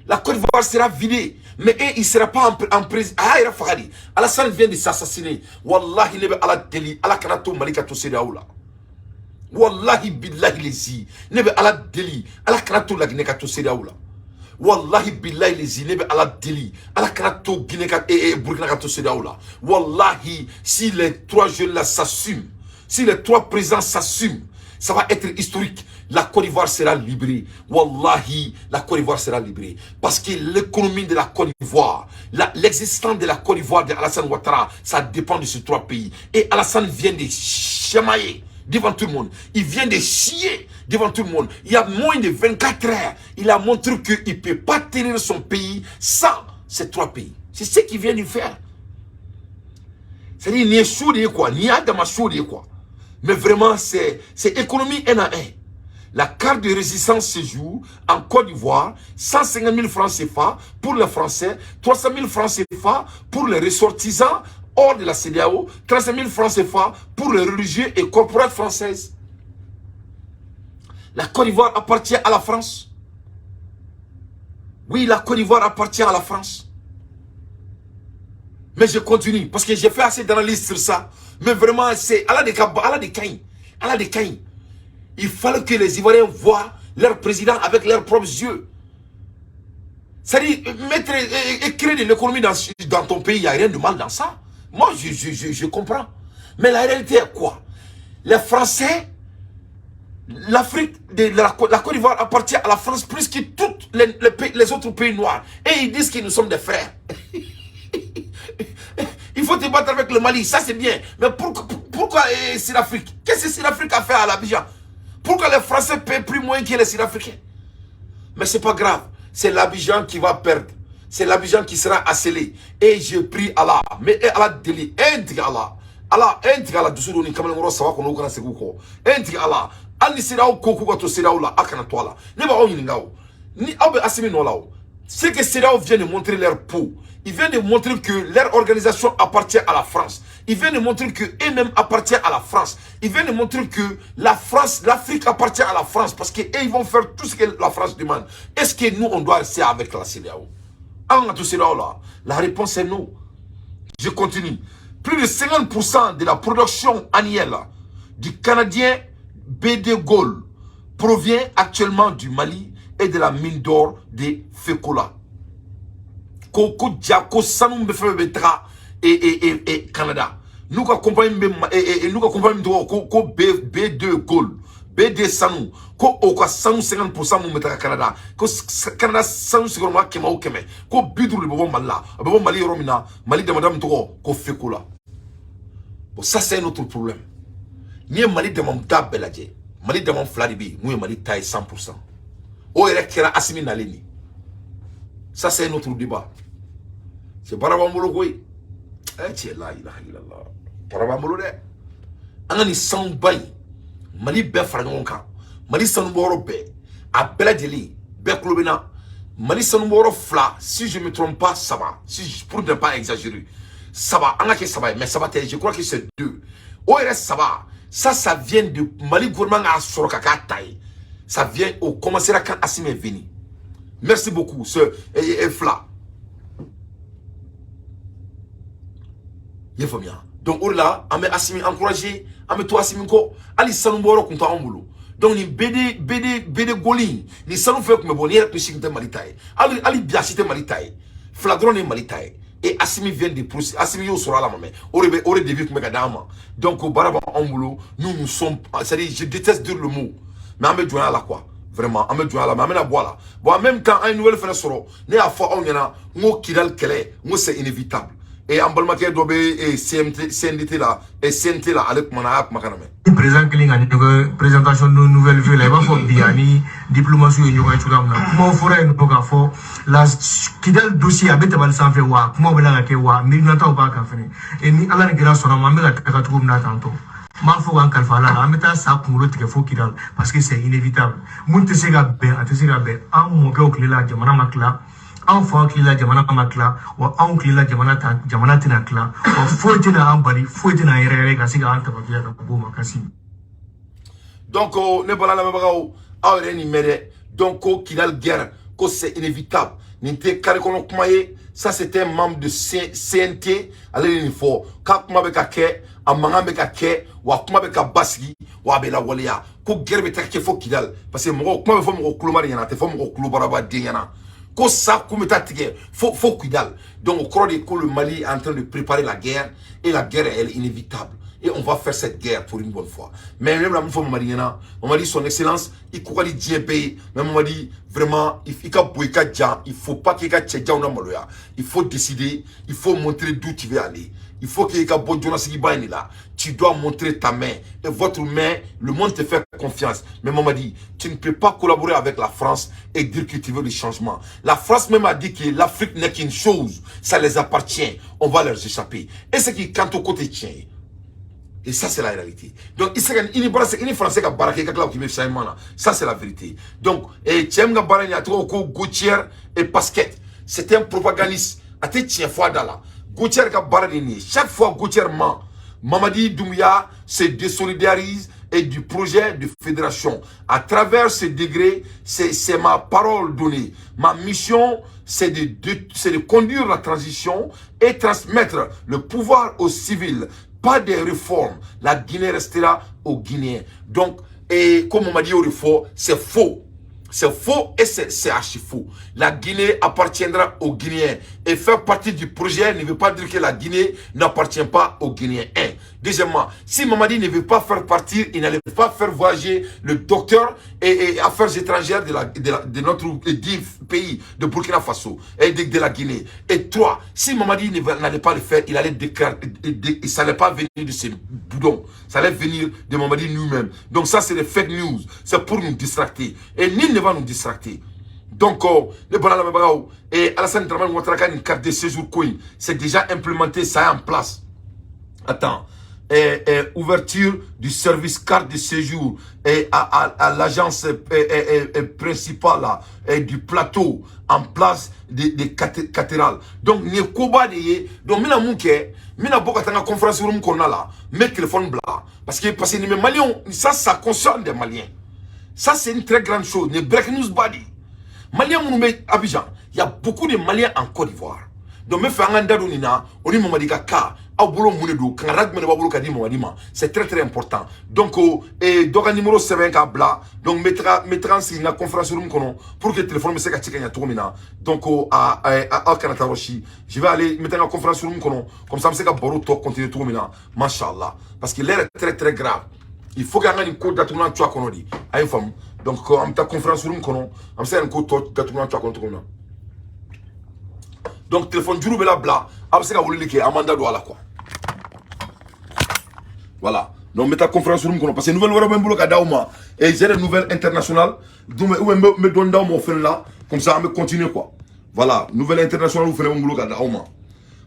[SPEAKER 1] La Côte d'Ivoire sera vidée. Mais il ne sera pas en prison. Ah, il a fallu. Alassane vient de s'assassiner. Wallahi, ne be ala deli. Ala kana to Mali ka to CEDEAO la. Wallahi billahi lezi. Ne be ala deli. Ala kana to la Guinée ka to CEDEAO la. Wallahi billahi lezi. Ne be ala deli. Ala kana to Guinée ka et Burkina ka to CEDEAO la. Wallahi, si les trois jeunes là s'assument, si les trois présidents s'assument, ça va être historique. La Côte d'Ivoire sera libérée. Wallahi, la Côte d'Ivoire sera libérée. Parce que l'économie de la Côte d'Ivoire, l'existence de la Côte d'Ivoire de Alassane Ouattara, ça dépend de ces trois pays. Et Alassane vient de chamailler devant tout le monde. Il vient de chier devant tout le monde. Il y a moins de 24 heures, il a montré qu'il ne peut pas tenir son pays sans ces trois pays. C'est ce qu'il vient de faire. C'est-à-dire nin ye show de ye quoi, nin y'a dama show de ye quoi. Mais vraiment, c'est économie 1 à 1. La carte de résistance séjour en Côte d'Ivoire, 150 000 francs CFA pour les Français, 300 000 francs CFA pour les ressortissants hors de la CEDEAO, 300 000 francs CFA pour les religieux et corporates françaises. La Côte d'Ivoire appartient à la France. Oui, la Côte d'Ivoire appartient à la France. Mais je continue parce que j'ai fait assez d'analyses sur ça. Mais vraiment, c'est Ala de Ala de Kain. Ala de Kain. Il fallait que les Ivoiriens voient leur président avec leurs propres yeux. C'est-à-dire, mettre et créer de l'économie dans ton pays, il n'y a rien de mal dans ça. Moi, je comprends. Mais la réalité est quoi? Les Français, l'Afrique, la Côte d'Ivoire appartient à la France plus que tous les autres pays noirs. Et ils disent que nous sommes des frères. Il faut te battre avec le Mali, ça c'est bien. Mais pourquoi c'est l'Afrique? Qu'est-ce que l'Afrique a fait à l'Abidjan? Pourquoi les Français paient plus moins que les Sud-Africains? Mais c'est pas grave. C'est l'Abidjan qui va perdre. C'est l'Abidjan qui sera accelé. Et je prie Allah. Mais Allah deli. N Allah. Allah, n Allah. Dusu ni kamalen saba kɔnɔ u kana segin u kɔ. N Allah. Hali ni CEDEAO ko k'u ka to CEDEAO la, a kana to a la. Ne b'aw ɲininka o. Ni aw bɛ Assimi nɔ la o. C'est que CEDEAO vient de montrer leur peau. Ils viennent de montrer que leur organisation appartient à la France. Ils viennent de montrer que eux-mêmes appartiennent à la France. Ils viennent de montrer que la France, l'Afrique appartient à la France parce qu'eux, ils vont faire tout ce que la France demande. Est-ce que nous, on doit rester avec la CEDEAO? Tout CEDEAO là. La réponse est non. Je continue. Plus de 50% de la production annuelle du Canadien BD Gold provient actuellement du Mali et de la mine d'or de Fekola. Ko ja ko sanu bɛ fɛn bɛ taga et Canada. N'u ka compagnie bɛ et n'u ka compagnie tɔgɔ ko B B2 Gold, BD sanu, ko o ka sanu 50% mun bɛ taga Canada, ko Canada sanu sigiyɔrɔma 100 o 100, ko 50 de bɛ bɔ Mali la. A bɛ bɔ Mali yɔrɔ min na, Mali damada min tɔgɔ ko Fekola. Bon, ça c'est un autre problème. N'i ye Mali damada bɛɛ lajɛ, Mali dama fila de bɛ yen mun ye Mali ta ye 100%. O yɛrɛ kɛra Assimi nalen de. Ça c'est un autre débat. C'est baara b'an bolo koyi. Ɛ cɛ, la ilaha illallah, baara b'an bolo dɛ. An ka nin sanuba in, Mali bɛɛ fara ɲɔgɔn kan, Mali sanubɔyɔrɔ bɛɛ, a bɛɛ lajɛlen bɛɛ kulo bɛ na. Mali sanubɔyɔrɔ fila, si je me trompe pas, saba, si pour ne pas exagérer, saba, an ka kɛ saba ye, mais saba tɛ, je crois que c'est deux. O yɛrɛ saba, ça vient de Mali gouvernement k'a sɔrɔ ka k'a ta ye. Ça vient au commencera quand Assimi est venu. Merci beaucoup ce et fila. I ye faamuya? Donc o de la an bɛ Assimi encourager, an bɛ to Assimi kɔ. Hali sanu bɔyɔrɔ kun t'anw bolo. Donc nin BD BD BD Gold, nin sanu fɛn tun bɛ bɔ, ni yɛrɛ tun si tun tɛ Mali ta ye. Hali bi a si tɛ Mali ta ye. Fila dɔrɔn de ye Mali ta ye. Et Assimi vient de procéder. Assimi y'o sɔrɔ a la ma mɛ. O de bɛ o de devis tun bɛ ka d'an ma. Donc o baara b'anw bolo. Nous nous sommes, c'est-à-dire, je déteste dire le mot, mais an bɛ jɔnya la quoi. Vraiment, an bɛ jɔnya la, mais an bɛna bɔ a la. Bon, en même temps, an ye nouvelle fɛnɛ sɔrɔ. Ne y'a fɔ aw ɲɛna n ko Kidal kɛlɛ, n ko c'est inévitable. Et an balimakɛ dɔ bɛ CMT, CNDT la, CNT la, ale kumana, a y'a kumakan lamɛn.
[SPEAKER 6] Président kelen ka ɲɔgɔn présentation de nouvelle ville la, i b'a fɔ bi ani diplomatie ye ɲɔgɔn ye cogoya min na, kumaw fɔra yen nɔ k'a fɔ la Kidal dossier a bɛ tabali sanfɛ wa kumaw bɛ la ka kɛ wa miirinataw b'a kan fɛnɛ. Et ni Ala ni kira sɔnna ma, an bɛ ka taga cogo min na tantɔ, n b'a fɔ k'an kalifa Ala la, an bɛ taa sa kunkolo tigɛ fo Kidal parce que c'est inévitable. Mun tɛ se ka bɛn, a tɛ se ka bɛn. An mɔkɛw tile la, jamana ma tila. Anw faw tile la, jamana ma tila. Wa anw tile la, jamana ta jamana tɛna tila. Wa foyi tɛna an bali, foyi tɛna an yɛrɛ yɛrɛ ka se k'an tabakiya ka bɔ o ma kasi.
[SPEAKER 1] Donc ne bala lamɛnbagaw, aw yɛrɛ nin mɛn dɛ. Donc ko Kidal guerre, ko c'est inévitable. Nin tɛ carré kɔnɔ kuma ye. Ça c'est un membre de CNT, ale de nin fɔ k'a kuma bɛ ka kɛ, a mankan bɛ ka kɛ, wa kuma bɛ ka basigi, wa a bɛ lawaleya, ko guerre bɛ taa kɛ fo Kidal. Parce que mɔgɔw kuma bɛ fɔ mɔgɔ kuloma de ɲɛna, a tɛ fɔ mɔgɔ kulobaraba den ɲɛna, ko sa kun bɛ taa tigɛ fo Kidal. Donc o kɔrɔ de ko le Mali est en train de préparer la guerre et la guerre, elle est inévitable et on va faire cette guerre pour une bonne fois. Mais même la fɔ Mamadi ɲɛna, Mamadi, son excellence, i ko ka di diɲɛ bɛɛ ye, mais Mamadi, vraiment, i ka bon, i ka jan, il faut pas k'i ka cɛ janw na maloya. Il faut décider, il faut montrer d'où tu veux aller. Il faut qu'il y ait un bon là. Tu dois montrer ta main. Et votre main, le monde te fait confiance. Mais Mamadi, tu ne peux pas collaborer avec la France et dire que tu veux du changement. La France même a dit que l'Afrique n'est qu'une chose. Ça les appartient. On va leur échapper. Et ce qui quand au côté tient. Et ça, c'est la réalité. Donc, il y a Français qui a baraqué, qui ça, c'est la vérité. Donc, et Tchemga Barani a Gauthier et Pasquet. C'était un propagandiste. A tient fois là. Gauthier a barani. Chaque fois Gauthier ment, Mamadi Doumbouya se désolidarise et du projet de fédération. À travers ce degré, c'est ma parole donnée. Ma mission, c'est de conduire la transition et transmettre le pouvoir aux civils. Pas des réformes. La Guinée restera aux Guinéens. Donc, et comme on m'a dit au faux, c'est faux. C'est faux et c'est archi faux. La Guinée appartiendra aux Guinéens. Et faire partie du projet ne veut pas dire que la Guinée n'appartient pas aux Guinéens. Un. Deuxièmement, si Mamadi ne veut pas faire partir, il n'allait pas faire voyager le docteur et affaires étrangères de notre pays, de Burkina Faso et de la Guinée. Et trois, si Mamadi n'allait pas le faire, il allait déclarer, ça n'allait pas venir de ses boudons. Ça allait venir de Mamadi nous-mêmes. Donc ça, c'est des fake news. C'est pour nous distracter. Et nul ne va nous distracter. Donc, le et Alassane Dramane Ouattara une carte de séjour coin, c'est déjà implémenté, ça est en place. Attends. Et ouverture du service carte de séjour et à l'agence principale là, et du plateau en place des cathédrales. Donc, ni koba de donc mina munke, mina boka conférence room qu'on a là, mes téléphones blancs. Parce que ni mes Maliens, ça concerne des Maliens. Ça, c'est une très grande chose. Les break news body. Maliens, Abidjan, il y a beaucoup de Maliens en Côte d'Ivoire. Donc, me faire un nina, on dit Mamadi Ka, c'est très très important. Donc, et donc, numéro 7 bla. Donc, mettra en la conférence room pour que le téléphone me se. Donc, à je vais aller mettre en conférence room comme ça, me baro to continuer tout mina. Mashallah. Parce que l'air est très très grave. Il faut qu'il y ait une code d'atournant tu as connu. Aïe femme. Donc, en ta conférence room on sait une code d'atournant tu as connu. Donc, téléphone du bla bla, a wuli ke amanda do ala quoi. Voilà. Donc, mets ta conférence room parce que nouvelle wɛrɛ bɛ n bolo ka d'aw ma. Et j'ai des nouvelles internationales. Donc, ou me donne d'aw ma o fɛnɛ la. Comme ça, on va continuer quoi. Voilà, nouvelle internationale ou fɛnɛ bɛ n bolo ka d'aw ma.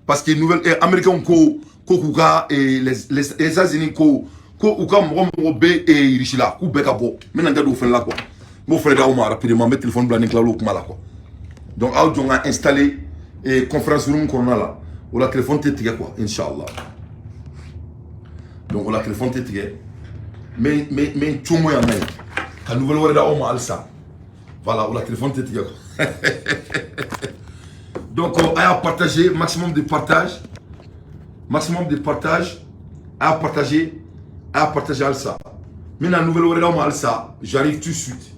[SPEAKER 1] Parce que nouvelle américain ko ko k'u ka les États-Unis ko ko u ka mɔgɔ mɔgɔ bɛ Russie la k'u bɛɛ ka bɔ. N bɛna n da don o fɛnɛ la quoi. N b'o fɛnɛ d'aw ma rapidement. N bɛ téléphone bila ni tilal'o kuma la quoi. Donc, aw jɔn ka installer et conférence room kɔnɔna la. O la téléphone tɛ tigɛ quoi, inchallah. Donc, o la téléphone tɛ tigɛ. Mais cogo yan n'a ye. Ka nouvelle wɛrɛ d'aw ma halisa. Voilà, o la téléphone tɛ tigɛ quoi. Donc, a y'a partager, maximum de partage. Maximum de partage. A y'a partager. A y'a partager halisa. N bɛna nouvelle wɛrɛ d'aw ma halisa. J'arrive tout de suite.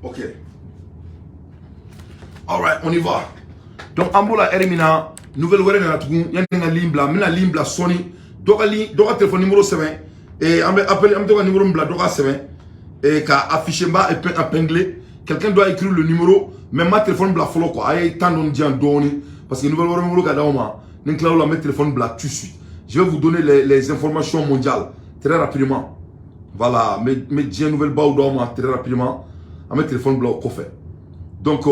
[SPEAKER 1] Ok. Alright, on y va. Donc, en la Ermina, nouvelle wɛrɛ nana tugun, yanni n ka ligne bila, n bɛna ligne bila sɔɔni. Dɔ ka ligne, dɔ ka téléphone numéro sɛbɛn. Et an bɛ appeler, an bɛ to ka numéro min bila, dɔ ka sɛbɛn. Et k'a afficher, n b'a épingler. Quelqu'un doit écrire le numéro, mais ma téléphone bila fɔlɔ quoi. A ye temps dɔɔni di yan dɔɔni. Parce que nouvelle wɛrɛ bɛ n bolo ka d'aw ma. Ni n tilal'o la, n bɛ téléphone bila tout de suite. Je vais vous donner les informations mondiales très rapidement. Voilà, n bɛ diɲɛ nouvelle baw d'aw ma très rapidement. An bɛ téléphone bila o kɔfɛ. Donc,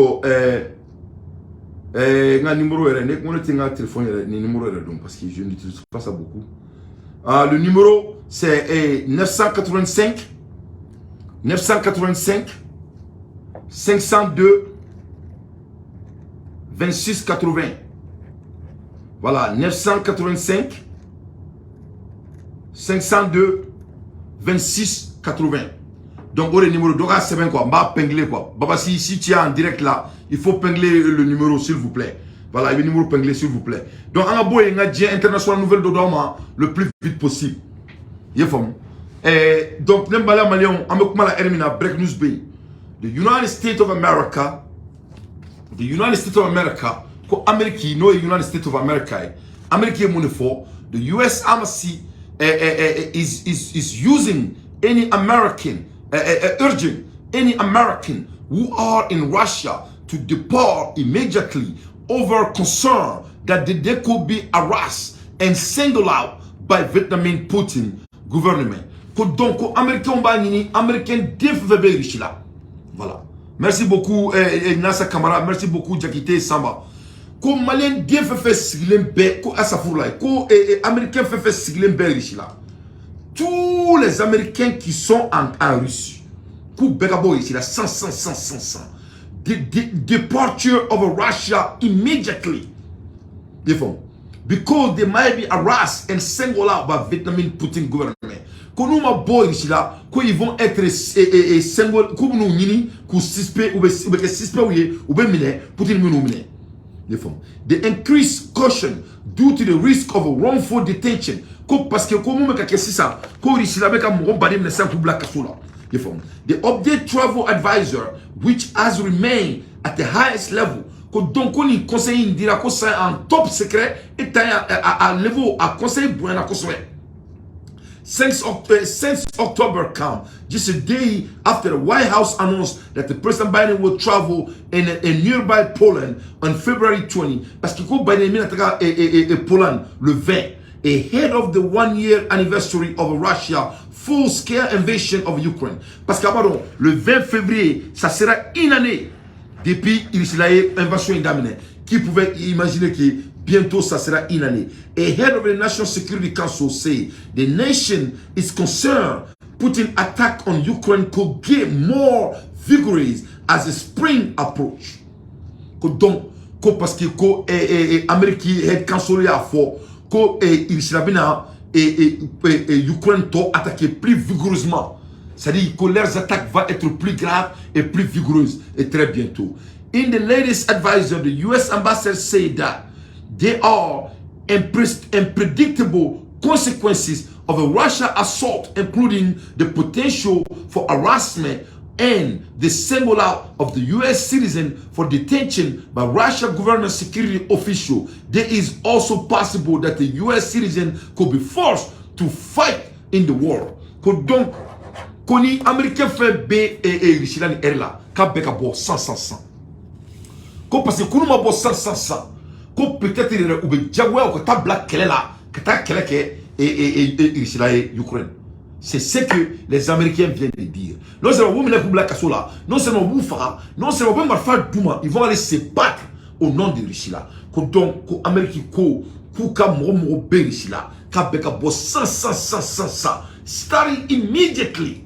[SPEAKER 1] n ka numéro yɛrɛ, ne ko ne tɛ n ka téléphone yɛrɛ ni numéro yɛrɛ dɔn parce que je n'utilise pas ça beaucoup. Ah, le numéro c'est 985 985 502 26 80. Voilà, 985 502 26 80. Donc, au numéro, donc, c'est bien quoi, on va pingler quoi. Baba, si tu es en direct là, il faut pingler le numéro s'il vous plaît. Voilà, il y a le numéro pinglé s'il vous plaît. Donc, on a beau, il y a international nouvelle d'Odoma le plus vite possible. Il faut. Et donc, Nembala Malion, on va la Hermina Break News Bay. The United States of America The United States of America, ko Amérique, n'o ye United States of America ye, Amérique ye mun de fɔ? The US Embassy is using any American, urging any American who are in Russia to depart immediately over concern that they could be harassed and singled out by Vladimir Putin government. Ko donc ko Américain b'a ɲini Américain den fɛn fɛn bɛ Russie la. Voilà. Merci beaucoup Nasa Kamara, merci beaucoup Jakite Samba. Ko Malien den fɛn fɛn sigilen bɛ ko asafurula ko Américain fɛn fɛn sigilen bɛ Russie la. Tous les Américains qui sont en Russie, k'u bɛɛ ka bɔ Russie la 100 100 100 100 100. The departure of Russia immediately. Because they might be harassed and singled out by Vladimir Putin government. Ko n'u ma bɔ Russie la, ko ils vont être single, k'u bɛn'u ɲini k'u suspect, u bɛ kɛ suspect ye, u bɛ minɛ, Putin bɛ n'u minɛ. The increased caution due to the risk of a wrongful detention. Ko parce que ko mun bɛ ka kɛ sisan, ko Russie la bɛ ka mɔgɔ baden minɛ sisan k'u bila kaso la. The update travel advisor, which has remained at the highest level, ko donc ko nin conseil in dira ko c'est en top secret et a level a conseil bonyana kosɛbɛ. Since October come, just a day after the White House announced that the President Biden will travel in nearby Poland on February 20, parce que ko Biden bɛna taga Poland le 20, ahead of the 1-year anniversary of Russia full-scale invasion of Ukraine. Parce que pardon, le 20 février, ça sera une année depuis Israël invasion daminɛ. Qui pouvait imaginer que bientôt ça sera une année? Ahead of the National Security Council say the nation is concerned Putin attack on Ukraine could get more vigorous as the spring approach. Ko donc ko parce que ko Amérique head council y'a fɔ ko Russie bɛna Ukraine tɔ attaquer plus vigoureusement. C'est-à-dire que leurs attaques vont être plus graves et plus vigoureuses et très bientôt. In the latest advisor, the US ambassador said that there are unpredictable consequences of a Russia assault, including the potential for harassment and the single out of the US citizen for detention by Russia government security official. There is also possible that the US citizen could be forced to fight in the war. Ko donc, ko ni Américain fɛn bɛ Russie la ni heure la, k'a bɛɛ ka bɔ 100 100 100. Ko parce que k'olu ma bɔ 100 100 100, ko peut-être yɛrɛ u bɛ jagoya u ka taa bila kɛlɛ la, ka taa kɛlɛ kɛ Russie la ye Ukraine. C'est ce que les Américains viennent de dire. Non seulement vous minɛ k'u bila kaso la, non seulement u b'u faga, non seulement u bɛ marifa d'u ma, ils vont aller se battre au nom de Russie la. Ko donc ko Amérique ko k'u ka mɔgɔ mɔgɔ bɛ Russie la, k'a bɛɛ ka bɔ 100 100 100 100 100, starting immediately.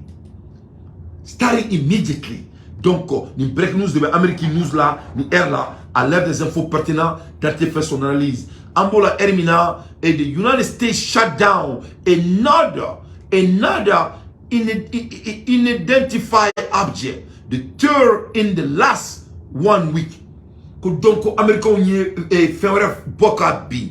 [SPEAKER 1] Starting immediately. Donc, ni break news de Amérique news là, ni heure là, à l'heure des infos pertinentes, Dante fait son analyse. Ambola Hermina et the United States shut down another unidentified object, the third in the last one week. Ko donc ko Américains ye fɛn wɛrɛ bɔ ka bin.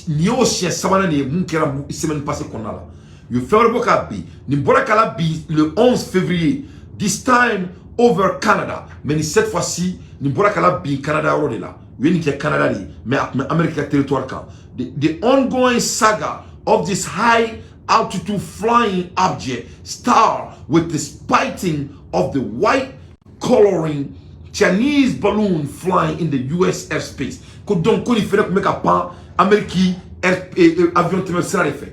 [SPEAKER 1] Nin y'o siɲɛ sabanan de ye mun kɛra semaine passée kɔnɔna la. U ye fɛn wɛrɛ bɔ ka bin. Nin bɔra k'a la bin le 11 février. This time over Canada. Mais ni cette fois-ci, nin bɔra k'a la bin Canada yɔrɔ de la. U ye nin kɛ Canada de ye, mais a tun bɛ Amérique ka territoire kan. The ongoing saga of this high altitude flying object start with the sighting of the white coloring Chinese balloon flying in the US airspace. Ko donc ko nin fɛnɛ tun bɛ ka pan Amérique avion tɛmɛ sira de fɛ.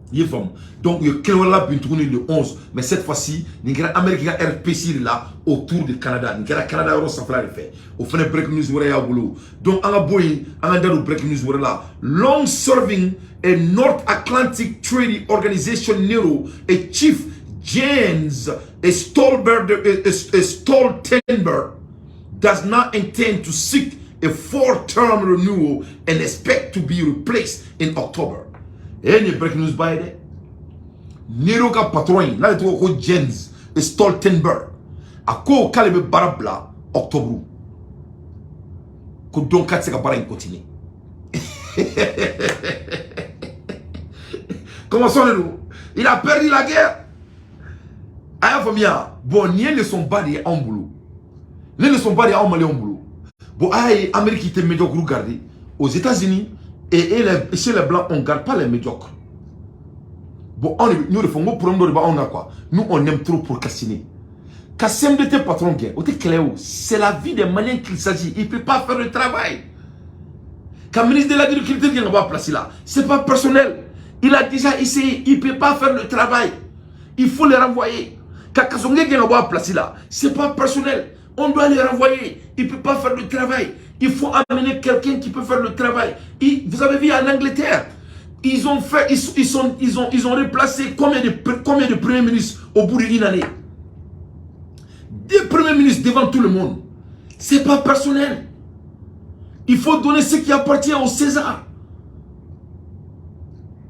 [SPEAKER 1] I ye faamu? Donc u ye kelen wɛrɛ labin tuguni le 11, mais cette fois-ci nin kɛra Amérique ka airspace de la autour de Canada. Nin kɛra Canada yɔrɔ sanfɛla de fɛ. O fɛnɛ break news wɛrɛ y'a bolo. Donc an ka bɔ yen, an ka da don break news wɛrɛ la. Long serving a North Atlantic Treaty Organization, NATO, a chief Jens a Stoltenberg does not intend to seek a fourth-term renewal and expect to be replaced in October. E nin ye break news ba ye dɛ. NATO ka patron in n'ale tɔgɔ ko Jens Stoltenberg, a ko k'ale bɛ baara bila octobre, ko donc k'a tɛ se ka baara in continuer. Comment ça don? Il a perdu la guerre. A y'a faamuya? Bon, nin ye leçon ba de ye anw bolo, nin leçon ba de ye anw maliyɛnw bolo. Bon, a y'a ye, Amérique tɛ médiocre garder. Aux États-Unis et chez les blancs, on garde pas les médiocres. Bon, anw de y'o de fɔ, n ko problème dɔ de b'anw na quoi. Nous, on aime trop procrastiner. Ka CMDT patron gɛn, o tɛ kɛlɛ o, c'est la vie des Maliens qu'il s'agit. Il peut pas faire le travail. Ka ministre de l'Agriculture gɛn ka bɔ a place la, c'est pas personnel. Il a déjà essayé, il peut pas faire le travail, il faut les renvoyer. Ka Kassogué gɛn ka bɔ a place la, c'est pas personnel, on doit les renvoyer. Il peut pas faire le travail, il faut amener quelqu'un qui peut faire le travail. Vous avez vu, en Angleterre, ils ont fait, ils, ils, sont, ils ont replacé combien de premiers ministres au bout d'une année? Des premiers ministres devant tout le monde. C'est pas personnel. Il faut donner ce qui appartient au César.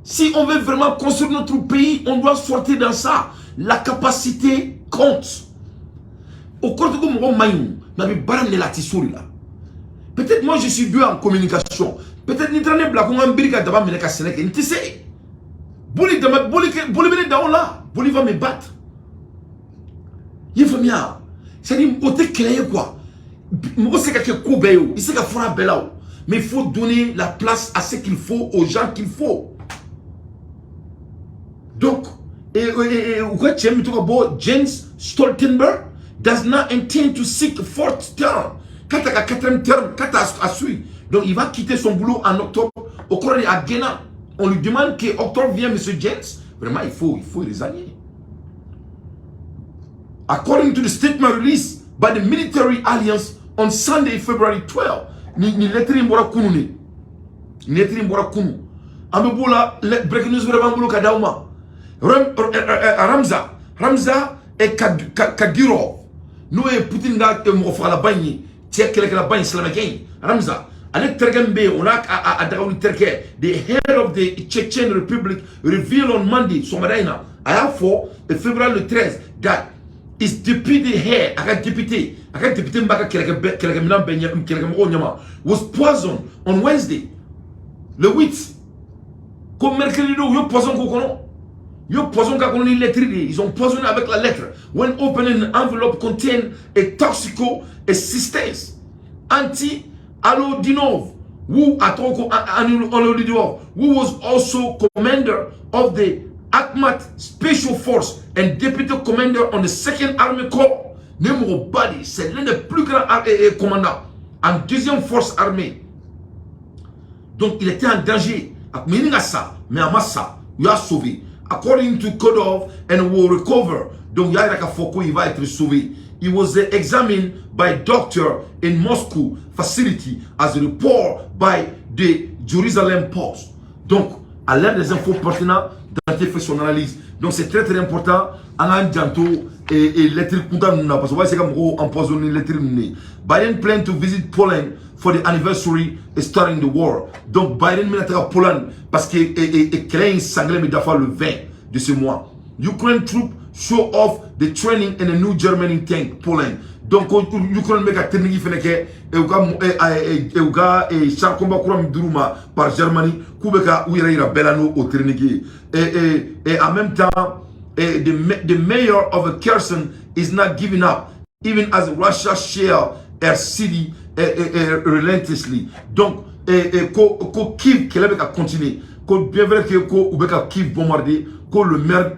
[SPEAKER 1] Si on veut vraiment construire notre pays, on doit sortir dans ça. La capacité compte. Au cours de mɔgɔ man ɲi, mais a bɛ baara min de la, a tɛ s'o de la. Peut-être moi, je suis doué en communication. Peut-être ni taara ne bila ko n ka n biri ka daba minɛ ka sɛnɛ kɛ, n tɛ se. Boli dama boli kɛ, boli bɛ ne dan o la. Boli va me battre. I ye faamuya? C'est à dire, o tɛ kɛlɛ ye quoi. Mɔgɔ se ka kɛ ko bɛɛ ye o, i se ka fura bɛɛ la o, mais il faut donner la place à ce qu'il faut, aux gens qu'il faut. Donc et u ka cɛ min to ka bɔ, Jens Stoltenberg does not intend to seek fourth term, k'a ta ka quatrième terme, k'a ta a suit. Donc il va quitter son boulot en octobre. O kɔrɔ de, a gɛnna. On lui demande que octobre vient, monsieur Jens, vraiment, il faut résigner. According to the statement released by the military alliance on Sunday, February 12. Ni lettre in bɔra kunu ne. Ni lettre in bɔra kunu. An bɛ b'o la, breaking news wɛrɛ b'an bolo ka d'aw ma. Ramza Kadyrov, n'o ye Putin ka mɔgɔ fagalaba in ye, cɛ kɛlɛkɛlaba in, silamɛkɛ in, Ramza, ale terikɛ min bɛ yen, o n'a a dagawuli terikɛ, the head of the Chechen Republic revealed on Monday, sɔgɔmada in na, a y'a fɔ février le 13, that is deputy head, a ka député min b'a ka kɛlɛkɛminɛn bɛɛ ɲɛ, kɛlɛkɛmɔgɔw ɲɛma, was poisoned on Wednesday le 8. Ko mercredi don, u ye poison k'o kɔnɔ, u ye poison k'a kɔnɔ ni lettre de ye. Ils ont poisonné avec la lettre. When opening, an envelope contain a toxico a substance. Anti Alodinov, who a tɔgɔ ko Alodinov, who was also commander of the Akhmat Special Force and deputy commander on the Second Army Corps. Ne mɔgɔ ba de, c'est l'un des plus grands commandants en deuxième force armée. Donc il était en danger. A tun bɛ ɲini ka sa, mais a ma sa. U y'a sauvé. According to Kadyrov, and will recover. Donc il y'a yira k'a fɔ ko il va être sauvé. He was examined by doctor in Moscow facility, as reported by the Jerusalem Post. Donc, à l'heure des infos pertinentes, Dante fait son analyse. Donc c'est très très important. An k'an janto et lettre kuntan ninnu na, parce que o b'a essayer ka mɔgɔw empoisonner lettre ninnu ye. Biden plan to visit Poland for the anniversary starting the war. Donc Biden bɛna taga Poland parce que et kɛlɛ in san kelen bɛ dafa le 20 de ce mois. Ukraine troop show off the training in a new Germany tank, Poland. Donc Ukraine bɛ ka training fɛnɛ kɛ u ka char combat kura min dir'u ma par Germany, k'u bɛ ka u yɛrɛ yira bɛɛ la n'o o training ye. Et en même temps, the mayor of Kherson is not giving up even as Russia shell her city relentlessly. Donc ko Kiev kɛlɛ bɛ ka continuer, ko bien vrai que ko u bɛ ka Kiev bombarder, ko le maire,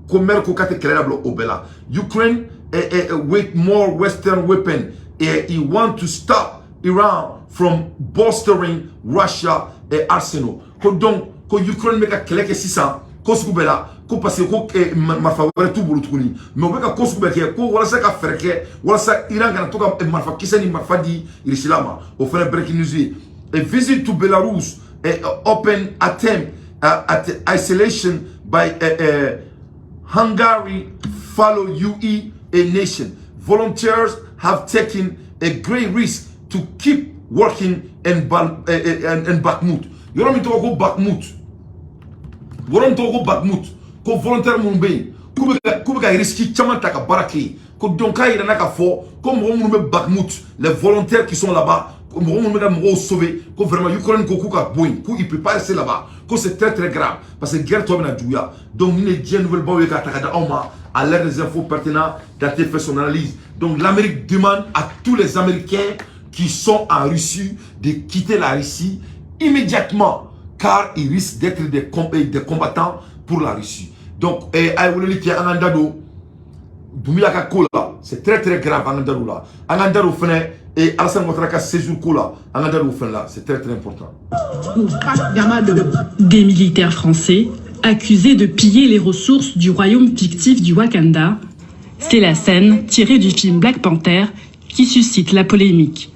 [SPEAKER 1] ko maire ko k'a tɛ kɛlɛ dabila o bɛɛ la. Ukraine with more Western weapon, he want to stop Iran from bolstering Russia arsenal. Ko donc ko Ukraine bɛ ka kɛlɛ kɛ sisan ko sugu bɛɛ la, ko parce que ko marifa wɛrɛ t'u bolo tuguni, mais u bɛ ka ko sugu bɛɛ kɛ ko walasa ka fɛɛrɛ kɛ walasa Iran kana to ka marifa kisɛ ni marifa di Russie ma. O fɛnɛ breaking news ye. A visit to Belarus, open attempt at isolation by Hungary follow UE a nation. Volunteers have taken a great risk to keep working in Bakhmut. Yɔrɔ min tɔgɔ ko Bakhmut, yɔrɔ min tɔgɔ ko Bakhmut, ko volontaire minnu bɛ yen, k'u bɛ ka risque caman ta ka baara kɛ yen. Ko donc k'a yira n na k'a fɔ ko mɔgɔ minnu bɛ Bakhmut, les volontaires qui sont là-bas, ko mɔgɔ minnu bɛ ka mɔgɔw sauver, ko vraiment Ukraine ko k'u ka bɔ yen, ko il peut pas rester là-bas, ko c'est très très grave parce que guerre tɔ bɛna juguya. Donc nin de ye diɲɛ nouvelle baw ye k'a ta ka di aw ma à l'heure des infos pertinentes. Dante fait son analyse. Donc l'Amérique demande à tous les Américains qui qui sont en Russie de quitter la Russie immédiatement, car ils risquent d'être des combattants pour la Russie. Donc, a ye weleli kɛ, an k'an da don Doumbouya ka ko la, c'est très très grave. An k'an da don la, an k'an da don fɛnɛ et Alassane Ouattara ka séjour ko la, an k'an da don fɛnɛ la, c'est très très important.
[SPEAKER 7] Des militaires français accusés de piller les ressources du royaume fictif du Wakanda. C'est la scène tirée du film Black Panther qui suscite la polémique.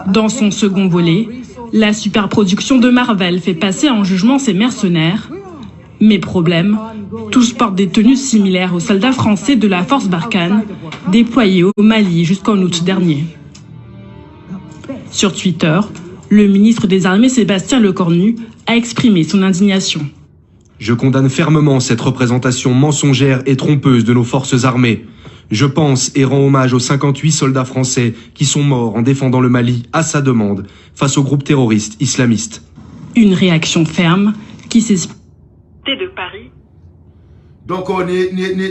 [SPEAKER 7] Dans son second volet, la superproduction de Marvel fait passer en jugement ses mercenaires. Mais problème, tous portent des tenues similaires aux soldats français de la force Barkhane, déployés au Mali jusqu'en août dernier. Sur Twitter, le ministre des Armées Sébastien Lecornu a exprimé son indignation.
[SPEAKER 8] Je condamne fermement cette représentation mensongère et trompeuse de nos forces armées. Je pense et rends hommage aux 58 soldats français qui sont morts en défendant le Mali à sa demande face au groupe terroriste islamiste.
[SPEAKER 7] Une réaction ferme qui s'est de Paris.
[SPEAKER 1] Donc ni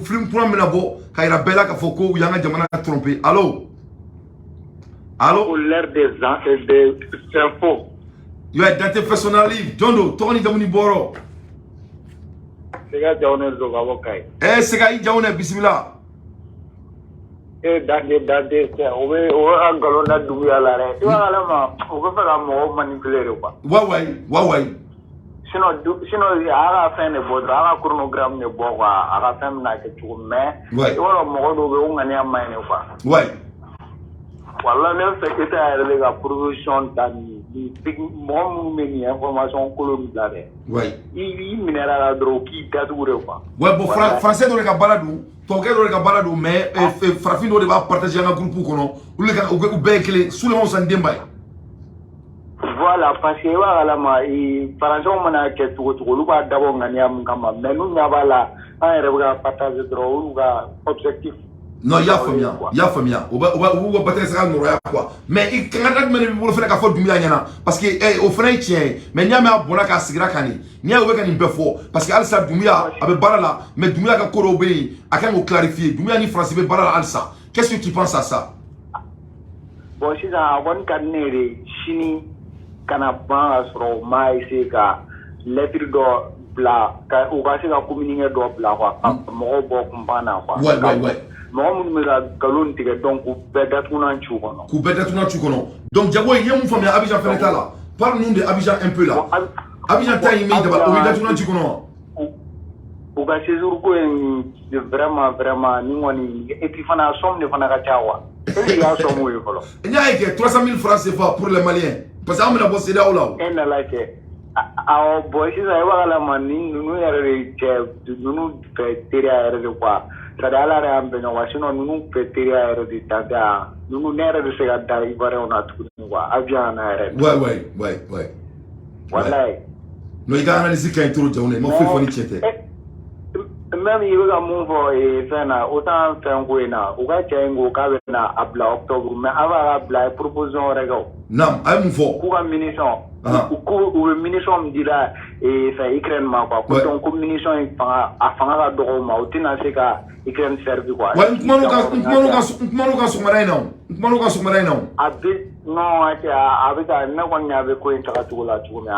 [SPEAKER 1] film kura min na bɔ ka yira bɛɛ la k'a fɔ ko u y'an ka jamana tromper. Allo, allo.
[SPEAKER 9] L'heure des infos.
[SPEAKER 1] Yo, Dante Personal, jɔn don? Tɔgɔ ni jamu ni bɔyɔrɔ?
[SPEAKER 9] Sega Jawune don ka bɔ Kayi.
[SPEAKER 1] Sega i Jawune, bisimila.
[SPEAKER 9] E Dante, Dante cɛ, o bɛ ka nkalon da duguya la dɛ. I b'a kalama, u bɛ fɛ ka mɔgɔw manipuler de quoi.
[SPEAKER 1] Wa wayi, wa wayi.
[SPEAKER 9] Sinon a y'a ka fɛn de bɔ dɔrɔn, a ka chronogramme de bɔ quoi, a ka fɛn bɛna kɛ cogo min, mais i b'a dɔn, mɔgɔ dɔw bɛ yen, u ŋaniya man ɲi de quoi. Walahi, ne bɛ fɛ État yɛrɛ de ka proposition ta nin mɔgɔ minnu bɛ nin information kolon bila dɛ. I minɛra la dɔrɔn, k'i datugu de quoi.
[SPEAKER 1] Ouais, bon, français dɔ de ka baara don, tubabukɛ dɔ de ka baara don, mais farafin dɔ de b'a partager an ka groupe kɔnɔ. Olu de ka u bɛɛ ye kelen, Sulemani San Denba ye.
[SPEAKER 9] Voilà, parce que i b'a kalama, faransɛw mana kɛ cogo cogo, olu b'a dabɔ ŋaniya mun kama, mais n'u ɲɛ b'a la, an yɛrɛ bɛ ka partager dɔrɔn, olu ka objectif.
[SPEAKER 1] Non, i y'a faamuya, i y'a faamuya. U b'u ka batterie se ka nɔgɔya quoi. Mais i kan ka jumɛn de b'i bolo fɛnɛ k'a fɔ Doumbouya ɲɛna? Parce que o fana ye tiɲɛ ye. Mais n'i y'a mɛn a bɔnna k'a sigira kan de, n'i y'a ye u bɛ ka nin bɛɛ fɔ, parce que halisa Doumbouya a bɛ baara la, mais Doumbouya ka ko dɔw bɛ yen, a kan k'o clarifier. Doumbouya ni Faransi bɛ baara la halisa. Qu'est-ce que tu penses à ça?
[SPEAKER 9] Bon, sisan a kɔni ka di ne ye de, sini kana ban ka sɔrɔ u ma essayer ka lettre dɔ bila ka u ka se ka communiqué dɔ bila quoi, ka mɔgɔw bɔ kunpan na quoi.
[SPEAKER 1] Ouais ouais ouais.
[SPEAKER 9] Mɔgɔ minnu bɛ ka nkalon tigɛ, donc k'u bɛɛ datugunan ci u kɔnɔ.
[SPEAKER 1] K'u bɛɛ datugunan ci u kɔnɔ. Donc Jago, i ye mun faamuya Abidjan fɛnɛ ta la? Parle-nous de Abidjan un peu là. Abidjan ta in min daba, o bɛ datugunan ci kɔnɔ wa?
[SPEAKER 9] U ka séjour ko in, vraiment vraiment, ni kɔni, et puis fana somme de fana ka ca quoi. E y'a somme ye fɔlɔ?
[SPEAKER 1] N y'a ye kɛ 300 000 francs CFA pour les Maliens. Parce que an bɛna bɔ CEDEAO la o.
[SPEAKER 9] E nana kɛ awɔ. Bon, sisan i b'a kalama, ni ninnu yɛrɛ de cɛ, ninnu fɛ teriya yɛrɛ de quoi, c'est à dire Ala yɛrɛ y'an bɛn ɲɔgɔn ma, sinon ninnu fɛ teriya yɛrɛ de dan tɛ yan. Ninnu, ne yɛrɛ bɛ se ka da Ivoirien na tuguni quoi, Abidjan na yɛrɛ.
[SPEAKER 1] Ouais.
[SPEAKER 9] Walayi.
[SPEAKER 1] Non, i ka analyse ka ɲi trop, Jawune. I ma foyi fɔ ni tiɲɛ tɛ.
[SPEAKER 9] Même i bɛ ka mun fɔ fɛn na, OTAN fɛn ko in na, u ka cɛ in ko k'a bɛ na a bila octobre, mais a b'a ka bila, a ye proposition wɛrɛ kɛ o.
[SPEAKER 1] Naam, a ye mun fɔ?
[SPEAKER 9] K'u ka munition, k'u u bɛ munition min dira fɛn Ukraine ma quoi, ko donc ko munition in fanga, a fanga ka dɔgɔ u ma, u tɛna se ka Ukraine servi quoi.
[SPEAKER 1] Ouais, n kuman'u kan sɔgɔmada in na o. N kuman'u kan sɔgɔmada in na o.
[SPEAKER 9] A bɛ, non, cɛ, a bɛ ka ne kɔni ɲɛ bɛ ko in taga cogo la cogo min,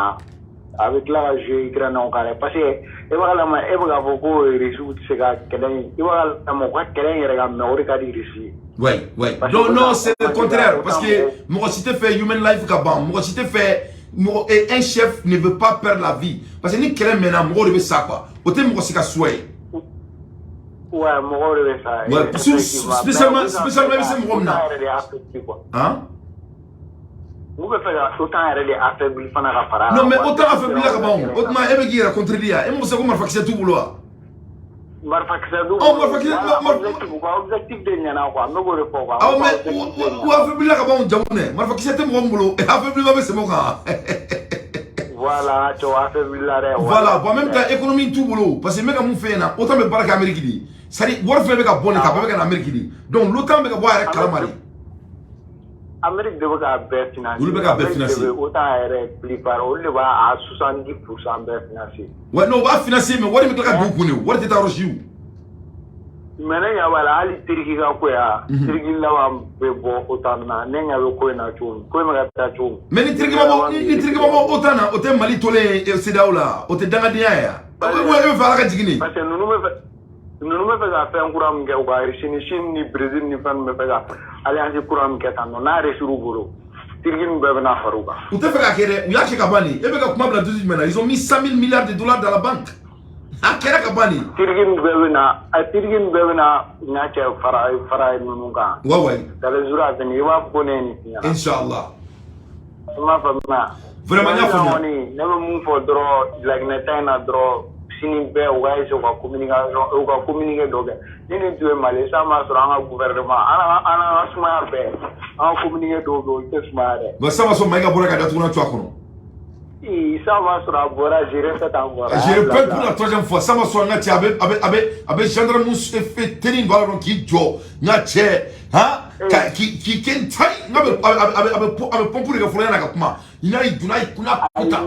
[SPEAKER 9] a bɛ tila ka jouer Ukraine kan dɛ, parce que e b'a kalama, e bɛ k'a fɔ ko Russiw tɛ se ka kɛlɛ in, i b'a kalama, u ka kɛlɛ in yɛrɛ ka mɛn, o de ka di Russie ye.
[SPEAKER 1] Ouais. Non, non, c'est le contraire. Parce que mɔgɔ si tɛ fɛ human life ka ban. Mɔgɔ si tɛ fɛ, mɔgɔ, et un chef ne veut pas perdre la vie. Parce que ni kɛlɛ mɛnna, mɔgɔw de bɛ sa quoi. O tɛ mɔgɔ si ka souhait ye.
[SPEAKER 9] Ouais, mɔgɔw de bɛ sa.
[SPEAKER 1] Ouais, spécialement i bɛ se mɔgɔ min na.
[SPEAKER 9] yɛrɛ de affaibli quoi.
[SPEAKER 1] Hein?
[SPEAKER 9] U bɛ fɛ ka OTAN yɛrɛ de affaibli fana ka fara.
[SPEAKER 1] Non, mais OTAN affaibli la ka ban o. O tuma e bɛ k'i yɛrɛ contredire yan. E m'o se ko marifakisɛ t'u bolo wa?
[SPEAKER 9] Marifakisɛ t'u
[SPEAKER 1] bolo. Ɔ, marifakisɛ.
[SPEAKER 9] U ka objectif de ɲɛna quoi, n bɛ k'o de fɔ quoi.
[SPEAKER 1] Awɔ, mais u affaibli la ka ban o, Jawune. Marifakisɛ tɛ mɔgɔ min bolo, affaibli ba bɛ sɛmɛ o kan.
[SPEAKER 9] Voilà, cɛw affaibli la dɛ.
[SPEAKER 1] Voilà, bon, en même temps, économie t'u bolo, parce que n bɛ ka mun f'e ɲɛna, OTAN bɛ baara kɛ Amérique de ye. C'est à dire wari fɛn bɛ ka bɔ nin kan, a bɛɛ bɛ ka na Amérique de. Donc l'OTAN bɛ ka bɔ a yɛrɛ kalama de.
[SPEAKER 9] Amérique de bɛ k'a bɛɛ financer.
[SPEAKER 1] Olu bɛ k'a bɛɛ financer.
[SPEAKER 9] Amérique de bɛ OTAN yɛrɛ plupart, olu de b'a a 70% bɛɛ financer.
[SPEAKER 1] Ouais, non, u b'a financer, mais wari bɛ tila ka don u kun de, wari tɛ taa yɔrɔ si o.
[SPEAKER 9] Mais ne ɲɛ b'a la, hali Turquie ka ko ya, Turquie laban bɛ bɔ OTAN na. Ne ɲɛ bɛ ko in na cogo min, ko in bɛ ka taa cogo min.
[SPEAKER 1] Mais ni Turquie ma bɔ, ni Turquie ma bɔ OTAN na, o tɛ Mali tolen ye CEDEAO la, o tɛ dangadenya ye wa? E bɛ fɛ Ala ka jigin de.
[SPEAKER 9] Parce que ninnu bɛ fɛ ka fɛn kura min kɛ, u ka Russie ni Chine ni Brésil ni fɛn ninnu bɛ fɛ ka alliance kura min kɛ tan nɔ, n'a réussir u bolo, Turquie ninnu bɛɛ bɛna fara u kan.
[SPEAKER 1] U tɛ fɛ k'a kɛ dɛ, u y'a kɛ ka ban de. E bɛ ka kuma bila dusu jumɛn na? Ils ont mis 100 000 milliards de dollars dans la banque. A kɛra ka ban de.
[SPEAKER 9] Turquie ninnu bɛɛ bɛna a Turquie ninnu bɛɛ bɛna ɲa cɛ fara ninnu kan.
[SPEAKER 1] Ouais.
[SPEAKER 9] Dans les jours à venir, i b'a fɔ ko ne ye nin f'i ɲɛna.
[SPEAKER 1] Inchallah.
[SPEAKER 9] I m'a faamuya?
[SPEAKER 1] Vraiment, n y'a faamuya.
[SPEAKER 9] Kɔni, ne bɛ mun fɔ dɔrɔn, Laginɛ ta in na dɔrɔn, sini bɛɛ u ka essayer u ka communication, u ka communiqué dɔ kɛ. Ni nin tun ye Mali ye, sisan b'a sɔrɔ an ka gouvernement, an ka sumaya bɛɛ, an ka communiqué dɔw bɛ yen, olu tɛ sumaya dɛ.
[SPEAKER 1] Bon, sisan b'a sɔrɔ Maïga bɔra ka datugulan to a kɔnɔ.
[SPEAKER 9] Ii, sisan b'a sɔrɔ a bɔra, je répète encore.
[SPEAKER 1] Je répète pour la troisième fois, sisan b'a sɔrɔ n ka cɛ a bɛ gendarme tenue don a la dɔrɔn k'i jɔ, n ka cɛ, han, ka k'i kɛ n tayi, n ka bɛ a bɛ pompe de kɛ fɔlɔ yan'a ka kuma. N'a y'i donna, a y'i kunna kuta.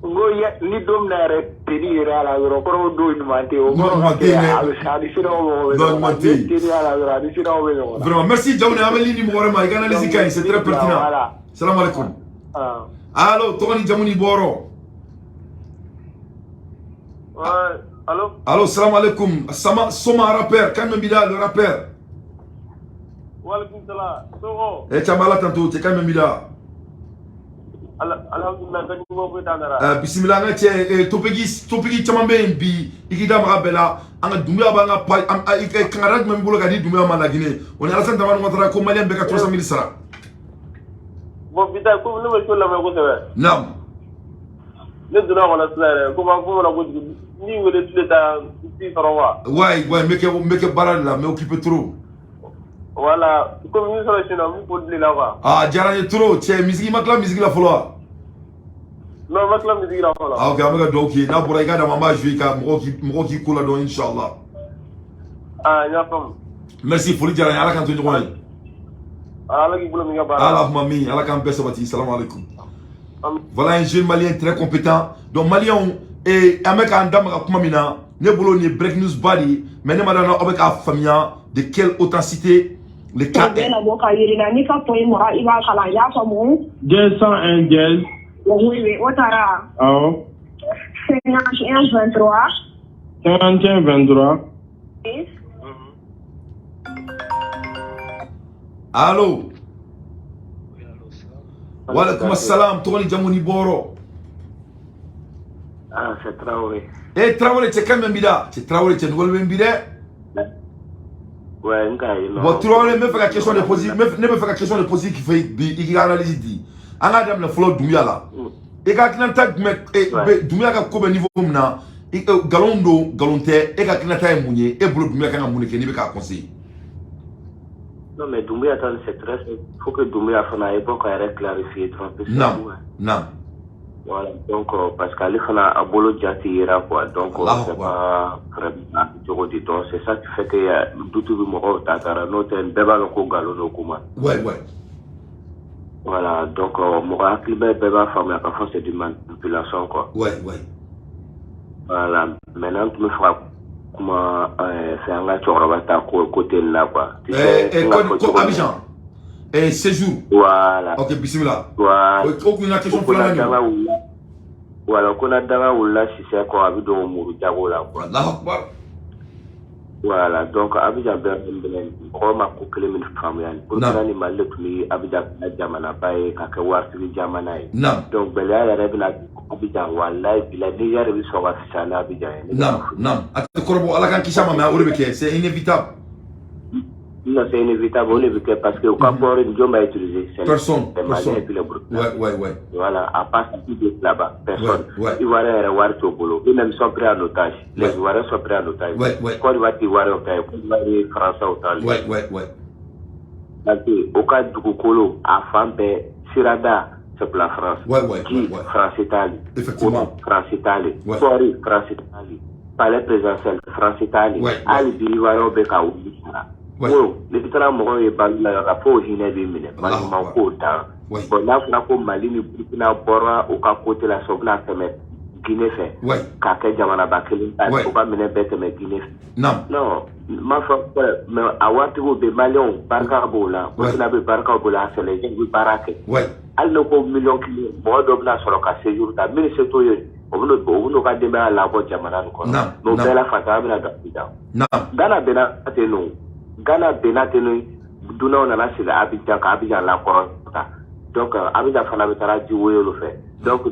[SPEAKER 9] N ko ni don min na yɛrɛ tenue yɛrɛ a la dɔrɔn, kɔrɔ ko don ɲuman tɛ yen. O
[SPEAKER 1] Non,
[SPEAKER 9] kɔrɔ
[SPEAKER 1] ɲuman tɛ yen dɛ.
[SPEAKER 9] a bɛ a ni CEDEAO mɔgɔw bɛ
[SPEAKER 1] Non,
[SPEAKER 9] ɲɔgɔn na.
[SPEAKER 1] ɲuman tɛ yen.
[SPEAKER 9] Ni tenue y'a la dɔrɔn, a ni CEDEAO bɛ ɲɔgɔn na.
[SPEAKER 1] Vraiment, merci Diaoune, an bɛ ligne di mɔgɔ wɛrɛ ma. I ka analyse ka ɲi, c'est très pertinent.
[SPEAKER 9] Voilà.
[SPEAKER 1] Salam alaikum.
[SPEAKER 9] Ah.
[SPEAKER 1] Allo, tɔgɔ ni jamu ni bɔyɔrɔ?
[SPEAKER 9] Ouais, allo?
[SPEAKER 1] Allo, salam alaikum. Sama Soma rappeur, kan min b'i da, le rappeur.
[SPEAKER 9] Walaikum salam. Sogo.
[SPEAKER 1] Eh, caman Ala tanto, cɛ kan min b'i da.
[SPEAKER 9] Alhamdulillah, bɛɛ ni bɔ foyi t'an da la.
[SPEAKER 1] Bisimila an ka cɛ, topiki caman bɛ yen bi, i k'i da maga bɛɛ la. An ka Doumbouya b'an ka pa an i ka kangari jumɛn b'i bolo ka di Doumbouya ma Laginɛ? O ni Alassane Dramane Ouattara ko Malien bɛɛ ka 300 000 sara.
[SPEAKER 9] Bon, bi ta komi ne bɛ ko lamɛn kosɛbɛ.
[SPEAKER 1] Naam.
[SPEAKER 9] Ne donna a kɔnɔ sisan yɛrɛ, komi an fɔ kojugu, n'i wele tile ta n t'i sɔrɔ wa.
[SPEAKER 1] Ouais, n bɛ kɛ baara de la, n bɛ occupé trop.
[SPEAKER 9] Voilà, komi n sɔrɔ sinon n bɛ foli de la quoi.
[SPEAKER 1] Ah, a diyara n ye trop cɛ, musique ma tila musique la fɔlɔ wa?
[SPEAKER 9] Non, n ma tila musique la fɔlɔ.
[SPEAKER 1] Ah ok, an bɛ ka dugawu k'i ye, n'a bɔra i k'a d'a ma, an b'a jouer ka mɔgɔw k'i ko ladɔn inchallah.
[SPEAKER 9] Ah, n y'a faamu.
[SPEAKER 1] Merci, foli diyara n ye, Ala k'an to ɲɔgɔn ye.
[SPEAKER 9] Ala k'i bolo min ka baara la.
[SPEAKER 1] Allahumma amin, Ala k'an bɛɛ sabati, salam alaikum. Voilà un jeune Malien très compétent. Donc Malien, et an bɛ k'an da maga kuma min na, ne bolo nin ye break news ba de ye, mais ne ma d'a la aw bɛ k'a faamuya de quelle authenticité le cas est.
[SPEAKER 10] Bɛɛ na bɔ ka yiri la, n'i ka point mara, i b'a kalan, i y'a faamu.
[SPEAKER 11] Dièse 101 dièse.
[SPEAKER 10] Oui, o taara.
[SPEAKER 11] Awɔ.
[SPEAKER 10] 51 23.
[SPEAKER 11] 51 23.
[SPEAKER 10] Oui.
[SPEAKER 1] Allo. Wa salam, tɔgɔ ni jamu ni bɔyɔrɔ?
[SPEAKER 9] Ah, c'est Traoré.
[SPEAKER 1] Eh Traoré, cɛ kan min b'i da, cɛ Traoré, cɛ nɔgɔli bɛ n bi dɛ.
[SPEAKER 9] Ouais, n ka yen nɔ.
[SPEAKER 1] Bon Traoré, n bɛ fɛ ka question de poser, ne bɛ fɛ ka question de poser k'i fɛ bi, i k'i ka analyse di. An k'a daminɛ fɔlɔ Doumbouya la. I ka hakilinata jumɛn bɛ Doumbouya ka ko bɛ niveau min na, nkalon don, nkalon tɛ, e ka hakilinata ye mun ye? E bolo Doumbouya kan ka mun de kɛ n'i bɛ k'a conseiller?
[SPEAKER 9] Non, mais Doumbouya, c'est très simple. Il faut que Doumbouya fana ye bɔ ka yɛrɛ clarifier dɔrɔn. Puis c'est
[SPEAKER 1] Naam,
[SPEAKER 9] tout, hein.
[SPEAKER 1] naam.
[SPEAKER 9] Voilà, donc, parce qu'ale fana a bolo jati yera quoi. Donc,
[SPEAKER 1] Allahu
[SPEAKER 9] c'est
[SPEAKER 1] Akbar.
[SPEAKER 9] pas vraiment cogo di. Donc, c'est ça qui fait que doute bɛ mɔgɔw ta taara. N'o tɛ, bɛɛ b'a dɔn ko nkalon don kuma.
[SPEAKER 1] Ouais.
[SPEAKER 9] Voilà, donc, mɔgɔ hakili bɛ bɛɛ b'a faamuya k'a fɔ c'est du manipulation quoi.
[SPEAKER 1] Ouais.
[SPEAKER 9] Voilà, maintenant tun bɛ fɛ ka kuma fɛn an ka cɛkɔrɔba ta ko côté nin na quoi. Tu sais, n ka fɔ
[SPEAKER 1] ko
[SPEAKER 9] cogo min na.
[SPEAKER 1] Abidjan. Séjour.
[SPEAKER 9] Voilà.
[SPEAKER 1] Ok, bismillah.
[SPEAKER 9] Voilà.
[SPEAKER 1] O kun ye n ka question
[SPEAKER 9] Ko na
[SPEAKER 1] filanan de ye.
[SPEAKER 9] danga wulila. Voilà, ko na danga wulila sisɛ kɔ, a bɛ don muru jago la quoi.
[SPEAKER 1] Allahu Akbar.
[SPEAKER 9] Voilà, donc Abidjan bɛɛ bɛnɛ mɔgɔ ma ko kelen min faamuya ni Burkina ni Mali de tun bɛ Abidjan kɛ jamanaba ye ka kɛ waritigi jamana ye.
[SPEAKER 1] Naam.
[SPEAKER 9] Donc gɛlɛya yɛrɛ bɛna Abidjan, walayi bilayi, Niger bɛ sɔn ka fisaya ni Abidjan ye. Ne bɛ
[SPEAKER 1] Naam, naam. A tɛ kɔrɔbɔ, Ala k'an kisi a ma, mais o de bɛ kɛ, c'est inévitable.
[SPEAKER 9] Non, c'est inévitable, o de bɛ kɛ parce que u ka port nin jɔn b'a utiliser? C'est
[SPEAKER 1] Personne,
[SPEAKER 9] les Maliens
[SPEAKER 1] personne.
[SPEAKER 9] et puis les Burkinabés.
[SPEAKER 1] Ouais.
[SPEAKER 9] Voilà, à part ça, qui est là-bas, personne.
[SPEAKER 1] Ouais.
[SPEAKER 9] Ivoiriens yɛrɛ wari t'o bolo. Eux-mêmes sont pris en otage. Les Ivoiriens sont pris en otage.
[SPEAKER 1] Ouais.
[SPEAKER 9] Côte d'Ivoire tɛ Ivoiriens ta ye, Côte d'Ivoire ye Français ta ye.
[SPEAKER 1] Ouais.
[SPEAKER 9] Parce que u ka dugukolo a fan bɛɛ sirada, c'est pour la France. Ji, Français t'ale.
[SPEAKER 1] Effectivement.
[SPEAKER 9] Français t'ale.
[SPEAKER 1] Ouais.
[SPEAKER 9] Port, Français t'ale. Palais présidentiel, Français t'ale.
[SPEAKER 1] Ouais.
[SPEAKER 9] Hali bi Ivoiriens bɛ ka wuli sara.
[SPEAKER 1] Ouais.
[SPEAKER 9] Ko n'i taara mɔgɔw ye banque la yɔrɔ la fo hinɛ b'i minɛ.
[SPEAKER 1] Allahu
[SPEAKER 9] Maɲuman
[SPEAKER 1] Akbar.
[SPEAKER 9] ko dan.
[SPEAKER 1] Ouais.
[SPEAKER 9] Bon, n'a fɔra ko Mali ni Burkina bɔra u ka côté la sisan, u bɛna tɛmɛ Guinée fɛ k'a kɛ jamanaba kelen, u ka minɛn bɛɛ tɛmɛ Guinée fɛ. Non, n m'a fɔ, mais a waritigiw bɛ, Maliyɛnw barika b'o la, Burkina bɛ barika b'o la, a sɛnɛ bɛ baara kɛ. Hali ne ko miliyɔn 1, mɔgɔ dɔ bɛna sɔrɔ ka séjour ta, min se t'o ye, o bɛn'o ka denbaya labɔ jamana nin kɔnɔ. Mais o bɛɛ la, fantanya bɛna don Abidjan. Ghana bɛnna ten nɔ, Ghana bɛnna ten nɔ, dunanw nana sigi Abidjan ka Abidjan lakɔrɔta. Donc Abidjan fana bɛ taara ji woyo fɛ. Donc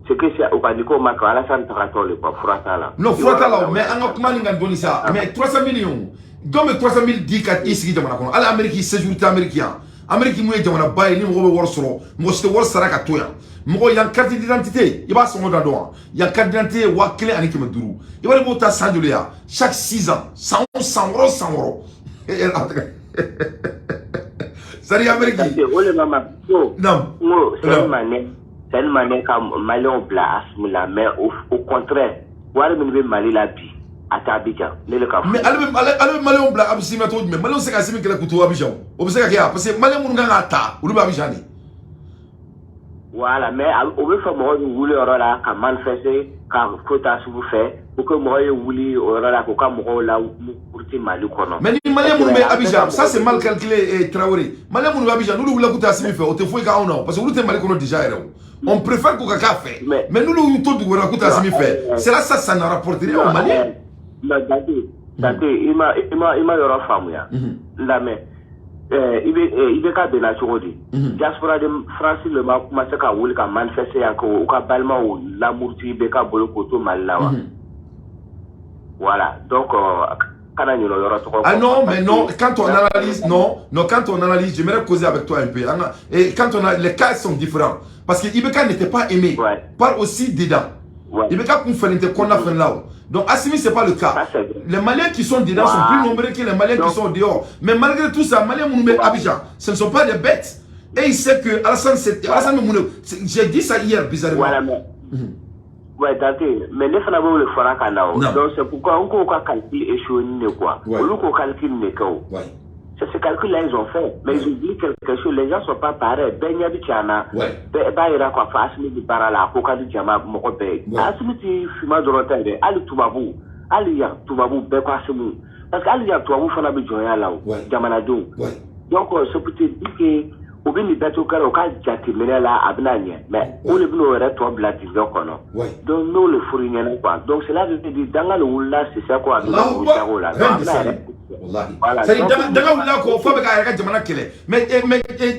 [SPEAKER 9] c'est que u ka niko ma kɛ Alassane tagatɔ le quoi, fura t'a la.
[SPEAKER 1] Non, fura t'a la, mais an ka kuma nin kan dɔɔni sa. Mais 300 millions, jɔn bɛ 300 000 di ka i sigi jamana kɔnɔ? Hali Amérique, séjour tɛ Amérique yan. Amérique mun ye jamanaba ye, ni mɔgɔ bɛ wari sɔrɔ, mɔgɔ si tɛ wari sara ka to yan. Mɔgɔ yan, carte d'identité, i b'a sɔngɔ da dɔn wa? Yan, carte d'identité ye 1500. I b'a dɔn i b'o ta san joli yan? Chaque 6 ans, san o san wɔɔrɔ, san 6. C'est à dire Amérique.
[SPEAKER 9] O le ma ma ko.
[SPEAKER 1] Non.
[SPEAKER 9] N ko c'est une manière ka Maliyɛnw bila Asimi la, mais au contraire, wari min bɛ Mali la bi, a tɛ Abidjan, ne le ka fɔ.
[SPEAKER 1] Mais ale bɛ Maliyɛnw bila Asimi la cogo jumɛn? Maliyɛnw tɛ se ka Asimi kɛlɛ k'u to Abidjan, o bɛ se ka kɛ wa? Parce que Maliyɛn minnu kan k'a ta, olu bɛ Abidjan de.
[SPEAKER 9] Voilà, mais o bɛ fɛ mɔgɔw bɛ wuli yɔrɔ la ka manifester ka ko ta sugu fɛ pour que mɔgɔw ye wuli o yɔrɔ la k'u ka mɔgɔw la muruti Mali kɔnɔ.
[SPEAKER 1] Mais ni Maliyɛn minnu bɛ Abidjan, ça c'est mal calculé, eh, Traoré. Maliyɛn minnu bɛ Abidjan, n'olu wulila k'u tɛ Asimi fɛ, o tɛ foyi k'anw na o, parce que olu tɛ Mali kɔnɔ déjà yɛrɛ o. On préfère k'u ka k'a fɛ. Mais n'olu y'u to dugu wɛrɛ la k'u tɛ Asimi fɛ, c'est là ça ne rapporte rien aux Maliens.
[SPEAKER 9] Non, Dante, Dante, i ma yɔrɔ faamuya. N lamɛn. I bɛ ka bɛnna cogo di? Diaspora de France le ma commencé ka wuli ka manifester yan ko u ka balimaw lamuruti bɛ ka bolo k'o to Mali la wa? Voilà, donc kana ɲinɛ o yɔrɔ tɔgɔ.
[SPEAKER 1] Ah non, mais non, quand on analyse, non, non, quand on analyse, j'aimerais causer avec toi un peu. Et quand on a, les cas sont différents. Parce que IBK n'était pas aimé par aussi dedans. IBK kun fɛnɛ tɛ kɔnɔna fɛnɛ la o. Donc Assimi, c'est pas le cas. Les Maliens qui sont dedans sont plus nombreux que les Maliens qui sont dehors. Mais malgré tout ça, Maliens minnu bɛ Abidjan, ce ne sont pas des bêtes. Et il sait que Alassane, c'est Alassane Mounou. J'ai dit ça hier, bizarrement.
[SPEAKER 9] Voilà, mais. Ouais, Dante, mais ne fana b'o de fɔra ka na o. Donc c'est pourquoi n ko ka calcul échoué ni ne quoi. Olu ko calcul ne kɛ o. C'est ce calcul-là ils ont fait. Mais ils oublient quelque chose. Les gens sont pas pareils. Bɛɛ ɲɛ bɛ cɛ na. Bɛɛ b'a yira k'a fɔ Asimi bɛ baara la, a ko ka di jama mɔgɔ bɛɛ ye. Asimi ti finman dɔrɔn tɛ dɛ. Hali tubabu, hali yan tubabu bɛɛ ko Asimi. Parce que hali yan tubabu fana bɛ jɔnya la o. Jamanadenw. Donc c'est pour te dire que u bɛ nin bɛɛ to kɛra u ka jateminɛ la, a bɛna ɲɛ, mais o de bɛna o yɛrɛ tɔ bila dingɛ kɔnɔ. Donc n'o le furu ɲɛna quoi. Donc cela veut dire danga le wulila sisan ko a bɛ ka jago la. Donc a bɛna yɛrɛ.
[SPEAKER 1] Voilà. C'est-à-dire danga wulila kɔ fo bɛ k'a yɛrɛ ka jamana kɛlɛ. Mais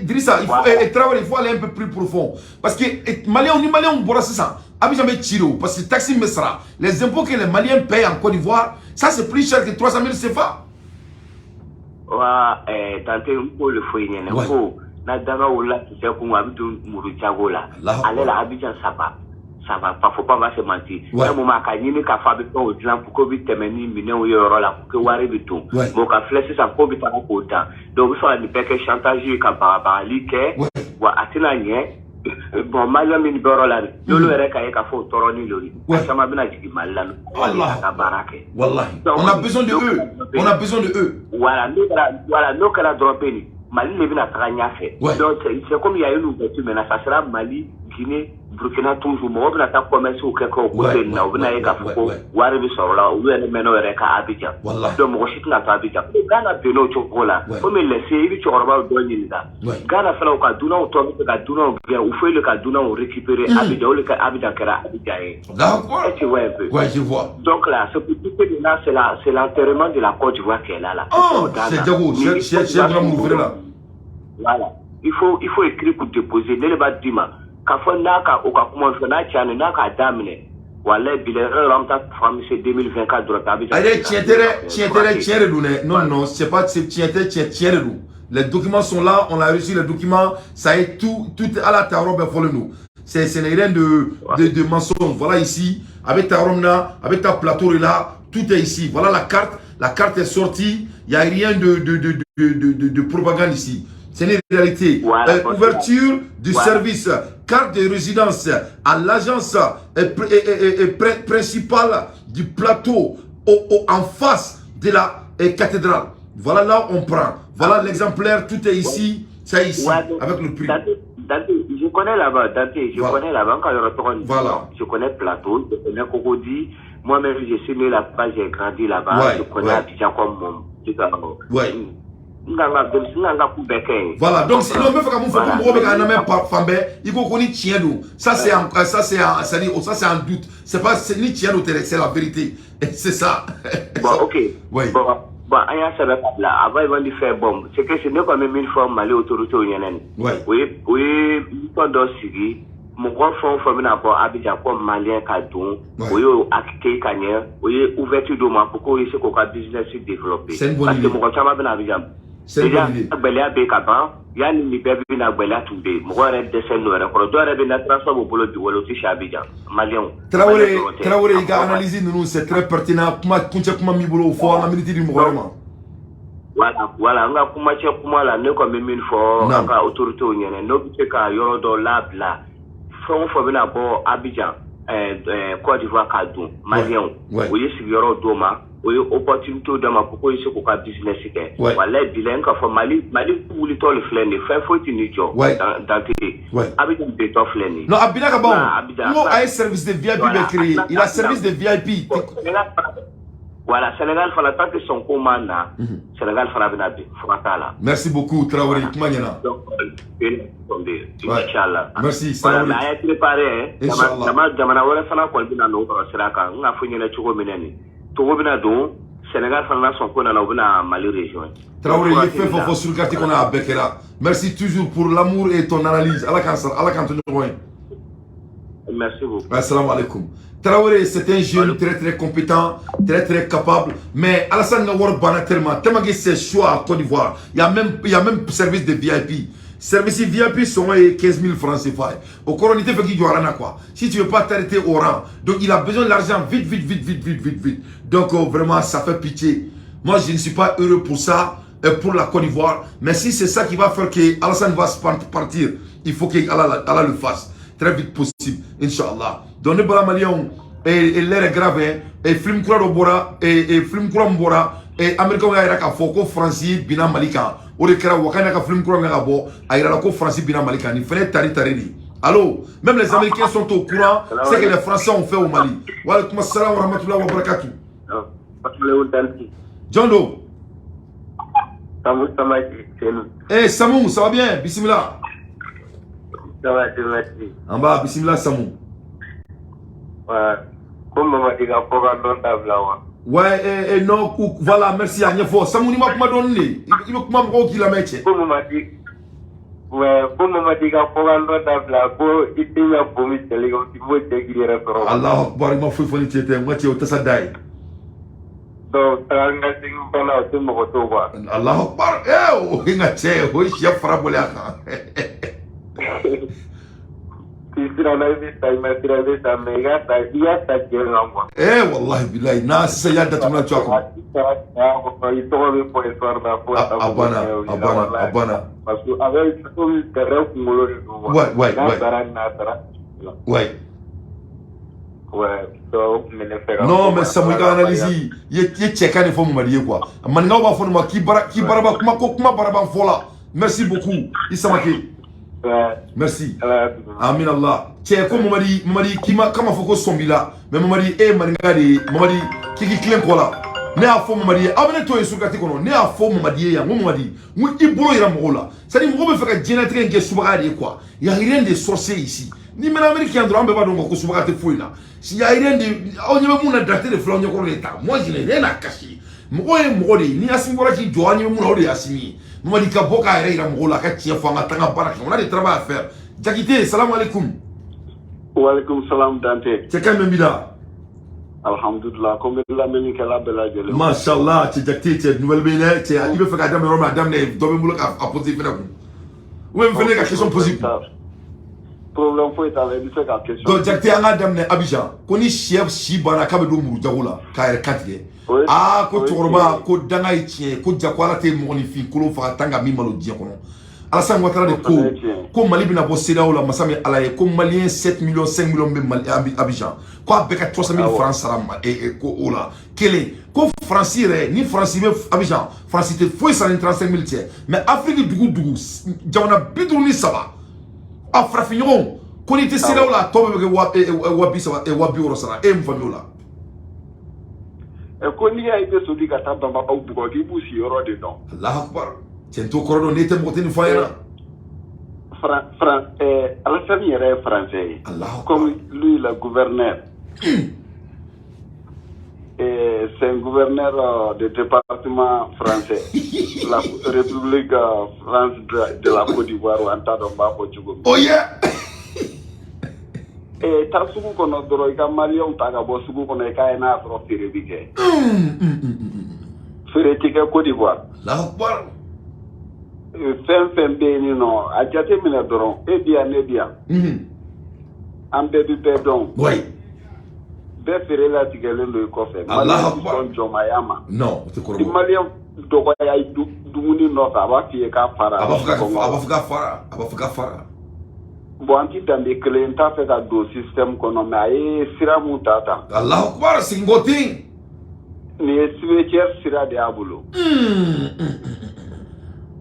[SPEAKER 1] Drissa, il faut, Traoré, il faut aller un peu plus profond. Parce que Maliens ni Maliens bɔra sisan, Abidjan bɛ ci de o, parce que taxe min bɛ sara, les impôts que les Maliens payent en Côte d'Ivoire, ça c'est plus cher que 300 000 CFA.
[SPEAKER 9] Wa Dante, n k'o de fɔ i ɲɛna ko na danga wulila kisɛ kun, a bɛ don muru jago la ale la Abidjan, ça va pas, faut pas se mentir. Un moment a ka ɲini k'a fɔ a bɛ fɛnw dilan pour que bɛ tɛmɛ ni minɛnw ye yɔrɔ la pour que wari bɛ don. Mais o ka filɛ sisan ko bɛ taga k'o dan. Donc u bɛ fɛ ka nin bɛɛ kɛ chantage ye ka bagabagali kɛ wa a tɛna ɲɛ. Bon, Maliyɛn min bɛ yɔrɔ la, n'olu yɛrɛ ka ye k'a fɔ o tɔɔrɔnin lo, a caman bɛna jigin Mali la ka baara kɛ.
[SPEAKER 1] Wallahi, on a besoin de eux, on a besoin de eux.
[SPEAKER 9] Voilà, n'o kɛra, voilà, n'o kɛra dɔrɔn bɛ nin Mali de bɛna taga ɲɛfɛ. Donc c'est comme il y a une ouverture maintenant, ça sera Mali, Guinée, Burkina toujours. Mɔgɔ bɛna taa commerce kɛ o côté nin na, u bɛna ye k'a fɔ ko wari bɛ sɔrɔ la, olu yɛrɛ mɛn'o yɛrɛ ka Abidjan. Donc mɔgɔ si tɛna to Abidjan. Ghana bɛn o cogo la, komi lɛse i bɛ cɛkɔrɔbaw dɔ ɲininka. Ghana fana, u ka dunanw tɔ bɛ fɛ ka dunanw gɛn, u foyi ka dunanw récupérer Abidjan, o de ka Abidjan kɛra Abidjan ye.
[SPEAKER 1] D'accord.
[SPEAKER 9] Tu vois un peu.
[SPEAKER 1] Ouais, je vois.
[SPEAKER 9] Donc là, c'est pour dire que maintenant, c'est l'enterrement de la Côte d'Ivoire qui est là là.
[SPEAKER 1] Oh, c'est Diago, c'est vraiment là.
[SPEAKER 9] Voilà. Il faut écrire pour déposer. Ne b'a d'i ma. K'a fɔ n'a ka o ka kuma fɔ n'a caya n'a k'a daminɛ, walayi bi yɔrɔ an bɛ taa fan se 2024 dɔrɔn a bɛ.
[SPEAKER 1] Ayi, tiɲɛ tɛ dɛ, tiɲɛ tɛ dɛ, tiɲɛ de don dɛ. Non, non, c'est pas, c'est tiɲɛ tɛ, tiɲɛ tiɲɛ de don. Les documents sont là, on a reçu les documents, ça y est, tout tout ala ta yɔrɔ bɛɛ fɔlen don. C'est ce n'est rien de mensonge. Voilà ici, avec ta yɔrɔ min na, avec ta plateau là, tout est ici. Voilà la carte, la carte est sortie, il y a rien de propagande ici. C'est une réalité.
[SPEAKER 9] Voilà,
[SPEAKER 1] ouverture du service carte de résidence à l'agence principale du plateau en face de la cathédrale. Voilà là on prend. Voilà l'exemplaire, tout est ici. C'est ici,
[SPEAKER 9] Ouais,
[SPEAKER 1] avec le prix.
[SPEAKER 9] Dante, Dante, je connais là-bas, Dante, je
[SPEAKER 1] Voilà.
[SPEAKER 9] connais là-bas, quand il y aura trois-
[SPEAKER 1] Voilà.
[SPEAKER 9] Je connais Plateau, je connais Cocody. Moi-même, je suis né là-bas, j'ai grandi là-bas.
[SPEAKER 1] Ouais,
[SPEAKER 9] Je connais
[SPEAKER 1] ouais.
[SPEAKER 9] Abidjan comme mon.
[SPEAKER 1] Ouais.
[SPEAKER 9] N ka ko bɛɛ kɛ yen.
[SPEAKER 1] Voilà, donc sinon, même quand
[SPEAKER 9] Voilà.
[SPEAKER 1] mɔgɔ bɛ ka lamɛn fan bɛɛ, i ko ko ni tiɲɛ don, ça c'est en, ça c'est en, c'est-à-dire, oh, ça c'est un doute. C'est pas, c'est ni tiɲɛ don tɛ dɛ, c'est la vérité. C'est ça.
[SPEAKER 9] Bon, ok.
[SPEAKER 1] Oui.
[SPEAKER 9] Bon, an y'a sɛbɛn ka bila avant ils vont lui faire, bon, c'est que c'est ne kɔni bɛ min fɔ Mali autorité ɲɛna nin. O ye tɔn dɔ sigi, mɔgɔ fɛn o fɛn bɛna bɔ Abidjan ko malien ka don, o y'o accueillir ka ɲɛ, o ye ouverture d'o ma pour k'o ye se k'o ka business développer.
[SPEAKER 1] C'est une bonne
[SPEAKER 9] Parce que
[SPEAKER 1] idée.
[SPEAKER 9] mɔgɔ caman bɛna Abidjan.
[SPEAKER 1] C'est une
[SPEAKER 9] Déjà,
[SPEAKER 1] bonne idée.
[SPEAKER 9] Gɛlɛya bɛ yen ka ban, yanni nin bɛɛ bɛna, gɛlɛya tun bɛ yen, mɔgɔ yɛrɛ dɛsɛ n'o yɛrɛ kɔrɔ, dɔw yɛrɛ bɛ na, transport b'u bolo bi, wala u tɛ si Abidjan, maliyɛnw.
[SPEAKER 1] Traoré,
[SPEAKER 9] Maliyɛn dɔrɔn tɛ.
[SPEAKER 1] Traoré, i ka analyse ninnu, c'est très pertinent. Kuma kuncɛ kuma min bolo, o fɔ an ka minute di mɔgɔ wɛrɛ ma.
[SPEAKER 9] Voilà, n ka kumacɛ kuma la, ne kɔni bɛ min fɔ
[SPEAKER 1] Naam.
[SPEAKER 9] an ka autorités ɲɛna, n'o bɛ se ka yɔrɔ dɔ labila, fɛn o fɛn bɛna bɔ Abidjan, Côte d'Ivoire ka don, maliyɛnw, o ye sigiyɔrɔ d'o ma, o ye opportunité d'o ma pour k'o ye se k'u ka business kɛ. Walayi bilayi, n k'a fɔ Mali wulitɔ de filɛ nin ye, fɛn foyi tɛ n'i jɔ. Dante, Abidjan bentɔ filɛ nin ye.
[SPEAKER 1] Non, a binna ka ban
[SPEAKER 9] Ah,
[SPEAKER 1] o.
[SPEAKER 9] Abidjan.
[SPEAKER 1] N ko a ye service de VIP bɛɛ créé. Il a service de VIP.
[SPEAKER 9] Sénégal fana, voilà, Sénégal fana, tant que Sonko ma na, Sénégal fana bɛna bin, fura t'a la.
[SPEAKER 1] Merci beaucoup, Traoré. Kuma ɲɛna.
[SPEAKER 9] Donc, Inch'Allah.
[SPEAKER 1] Merci,
[SPEAKER 9] Voilà,
[SPEAKER 1] Traoré.
[SPEAKER 9] mais a ye préparé, hein.
[SPEAKER 1] Inch'Allah.
[SPEAKER 9] Jamana wɛrɛ fana kɔni bɛna n'o kɔrɔ sira kan. N k'a fɔ ɲɛna cogo min na nin. Togo bɛna don, Sénégal fana na Sonko nana, u bɛna Mali rejoindre.
[SPEAKER 1] Traoré, i ye fɛn fɛn fɔ sur carte kɔnɔ, a bɛɛ kɛra. Merci toujours pour l'amour et ton analyse. Ala k'an sara, Ala k'an to ɲɔgɔn ye.
[SPEAKER 9] Merci beaucoup.
[SPEAKER 1] Assalamu alaikum. Traoré, c'est un jeune très très compétent, très très capable. Mais Alassane ka wari banna tellement, tellement que c'est choix à Côte d'Ivoire. Il y a même service de VIP. Service VIP sont 15 000 francs CFA. O kɔrɔ n'i tɛ fɛ k'i jɔ rang na quoi. Si tu veux pas t'arrêter au rang. Donc il a besoin de l'argent vite, vite, vite, vite, vite, vite, vite. Donc vraiment, ça fait pitié. Moi, je ne suis pas heureux pour ça, pour la Côte d'Ivoire. Mais si c'est ça qui va faire que Alassane va se partir, il faut que Allah le fasse très vite possible, Inch'Allah. Donc, ne bala maliyɛnw, et l'heure est grave, hein, et film kura dɔ bɔra, et film kura min bɔra, et américains y'a yira k'a fɔ ko Faransi binna Mali kan. O de kɛra Wakanda ka film kura min ka bɔ, a yirala ko Faransi binna Mali kan. Nin fɛnɛ ye tari tari de ye. Allô, même les Américains sont au courant ce que les Français ont fait au Mali. Wa alaikum assalam wa rahmatullahi wa barakatuh. John Doe.
[SPEAKER 9] Samu Samaki, c'est nous.
[SPEAKER 1] Eh Samou, ça va bien? Bismillah.
[SPEAKER 9] Ça va, c'est merci.
[SPEAKER 1] En bas, bismillah Samou.
[SPEAKER 9] Ouais. Ko Mamadi ka fɔ ka dɔn dabila wa?
[SPEAKER 1] Ouais, eh, non, voilà, merci a ɲɛfɔ. Samou, ni ma kuma dɔɔni de. I bɛ kuma mɔgɔw k'i lamɛn cɛ.
[SPEAKER 9] Ko Mamadi, ouais, ko Mamadi ka fɔ ka dɔn dabila, ko i den ka bo min cɛli kɛ, i b'o cɛ k'i yɛrɛ sɔrɔ.
[SPEAKER 1] Allahu akbar, i ma foyi fɔ ni cɛ tɛ. N ka cɛ, o tasa da ye.
[SPEAKER 9] Donc taga ni ka segin fana, o tɛ mɔgɔ to quoi.
[SPEAKER 1] Allahu akbar. Eh, o ye n ka cɛ, o ye sɛ fara bɔlen a kan.
[SPEAKER 9] K'i siranna, i bɛ sa, i ma siran, i bɛ sa, mais i ka sa cɛ kan quoi.
[SPEAKER 1] Eh, wallahi bilahi, n'a sisan i y'a datugu na cogoya kɔnɔ.
[SPEAKER 9] I sara cɛya kɔnɔ, i tɔgɔ bɛ fɔ histoire la fo ka taa
[SPEAKER 1] A banna, a banna, a banna.
[SPEAKER 9] Parce que a bɛ komi fɛɛrɛ kunkolo de don quoi. N'a sara n'a sara. Ouais, donc o tun bɛ ne fɛ ka
[SPEAKER 1] Non,
[SPEAKER 9] fɔ
[SPEAKER 1] mais
[SPEAKER 9] quoi.
[SPEAKER 1] Samou, i ka analyse, i ye cɛ kan de fɔ Mamadi ye quoi. Maninkaw b'a fɔ nin ma k'i bara k'i baraba kuma ko kuma baraban fɔ la. Merci beaucoup, i Samake. Merci. Amin Allah. Cɛ ko Mamadi, Mamadi k'i ma kama fɔ ko sɔn b'i la. Mais Mamadi, e ye maninka de ye. Mamadi k'i k'i tilen kɔ la. Ne y'a fɔ Mamadi ye, aw bɛ ne to yen surkati kɔnɔ. Ne y'a fɔ Mamadi ye yan, n ko Mamadi, n ko i bolo yira mɔgɔw la. C'est à dire mɔgɔw bɛ fɛ ka diɲɛlatigɛ in kɛ subaga de ye quoi. Il y a rien de sorcier ici. Ni mɛnna Amérique yan dɔrɔn, an bɛɛ b'a dɔn ko subaga tɛ foyi la. S'il y a rien de, aw ɲɛ bɛ mun na, Dante de filɛ aw ɲɛkɔrɔ de ta. Moi, je n'ai rien à cacher. Mɔgɔ ye mɔgɔ de ye. Ni Asimi bɔra k'i jɔ, an ɲɛ bɛ mun na, o de ye Asimi ye. Mamadi ka bɔ k'a yɛrɛ yira mɔgɔw la, a ka tiɲɛ fɔ, an ka taa an ka baara kɛ. On a des travail à faire. Jakite, salam alaikum.
[SPEAKER 11] Walaikum salam, Dante.
[SPEAKER 1] Cɛ ka min b'i la?
[SPEAKER 11] Alhamdulillah, ko n bɛ lamɛnnikɛla bɛɛ lajɛlen.
[SPEAKER 1] Mashallah, cɛ Jakite, cɛ nouvelle bɛ yen dɛ. Cɛ, i bɛ fɛ k'a daminɛ yɔrɔ min, a daminɛ, dɔ bɛ n bolo k'a poser fɛnɛ kun. Ou bien n fɛnɛ ka question poser kun.
[SPEAKER 11] Problème foyi t'a la, i bɛ se ka question.
[SPEAKER 1] Donc Jakite, an k'a daminɛ Abidjan. Ko ni sɛ si banna k'a bɛ don muru jago la k'a yɛrɛ kantigɛ. Aa, ko cɛkɔrɔba ko danga ye tiɲɛ ye, ko ja ko Ala tɛ mɔgɔninfin kolon faga tan ka min malo diɲɛ kɔnɔ. Alassane Ouattara de ko ko Mali bɛna bɔ CEDEAO la, masa min Ala ye, ko malien 7 millions, 5 millions bɛ Mali Abidjan, ko a bɛɛ ka 300 000 francs sara ma ko o la kelen ko Faransi yɛrɛ, ni Faransi bɛ Abidjan, Faransi tɛ foyi san ni 35 000 cɛ. Mais Afrique dugu jamana 53, a farafinɲɔgɔnw ko n'i tɛ CEDEAO la, a tɔ bɛɛ bɛ kɛ 30 000, 60 000 sara. E ye mun faamuya o la?
[SPEAKER 11] Ko n'i y'a ye i bɛ soli ka taa Bamakɔ bugɔ, k'i b'u sigiyɔrɔ de dɔn.
[SPEAKER 1] Allahu akbar, cɛ, n t'o kɔrɔ dɔn. N'e tɛ, mɔgɔ tɛ nin fɔ an ɲɛna.
[SPEAKER 11] Alassane yɛrɛ ye français ye.
[SPEAKER 1] Allahu akbar.
[SPEAKER 11] Comme lui, le gouverneur. C'est un gouverneur de département français. La République France de la Côte d'Ivoire, an t'a dɔn n b'a fɔ cogo min.
[SPEAKER 1] Oh yeah.
[SPEAKER 11] Taa sugu kɔnɔ dɔrɔn, i ka maliyɛnw ta ka bɔ sugu kɔnɔ, i k'a ye n'a y'a sɔrɔ feere bi kɛ. Feere ti kɛ Côte d'Ivoire.
[SPEAKER 1] Allahu akbar.
[SPEAKER 11] Fɛn fɛn bɛ yen nɔ, a jateminɛ dɔrɔn, e bi yan, ne bi yan. An bɛɛ bi bɛɛ dɔn. Bɛɛ feere latigɛlen don i kɔfɛ.
[SPEAKER 1] Allahu
[SPEAKER 11] Maliyɛn
[SPEAKER 1] akbar.
[SPEAKER 11] ti sɔn jɔnmaya ma.
[SPEAKER 1] Non, o tɛ
[SPEAKER 11] Ni
[SPEAKER 1] kɔrɔbɔ.
[SPEAKER 11] maliyɛn dɔgɔya i dumuni nɔfɛ, a b'a f'i ye k'a fara.
[SPEAKER 1] A b'a fɔ k'a a b'a fɔ k'a fara, a b'a fɔ k'a fara.
[SPEAKER 11] Bon, an ti danbe kelen, n t'a fɛ ka don système kɔnɔ, mais a ye sira mun ta tan.
[SPEAKER 1] Allahu akbar, segin kɔ ten.
[SPEAKER 11] Nin ye cimetière sira de y'a bolo.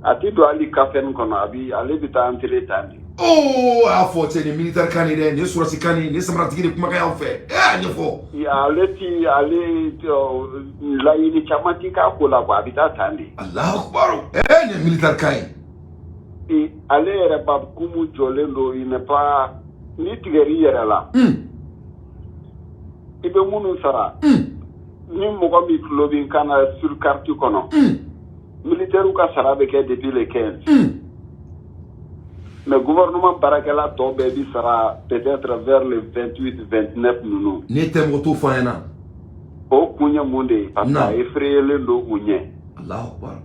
[SPEAKER 11] A ti don hali café nin kɔnɔ, a bi ale bɛ taa entrer tan de.
[SPEAKER 1] Oh, a y'a fɔ cɛ, nin militaire kan nin dɛ, nin ye sɔrɔsi kan nin, nin ye samaratigi de kumakan y'anw fɛ. A ɲɛfɔ.
[SPEAKER 11] Ale ti ale laɲini caman ti k'a ko la quoi, a bɛ taa tan de.
[SPEAKER 1] Allahu akbar. Nin ye militaire kan ye.
[SPEAKER 11] Ale yɛrɛ ba kumu jɔlen don, il n'est pas ni tigɛr'i yɛrɛ la. I bɛ minnu sara. Ni mɔgɔ min tulo bɛ n kan na sur carte kɔnɔ. Militaire ka sara bɛ kɛ depuis le 15. Mais gouvernement baarakɛla tɔ bɛɛ bi sara peut-être vers le 28, 29 ninnu.
[SPEAKER 1] N'e tɛ, mɔgɔ t'o fɔ an ɲɛna.
[SPEAKER 11] O kun ye mun de ye? Parce que
[SPEAKER 1] Non.
[SPEAKER 11] a effrayelen don u ɲɛ.
[SPEAKER 1] Allahu akbar.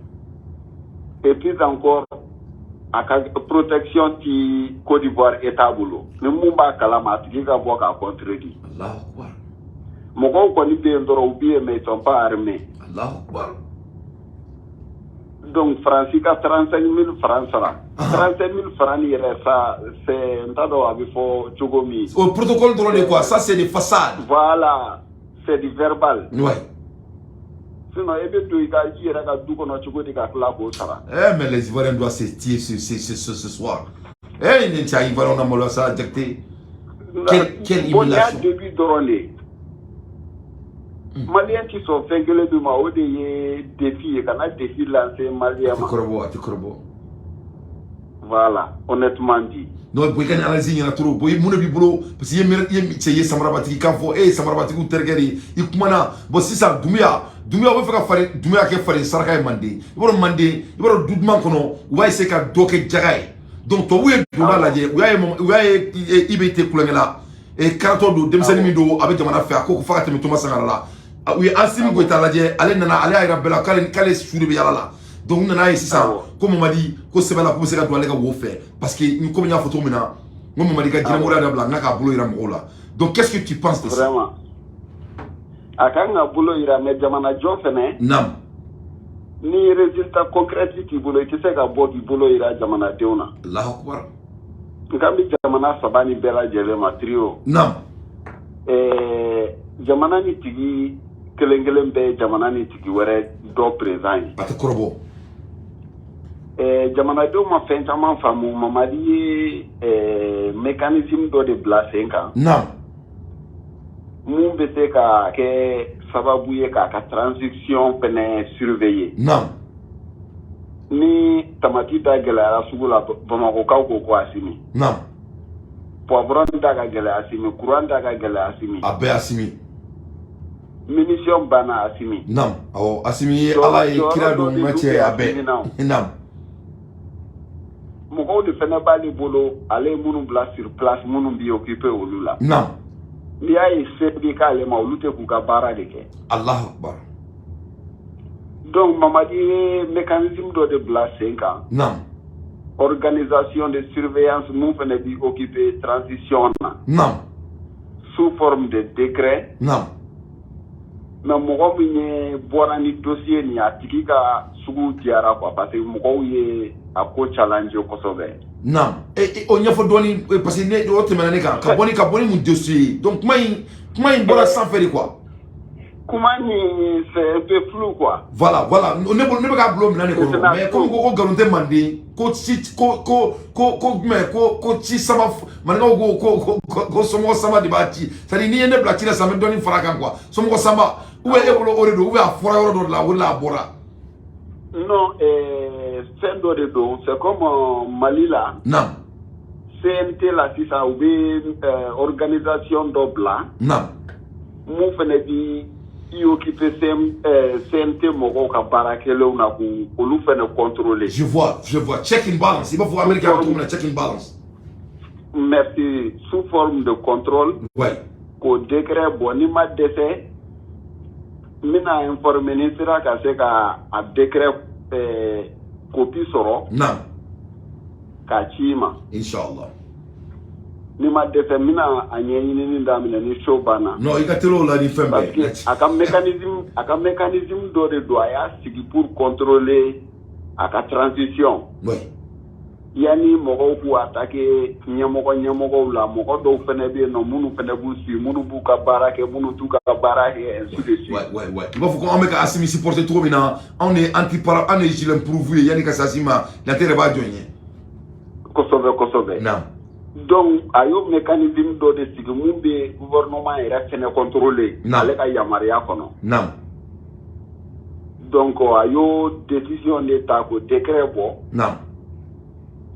[SPEAKER 11] Et puis encore, a ka protection ti Côte d'Ivoire état bolo. Ni mun b'a kalama, a tigi ka bɔ k'a contredit.
[SPEAKER 1] Allahu akbar.
[SPEAKER 11] Mɔgɔw kɔni bɛ yen dɔrɔn, u bɛ yen, mais ils sont pas armés.
[SPEAKER 1] Allahu akbar.
[SPEAKER 11] Donc Faransi ka 35 000 francs sara. 35 000 francs nin yɛrɛ sa, c'est n t'a dɔn a bɛ fɔ cogo min.
[SPEAKER 1] O protocole dɔrɔn de quoi, ça c'est des façades.
[SPEAKER 11] Voilà, c'est du verbal. Sinon e bɛ don i ka i yɛrɛ ka du kɔnɔ cogo di ka tila k'o sara?
[SPEAKER 1] Eh, mais les Ivoiriens doivent se tuer ce soir. Eh, nin cɛ Ivoiriens na maloya sa, Diakité. Quelle
[SPEAKER 11] Bon, nin y'a
[SPEAKER 1] humiliation.
[SPEAKER 11] début dɔrɔn de ye. Maliyɛn ti sɔn fɛn kelen min ma, o de ye défi ye, kana défi lancer
[SPEAKER 1] A
[SPEAKER 11] maliyɛn
[SPEAKER 1] tɛ
[SPEAKER 11] ma.
[SPEAKER 1] kɔrɔbɔ, a tɛ kɔrɔbɔ.
[SPEAKER 11] Voilà, honnêtement dit.
[SPEAKER 1] Non, bon, i ka nin analyse ɲɛna trop. Bon, mun de b'i bolo? Parce que i ye i ye cɛ, i ye samarabatigi kan fɔ, e ye samarabatigi terikɛ de ye. I kumana. Bon, sisan Doumbouya, Doumbouya bɛ fɛ ka fari Doumbouya kɛ fari saraka ye Manden. I b'a dɔn Manden, i b'a dɔn du duman kɔnɔ, u b'a essayer ka dɔ kɛ jaga ye. Donc tubabu ye donda lajɛ, u y'a ye IB tɛ kulonkɛ la. Karatɔ don, denmisɛnnin min don, a bɛ jamana fɛ, a ko f'a ka tɛmɛ Thomas Sankara la. U ye Assimi Goïta lajɛ, ale nana, ale y'a yira bɛɛ la k'ale su de bɛ yala la. Donc u nana ye sisan ko Mamadi ko sɛbɛn la k'u bɛ se ka don ale ka wo fɛ, parce que ni komi n y'a fɔ cogo min na, n ko Mamadi ka jinɛmɔgɔya dabila, n ka k'a bolo yira mɔgɔw la. Donc qu'est-ce que tu penses de ça?
[SPEAKER 11] Vraiment. A kan ka bolo yira, mais jamana jɔ fɛnɛ.
[SPEAKER 1] Nam.
[SPEAKER 11] Ni résultat concret t'i bolo, i tɛ se ka bɔ k'i bolo yira jamanadenw na.
[SPEAKER 1] Allahu akbar.
[SPEAKER 11] N kan bɛ jamana saba ni bɛɛ lajɛlen ma, trio.
[SPEAKER 1] Nam.
[SPEAKER 11] Jamana ni tigi kelen kelen bɛɛ ye jamana ni tigi wɛrɛ dɔ président ye.
[SPEAKER 1] A tɛ kɔrɔbɔ.
[SPEAKER 11] Jamanadenw ma fɛn caman faamu. Mamadi ye mécanisme dɔ de bila sen kan.
[SPEAKER 1] Nam.
[SPEAKER 11] Mun bɛ se ka kɛ sababu ye k'a ka transition fɛnɛ surveiller.
[SPEAKER 1] Nam.
[SPEAKER 11] Ni tamati da gɛlɛyara sugu la, Bamakɔkaw ko ko Asimi.
[SPEAKER 1] Nam.
[SPEAKER 11] Poivron da ka gɛlɛ, Asimi. Courant da ka gɛlɛ, Asimi.
[SPEAKER 1] A bɛɛ Asimi.
[SPEAKER 11] Munition banna, Asimi.
[SPEAKER 1] Nam. Awɔ, Asimi ye Ala ye
[SPEAKER 11] Jɔyɔrɔ
[SPEAKER 1] kira
[SPEAKER 11] dɔ
[SPEAKER 1] don
[SPEAKER 11] de
[SPEAKER 1] ma
[SPEAKER 11] dun
[SPEAKER 1] cɛ
[SPEAKER 11] bɛ
[SPEAKER 1] a bɛɛ.
[SPEAKER 11] Asimi na o.
[SPEAKER 1] Nam.
[SPEAKER 11] Mɔgɔw de fɛnɛ b'ale bolo, ale ye minnu bila sur place, minnu b'i occupé olu la.
[SPEAKER 1] Nam.
[SPEAKER 11] N'i y'a ye se b'i k'ale ma, olu tɛ k'u ka baara de kɛ.
[SPEAKER 1] Allahu akbar.
[SPEAKER 11] Donc Mamadi ye mécanisme dɔ de bila sen kan.
[SPEAKER 1] Nam.
[SPEAKER 11] Organisation de surveillance mun fɛnɛ b'i occupé transition na.
[SPEAKER 1] Nam.
[SPEAKER 11] Sous forme de décret.
[SPEAKER 1] Nam.
[SPEAKER 11] Mais mɔgɔ min ye bɔra ni dossier nin ye, a tigi ka sugu diyara quoi, parce que mɔgɔw ye a ko challenge kosɛbɛ.
[SPEAKER 1] Nam. O ɲɛfɔ dɔɔni, parce que ne o tɛmɛna ne kan ka bɔ ni mun dossier ye. Donc kuma in bɔra sanfɛ de quoi.
[SPEAKER 11] Kuma nin, c'est un peu flou, quoi.
[SPEAKER 1] Voilà, ne bolo, ne bɛ k'a bila o minɛn de kɔnɔ, mais komi ko nkalon tɛ manden, ko ci ko jumɛn, ko ci sama, maninkaw ko somɔgɔ sama de b'a ci. C'est à dire, n'i ye ne bila ci la sisan, n bɛ dɔɔnin fara a kan, quoi. Somɔgɔ sama, ou bien e bolo o de don, ou bien a fɔra yɔrɔ dɔ de la, o de la a bɔra.
[SPEAKER 11] Non, fɛn dɔ de don, c'est comme Mali la. CNT la sisan, u bɛ organisation dɔ bila. Mun fɛnɛ bi i occuper CNT mɔgɔw ka baara kɛlenw na, k'u olu fɛnɛ contrôler.
[SPEAKER 1] Je vois, je vois, check and balance. I b'a fɔ Amérique bɛ cogo min na, check and balance.
[SPEAKER 11] Merci, sous forme de contrôle. K'o décret bɔ, n'i ma dɛsɛ, n bɛna informer ni n sera ka se ka a décret copie sɔrɔ. K'a ci i ma.
[SPEAKER 1] Inshallah.
[SPEAKER 11] N'i ma dɛsɛ, n bɛna a ɲɛɲinini daminɛ ni show banna.
[SPEAKER 1] Non, i ka teli o la ni fɛn
[SPEAKER 11] Parce
[SPEAKER 1] bɛɛ.
[SPEAKER 11] que a ka mécanisme dɔ de don, a y'a sigi pour contrôler a ka transition. Yanni mɔgɔw k'u attaquer ɲɛmɔgɔw la, mɔgɔ dɔw fɛnɛ bɛ yen nɔ, minnu fɛnɛ b'u suit, minnu b'u ka baara kɛ, minnu t'u ka baara kɛ, ainsi de suite.
[SPEAKER 1] Ouais. I b'a fɔ ko anw bɛ ka Assimi supporter cogo min na, anw de ye anti para, anw de ye gilet proof ye. Yanni ka se Assimi ma, Lante yɛrɛ b'a jɔ n ye.
[SPEAKER 11] Kosɛbɛ. Donc a y'o mécanisme dɔ de sigi mun bɛ gouvernement yɛrɛ fɛnɛ contrôler. Ale ka yamaruya kɔnɔ. Donc a y'o décision de ta k'o décret bɔ.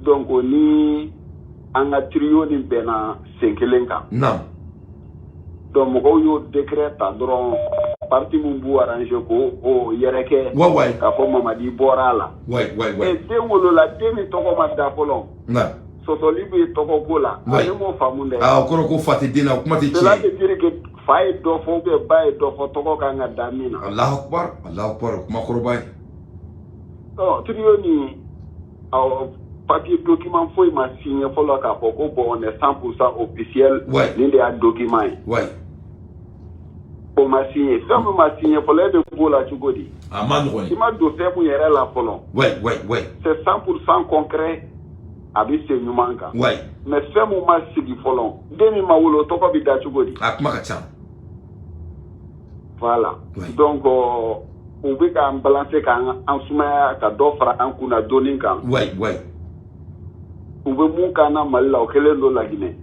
[SPEAKER 11] Donc ni an ka trio nin bɛnna sen kelen kan. Donc mɔgɔw y'o décret ta dɔrɔn, parti mun b'u arranger k'o o yɛrɛ kɛ. K'a fɔ Mamadi bɔra a la. E den wolola, den min tɔgɔ ma da fɔlɔ. Sɔsɔli bɛ tɔgɔ ko la. Ale m'o faamu dɛ.
[SPEAKER 1] Ah, o kɔrɔ ko fa tɛ den na, o kuma tɛ
[SPEAKER 11] Cela
[SPEAKER 1] tiɲɛ ye.
[SPEAKER 11] veut dire que fa ye dɔ fɔ ou bien ba ye dɔ fɔ, tɔgɔ kan ka da min na.
[SPEAKER 1] Allahu akbar, Allahu akbar, o kuma kɔrɔba ye.
[SPEAKER 11] Ɔ, trio nin, awɔ, papier document foyi ma signé fɔlɔ k'a fɔ ko bon, on est 100% officiel. Nin de y'a document ye. O ma signé, fɛn min ma signé fɔlɔ, e bɛ b'o la cogo di?
[SPEAKER 1] A ma nɔgɔn.
[SPEAKER 11] I ma don fɛn mun yɛrɛ la fɔlɔ. C'est 100% concret, a bɛ sen ɲuman kan. Mais fɛn mun ma sigi fɔlɔ, den min ma wolo, o tɔgɔ bɛ da cogo di?
[SPEAKER 1] A kuma ka ca.
[SPEAKER 11] Voilà. Donc u bɛ k'an balancer, k'an an sumaya, ka dɔ fara an kunna donni kan. U bɛ mun k'an na Mali la, o kɛlen don Laginɛ.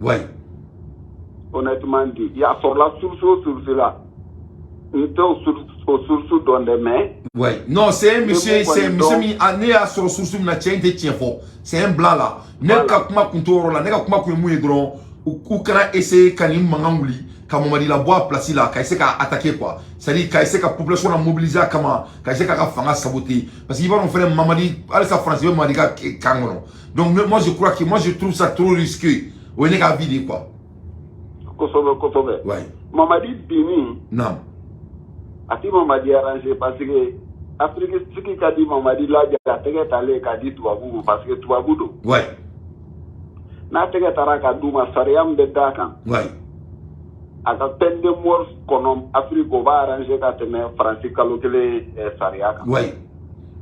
[SPEAKER 11] Honnêtement dit, il a sɔrɔla source o source la, n tɛ o source dɔn dɛ, mais.
[SPEAKER 1] Ouais. Non, c'est un monsieur,
[SPEAKER 11] Mais bon,
[SPEAKER 1] c'est un
[SPEAKER 11] kɔni
[SPEAKER 1] monsieur
[SPEAKER 11] dɔn.
[SPEAKER 1] min, ah, ne y'a sɔrɔ source min na, cɛ in tɛ tiɲɛ fɔ. C'est un blanc là. Ne ka kuma kun t'o yɔrɔ la. Ne ka kuma kun ye mun ye dɔrɔn, u kana essayer ka nin mankan wuli, ka Mamadi labɔ a place la, ka essayer k'a attaquer, quoi. C'est-à-dire ka essayer ka population la mobiliser a kama, ka essayer k'a ka fanga saboter. Parce que i b'a dɔn fɛnɛ, Mamadi, halisa France bɛ Mamadi ka kan kɔnɔ. Donc moi je crois que moi je trouve ça trop risqué. O ye ne ka avis de ye, quoi.
[SPEAKER 11] Kosɛbɛ. Mamadi binni. A ti Mamadi arranger, parce que Afrique sigi ka di Mamadi la bi, a tɛgɛ talen k'a di tubabu ma, parce que tubabu don. N'a tɛgɛ taara k'a d'u ma, sariya min bɛ d'a kan. A ka peine de mort kɔnɔ Afrique, o b'a arranger ka tɛmɛ Faransi kalo kelen sariya kan.
[SPEAKER 1] Ouais.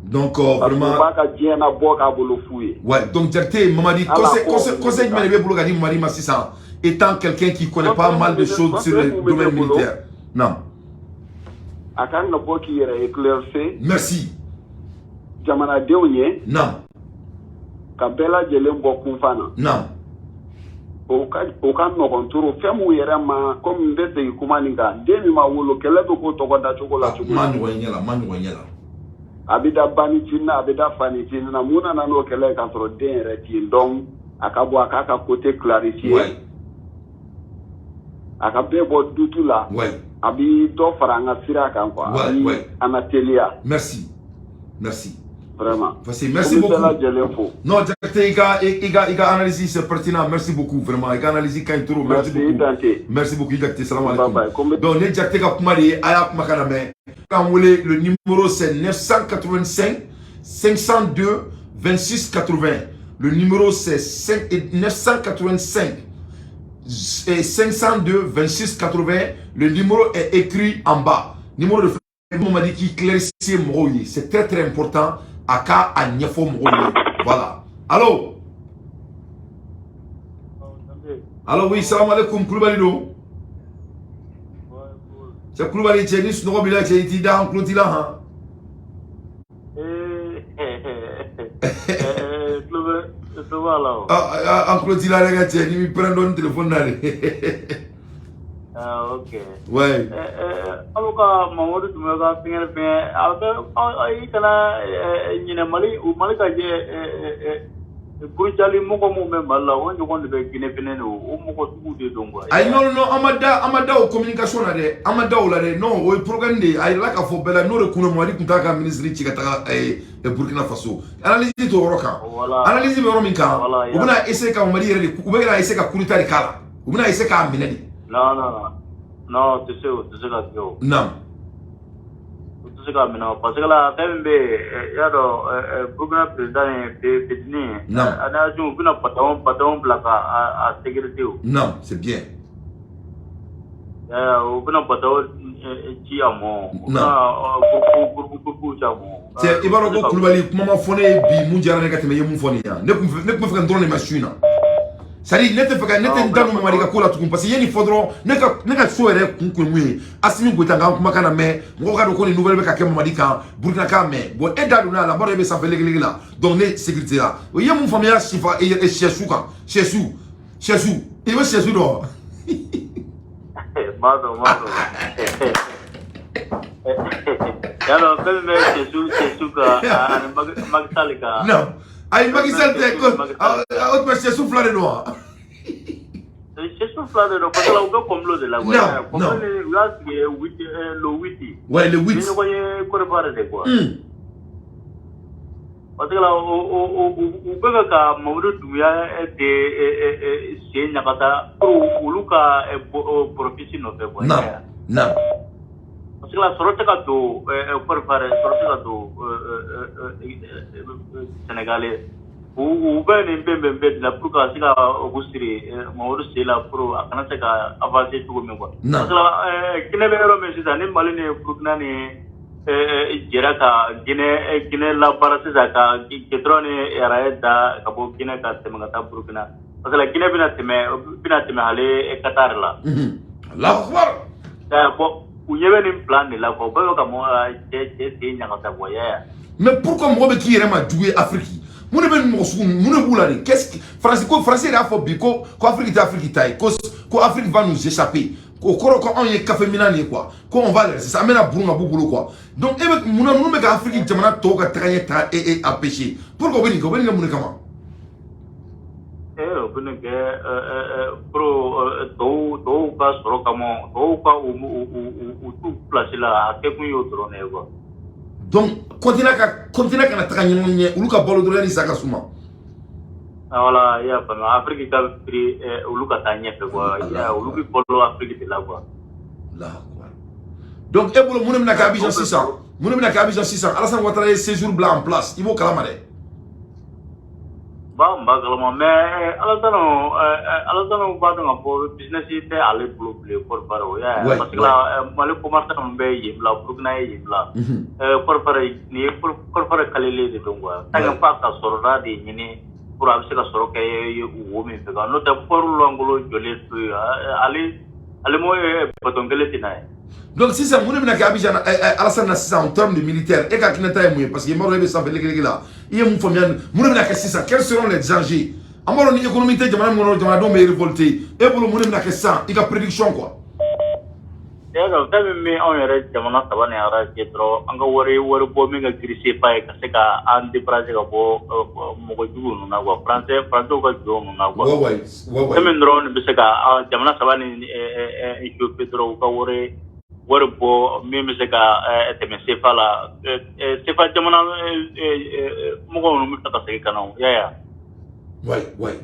[SPEAKER 1] Donc
[SPEAKER 11] Parce que
[SPEAKER 1] vraiment.
[SPEAKER 11] u b'a ka diɲɛ na bɔ k'a bolo f'u ye.
[SPEAKER 1] Ouais, donc Diakité, Mamadi,
[SPEAKER 11] Ala
[SPEAKER 1] conseil,
[SPEAKER 11] ko
[SPEAKER 1] conseil, conseil jumɛn de b'e bolo ka di Mamadi ma sisan, étant quelqu'un qui connaît pas mal de choses sur le domaine militaire? Non.
[SPEAKER 11] A kan ka bɔ k'i yɛrɛ éclaircir.
[SPEAKER 1] Merci.
[SPEAKER 11] Jamanadenw ye. Ka bɛɛ lajɛlen bɔ kunfan na. O ka nɔgɔn toro fɛn mun yɛrɛ ma, komi n bɛ segin kuma nin kan, den min ma wolo, kɛlɛ bɛ k'o tɔgɔ da cogo la cogo
[SPEAKER 1] Ma
[SPEAKER 11] di?
[SPEAKER 1] ɲɔgɔn ɲɛ la, ma ɲɔgɔn ɲɛ la.
[SPEAKER 11] A bɛ da ba ni cinin na, a bɛ da fa ni cinin na, mun nana n'o kɛlɛ ye k'a sɔrɔ den yɛrɛ tɛ yen? Donc a ka bɔ, a k'a ka côté clarifier. A ka bɛɛ bɔ doute la. A bi dɔ fara an ka sira kan, quoi. A bi an na teliya.
[SPEAKER 1] Merci. Merci.
[SPEAKER 11] Vraiment.
[SPEAKER 1] Merci, merci
[SPEAKER 11] Ko bɛ
[SPEAKER 1] beaucoup.
[SPEAKER 11] bɛɛ lajɛlen fo.
[SPEAKER 1] Non, Diakité, i ka analyse, c'est pertinent. Merci beaucoup, vraiment. I ka analyse ka ɲi trop. Merci
[SPEAKER 11] Merci,
[SPEAKER 1] beaucoup.
[SPEAKER 11] Dante.
[SPEAKER 1] Merci beaucoup, Diakité. Salam alaikum.
[SPEAKER 11] Bye bye.
[SPEAKER 1] Donc, ne Diakité ka kuma de ye, a y'a kumakan lamɛn. K'an wele, le numéro c'est 985 502 26 80. Le numéro c'est 5 et 985 et 502 26 80. Le numéro est écrit en bas. Numéro de m'a dit k'i éclaircir mɔgɔw ye. C'est très très important. A ka a ɲɛfɔ mɔgɔw ye. Voilà. Allô? Allô, oui, salam alaikum. Koulibaly don. Cɛ Kulubali, cɛ, ni sunɔgɔ b'i la, cɛ, i t'i da, an tulo t'i la han.
[SPEAKER 12] Tulo bɛ, tulo b'a la o.
[SPEAKER 1] An tulo t'i la dɛ, ka cɛ, n'i b'i pɛrɛn dɔɔni téléphone na de.
[SPEAKER 12] Ah, ok.
[SPEAKER 1] Ouais.
[SPEAKER 12] Aw ka Mamadu Dunbiya ka fɛngɛ fɛngɛ, a bɛ i kana ɲinɛ Mali, Mali ka jɛ burujali mɔgɔ minnu bɛ Mali la, o ɲɔgɔn de bɛ Guinée fɛnɛ de, o mɔgɔ sugu de don quoi.
[SPEAKER 1] Ayi, non, non, an ma da o communication na dɛ, an ma da o la dɛ. Non, o ye programme de ye, a yirala k'a fɔ bɛɛ la, n'o de kun don Mamadi tun t'a ka ministre ci ka taga Burkina Faso. Analyse t'o yɔrɔ kan. Analyse bɛ yɔrɔ min kan, u bɛna essayer ka Mamadi yɛrɛ de, u bɛna essayer ka coup d'état de k'a la, u bɛna essayer k'a minɛ de.
[SPEAKER 12] Non, non, non, non, tɛ se, o tɛ se ka kɛ o.
[SPEAKER 1] Naam.
[SPEAKER 12] O tɛ se ka minɛ o, parce que la fɛn min bɛ yen, i y'a dɔn, Burkina président ye Petini ye.
[SPEAKER 1] Naam.
[SPEAKER 12] Ani Azimu, u bɛna bataillon bila ka a sécurité o.
[SPEAKER 1] Naam, c'est bien.
[SPEAKER 12] U bɛna bataillon ci a ma. U bɛna groupe ci a ma.
[SPEAKER 1] Cɛ, i b'a dɔn ko Kulubali, kuma ma fɔ ne ye bi mun diyara ne ka tɛmɛ i ye mun fɔ nin ye. Ne tun bɛ fɛ ka n dɔrɔn de ma su in na. C'est à dire, ne tɛ fɛ ka ne tɛ n da don Mamadi ka ko la tugun, parce que i ye nin fɔ dɔrɔn, ne ka so yɛrɛ kun kun ye mun ye? Asimi Goyita k'an kumakan na mɛn, mɔgɔw ka dɔn ko nin nouvelle bɛ ka kɛ Mamadi kan, Burukina k'a mɛn. Bon, e da donna a la, n b'a dɔn e bɛ sanfɛ legelege la, donc ne sécurité la. O ye mun faamuya sifa sɛsu kan? Sɛsu, sɛsu, i bɛ sɛsu dɔn?
[SPEAKER 12] N b'a dɔn, n b'a dɔn. Y'a dɔn fɛn min bɛ sɛsu kan ani Macky Sall kan.
[SPEAKER 1] Non, ayi, Macky Sall tɛ ko o tuma sɛsu fila de don wa?
[SPEAKER 12] Sɛsu fila de don, parce que u bɛ complot de la quoi.
[SPEAKER 1] Non, non.
[SPEAKER 12] U y'a sigi 8, le 8.
[SPEAKER 1] Ouais, le 8.
[SPEAKER 12] Ni ɲɔgɔn ye Côte d'Ivoire de quoi. Parce que la o u bɛ fɛ ka Mamadu Dunbiya de sen ɲagata pour olu ka profit nɔfɛ quoi.
[SPEAKER 1] Non, non.
[SPEAKER 12] Parce que la sɔrɔ tɛ ka don Côte d'Ivoire, sɔrɔ tɛ ka don Sénégal. U bɛ nin bɛn de la pour ka se ka u siri Mamadu sen la pour a kana se ka avancer cogo min quoi.
[SPEAKER 1] Non.
[SPEAKER 12] Parce que la Guinée bɛ yɔrɔ min sisan, ni Mali ni Burukina ni jɛra ka Guinée labaara sisan, ka goudron ni rail da ka bɔ Guinée ka tɛmɛ ka taa Burukina. Parce que la Guinée bɛna tɛmɛ ale Qatar la.
[SPEAKER 1] Allahu akbar.
[SPEAKER 12] Bon, u ɲɛ bɛ nin plan de la quoi, u bɛ fɛ ka mɔgɔ cɛ sen ɲagata quoi, ya ya.
[SPEAKER 1] Mais pourquoi mɔgɔ bɛ k'i yɛrɛ ma jugu ye Afrique? Mun de bɛ nin mɔgɔ sugu, mun de b'u la de? Qu'est-ce que Faransi ko, Faransi yɛrɛ y'a fɔ bi ko Afrique tɛ Afrique ta ye, ko Afrique va nous échapper. O kɔrɔ ko anw ye kafe minan de ye quoi, ko on va les, an bɛna burun ka b'u bolo quoi. Donc e bɛ munna ninnu bɛ ka Afrique jamana tɔw ka taga ɲɛ ta e empêcher? Pourquoi u bɛ nin kɛ? U bɛ nin kɛ mun de kama?
[SPEAKER 12] O bɛ nin kɛ pour tɔw ka sɔrɔ kama, tɔw ka u t'u place la, a kɛ kun y'o dɔrɔn de ye quoi.
[SPEAKER 1] Donc continent kana taga ɲɔgɔn ɲɛ, olu ka balo dɔrɔn yanni sa ka suma.
[SPEAKER 12] Voilà, i y'a faamuya, Afrique ka prix, olu ka taa ɲɛfɛ quoi, olu bɛ balo Afrique de la quoi.
[SPEAKER 1] Allahu akbar. Donc e bolo, mun de bɛna kɛ Abidjan sisan? Mun de bɛna kɛ Abidjan sisan? Alassane Ouattara ye séjour bila en place, i b'o kalama dɛ.
[SPEAKER 12] Ba n b'a kalama, mais Alassane b'a dɔn k'a fɔ business tɛ ale bolo bilen Côte d'Ivoire, o y'a ye, parce que la Mali commerçant ninnu bɛ yen bila, Burukina ye yen bila, Côte d'Ivoire nin ye Côte d'Ivoire kalelen de don quoi, tant que f'a ka sɔrɔda de ɲini pour a bɛ se ka sɔrɔ kɛ wo min fɛ quoi, n'o tɛ port lankolon jɔlen to yen, ale m'o bateau kelen tɛ na ye.
[SPEAKER 1] Donc sisan, mun de bɛna kɛ Abidjan, Alassane na sisan, en termes de militaire? E ka hakilinata ye mun ye? Parce que n b'a dɔn e bɛ sanfɛ legelege la, i ye mun faamuya? Mun de bɛna kɛ sisan? Quels seront les enjeux? An b'a dɔn ni économie tɛ jamana min kɔnɔ, jamanadenw bɛ révolter. E bolo, mun de bɛna kɛ sisan? I ka prédiction quoi.
[SPEAKER 12] Y'a dɔn, fɛn min bɛ anw yɛrɛ jamana saba ni arranger dɔrɔn, an ka wari bɔ min ka girin CFA ye, ka se ka an débarrasser ka bɔ mɔgɔ jugu ninnu na quoi, français ka jɔn ninnu na quoi. Fɛn min dɔrɔn de bɛ se ka jamana saba ni chauffer dɔrɔn, u ka wari bɔ min bɛ se ka tɛmɛ CFA la, CFA jamana mɔgɔw ninnu bɛ tila ka segin ka na o, i y'a ye wa?
[SPEAKER 1] Ouais.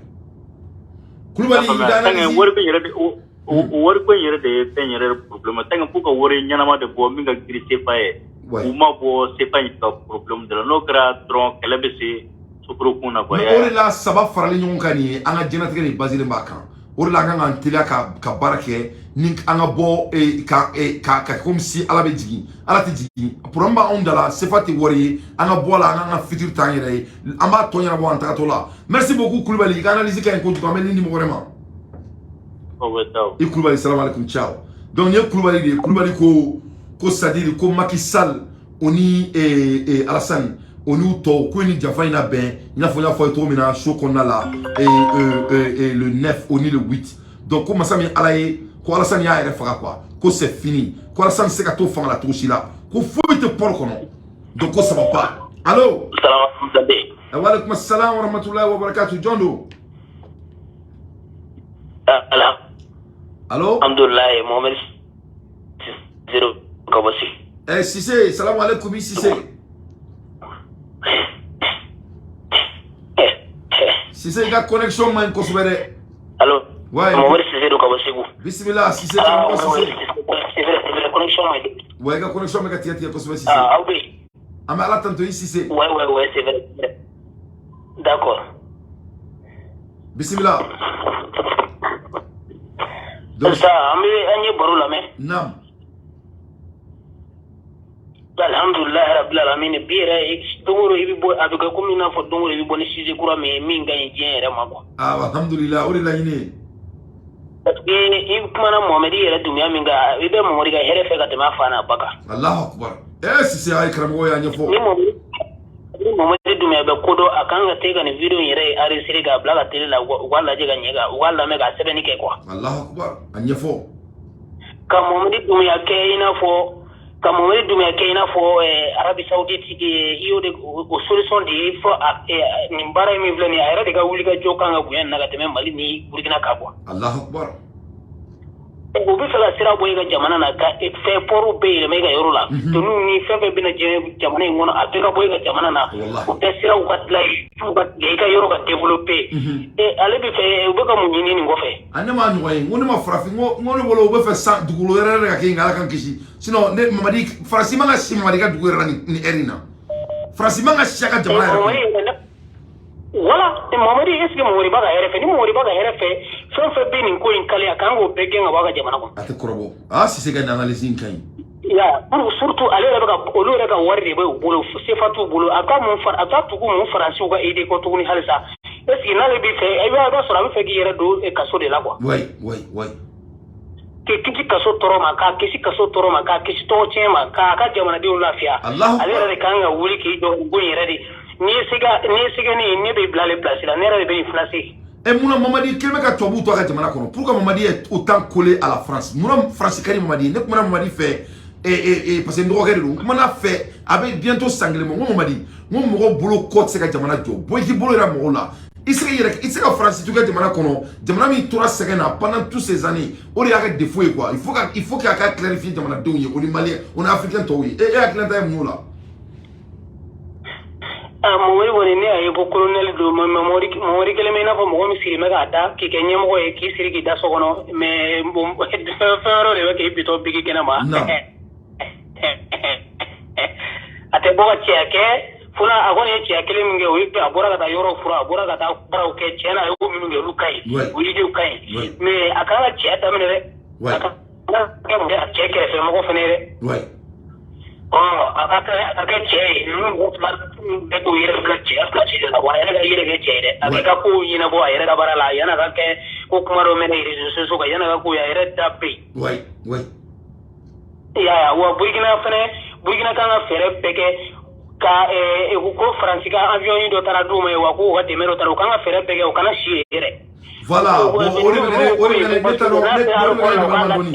[SPEAKER 1] Kulubali, i ka analyse.
[SPEAKER 12] Wari ko in yɛrɛ de, o wari ko in yɛrɛ de ye fɛn yɛrɛ problème, tant que f'u ka wari ɲɛnama de bɔ min ka girin CFA ye. U ma bɔ CFA in ka problème de la, n'o kɛra dɔrɔn, kɛlɛ bɛ se soforokun na quoi.
[SPEAKER 1] O de la, saba faralen ɲɔgɔn kan nin ye, an ka diɲɛlatigɛ de basé b'a kan. O de la, an kan k'an teliya ka baara kɛ ni an ka bɔ ka comme si Ala bɛ jigin, Ala tɛ jigin. Problème b'anw da la, CFA tɛ wari ye, an ka bɔ a la, an k'an ka futur t'an yɛrɛ ye, an b'a tɔ ɲɛnabɔ an tagatɔ la. Merci beaucoup Kulubali, i ka analyse ka ɲi kojugu, an bɛ nin di mɔgɔ wɛrɛ ma. I Kulubali, salam alaikum, ciao. Donc nin ye Kulubali de ye. Kulubali ko c'est-à-dire ko Macky Sall o ni Alassane o n'u tɔw ko ni janfa in na bɛn, i n'a fɔ n y'a fɔ a ye cogo min na show kɔnɔna la, le 9 o ni le 8. Donc ko masa min Ala ye, ko Alassane y'a yɛrɛ faga quoi, ko c'est fini, ko Alassane tɛ se ka to fanga la cogo si la, ko foyi tɛ port kɔnɔ, donc ko ça va pas. Allo?
[SPEAKER 13] Salaamaaleykum.
[SPEAKER 1] Waaleykum salam wa rahmatulahi wa barakatuh. Jɔn don?
[SPEAKER 13] Ala.
[SPEAKER 1] Allo?
[SPEAKER 13] Alhamdulilayi, Mohamed Cissé ka bɔ.
[SPEAKER 1] Eh, Cissé, salam alaikum Cissé. Cissé, i ka connexion man ɲi kosɛbɛ dɛ.
[SPEAKER 13] Allo?
[SPEAKER 1] Ouais.
[SPEAKER 13] Mohamed Cissé don ka bɔ Segu.
[SPEAKER 1] Bismillah Cissé, karamɔgɔ Cissé.
[SPEAKER 13] C'est vrai, c'est vrai, connexion man ɲi.
[SPEAKER 1] Ouais, i ka connexion bɛ ka tigɛ tigɛ kosɛbɛ Cissé.
[SPEAKER 13] Ah, aw bɛ yen.
[SPEAKER 1] An bɛ Ala tanto i Cissé.
[SPEAKER 13] Ouais, c'est vrai, c'est vrai. D'accord.
[SPEAKER 1] Bismillah.
[SPEAKER 13] Donc, ça, an bɛ an ye baro lamɛn.
[SPEAKER 1] Naam.
[SPEAKER 13] Alhamdulilayi rabbil alamin. Bi yɛrɛ, don o don i bɛ bɔ, a bɛ kɛ komi i n'a fɔ don o don i bɛ bɔ ni sujet kura min ye min ka ɲi diɲɛ yɛrɛ ma quoi.
[SPEAKER 1] Ah, alhamdulillah, o de laɲini ye.
[SPEAKER 13] Parce que i kumana Mohamɛdi yɛrɛ Dunbiya min kan, i bɛ Mohamɛdi ka hɛrɛ fɛ ka tɛmɛ a fa n'a ba kan.
[SPEAKER 1] Allahu akbar. Eh Cissé, a ye karamɔgɔ y'a ɲɛfɔ.
[SPEAKER 13] Ni Mohamɛdi Dunbiya bɛ ko dɔn, a kan ka te ka nin vidéo in yɛrɛ enregistrer k'a bila ka télé la, u k'a lajɛ ka ɲɛ, ka u k'a lamɛn ka sɛbɛnni kɛ quoi.
[SPEAKER 1] Allahu akbar, a ɲɛfɔ.
[SPEAKER 13] Ka Mohamɛdi Dunbiya kɛ i n'a fɔ ka Mohamɛdi Dunbiya kɛ i n'a fɔ Arabie Saoudite, i y'o de o solution de ye fɔ nin baara in min filɛ nin ye, a yɛrɛ de ka wuli ka jɔ kan ka bonya nin na ka tɛmɛ Mali ni Burukina kan quoi.
[SPEAKER 1] Allahu akbar.
[SPEAKER 13] U bɛ fɛ ka sira bɔ i ka jamana na, ka fɛn pɔriw bɛɛ yɛlɛma i ka yɔrɔ la, doniw ni fɛn fɛn bɛna diɲɛ jamana in kɔnɔ, a bɛɛ ka bɔ i ka jamana na, o tɛ siraw ka dilan yen, ka tigɛ i ka yɔrɔ ka développer. Ale bɛ fɛ, u bɛ ka mun ɲini nin kɔfɛ?
[SPEAKER 1] A ne m'a ɲɔgɔn ye, n ko ne ma farafin, n ko ne bolo u bɛ fɛ san dugukolo yɛrɛ yɛrɛ ka kɛ nka Ala k'an kisi. Sinon ne Mamadi, Faransi man ka si Mamadi ka dugu yɛrɛ la nin heure in na. Faransi man ka si a ka jamana yɛrɛ kɔnɔ.
[SPEAKER 13] Voilà, Mamadi, est ce que Mamadi b'a ka hɛrɛ fɛ? Ni Mamadi b'a ka hɛrɛ fɛ, fɛn fɛn bɛ nin ko in kale, a kan k'o bɛɛ gɛn ka bɔ a ka jamana kɔnɔ.
[SPEAKER 1] A tɛ kɔrɔbɔ. Ah, Cissé ka nin analyse in ka ɲi.
[SPEAKER 13] Ya, pour surtout ale yɛrɛ bɛ ka olu yɛrɛ ka wari de bɛ u bolo, CFA t'u bolo, a bɛ taa mun a bɛ taa tugu mun Faransiw ka aider kɔ tuguni halisa? Est ce que n'ale bɛ fɛ, i b'a sɔrɔ a bɛ fɛ k'i yɛrɛ don kaso de la quoi.
[SPEAKER 1] Oui, oui, oui.
[SPEAKER 13] K'i kisi kaso tɔɔrɔ ma, k'a kisi kaso tɔɔrɔ ma, k'a kisi tɔgɔ tiɲɛ ma, k'a ka jamanadenw lafiya. Ale yɛrɛ de kan ka wuli k'i jɔ ko in yɛrɛ de. N'i ye sɛgɛ, n'i ye sɛgɛ ne ye, ne bɛ bila ale place la, ne yɛrɛ de bɛ nin financer.
[SPEAKER 1] Et munna Mamadi kelen bɛ ka tubabuw to a ka jamana kɔnɔ? Pourquoi Mamadi est autant collé à la France? Munna France ka di Mamadi ye? Ne kumana Mamadi fɛ, parce que n dɔgɔkɛ de don. N kumana fɛ, a bɛ bientôt san kelen bɔ. N ko Mamadi, n ko mɔgɔw bolo kɔ tɛ se ka jamana jɔ. Bɔ i k'i bolo yira mɔgɔw la. I se k'i yɛrɛ, i tɛ se ka France to i ka jamana kɔnɔ, jamana min tora sɛgɛn na pendant toutes ces années. O de y'a ka défaut ye quoi. Il faut k'a ka clarifier jamanadenw ye, o ni Malien, o ni Africain tɔw ye. E hakilina ta ye mun y'o la?
[SPEAKER 13] Ah, Mamadi kɔni, ne y'a ye ko colonel don, mais Mamadi kelen bɛ i n'a fɔ mɔgɔ min siri bɛ k'a da k'i kɛ ɲɛmɔgɔ ye, k'i siri k'i da so kɔnɔ, mais bon, fɛn wɛrɛw de bɛ k'i bitɔ bigi kɛnɛ ma. A tɛ bɔ ka cɛya kɛ fo n'a a kɔni ye cɛya kelen min kɛ, o ye a bɔra ka taa yɔrɔ fura, a bɔra ka taa baaraw kɛ tiɲɛ na, a y'o minnu kɛ, olu ka ɲi, o idéew ka ɲi, mais a kan ka cɛya daminɛ dɛ, a kan ka kɛ cɛ kɛrɛfɛmɔgɔ fana ye dɛ. A ka kɛ cɛ ye, ninnu mɔgɔ fila bɛɛ k'u yɛrɛ bila cɛya place de la wa, a yɛrɛ ka yɛrɛ kɛ cɛ ye dɛ, a k'i ka kow ɲɛnabɔ a yɛrɛ ka baara la, yan'a ka kɛ ko kuma dɔ mɛnɛ réseaux sociaux kan, yan'a ka ko ye, a yɛrɛ da bɛ yen. I y'a ye wa? Burukina fɛnɛ, Burukina kan ka fɛɛrɛ bɛɛ kɛ ka ko Faransi ka avion dɔ taara d'u ma ye wa, ko u ka dɛmɛ dɔ taara, u kan ka fɛɛrɛ bɛɛ kɛ u kana si yen yɛrɛ.
[SPEAKER 1] Voilà, bon, o de bɛ ne o de bɛ ne t'a dɔn, ne o de bɛ ne dabali ban dɔɔni.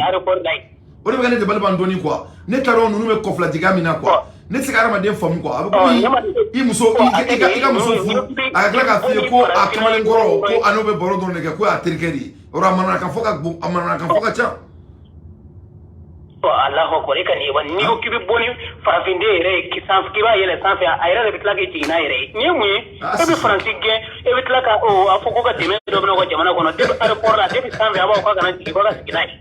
[SPEAKER 1] O de bɛ ne dabali ban dɔɔni quoi. Ne t'a dɔn ninnu bɛ kɔfilatigiya min na quoi. Ne tɛ se ka hadamaden faamu quoi. A bɛ komi i muso, i ka muso furu, a ka tila k'a f'i ye ko a kamalen kɔrɔ, ko a n'o bɛ baro dɔrɔn de kɛ, ko y'a terikɛ de ye. O yɔrɔ a manamanakan fɔ ka bon, a manamanakan fɔ ka ca.
[SPEAKER 13] Allahu akbar, e ka nin ye wa? N'i ko k'i bɛ bɔ ni farafinden yɛrɛ ye sanfɛ, k'i b'a yɛlɛ sanfɛ, a yɛrɛ de bɛ tila k'i jigin n'a yɛrɛ ye. Nin ye mun ye? E bɛ Faransi gɛn, e bɛ tila ka a fɔ ko ka dɛmɛ dɔ bɛ na u ka jamana kɔnɔ depuis aéroport la, depuis sanfɛ a b'a fɔ k'a kana jigin, k'a ka sigi n'a ye.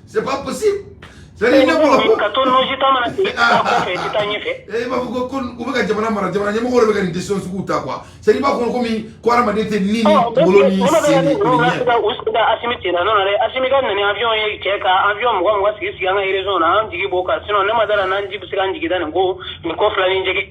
[SPEAKER 1] C'est pas possible. C'est-à-dire ne bolo
[SPEAKER 13] ka to nɔji ta mana i taa kɔfɛ, i tɛ taa ɲɛfɛ.
[SPEAKER 1] I b'a fɔ ko u bɛ ka jamana mara, jamana ɲɛmɔgɔw de bɛ ka nin décision suguw ta quoi. C'est-à-dire i b'a kɔnɔ komi ko hadamaden tɛ ni kunkolo ni sen ni o ni ɲɛ.
[SPEAKER 13] U sigi Asimi ten na nɔ dɛ, Asimi ka na ni avion ye, cɛ ka avion 20 sigi sigi an ka région na, an jigi b'o kan. Sinon ne ma da la n'an ji bɛ se k'an jigi da nin ko nin ko fila ni jɛgɛ,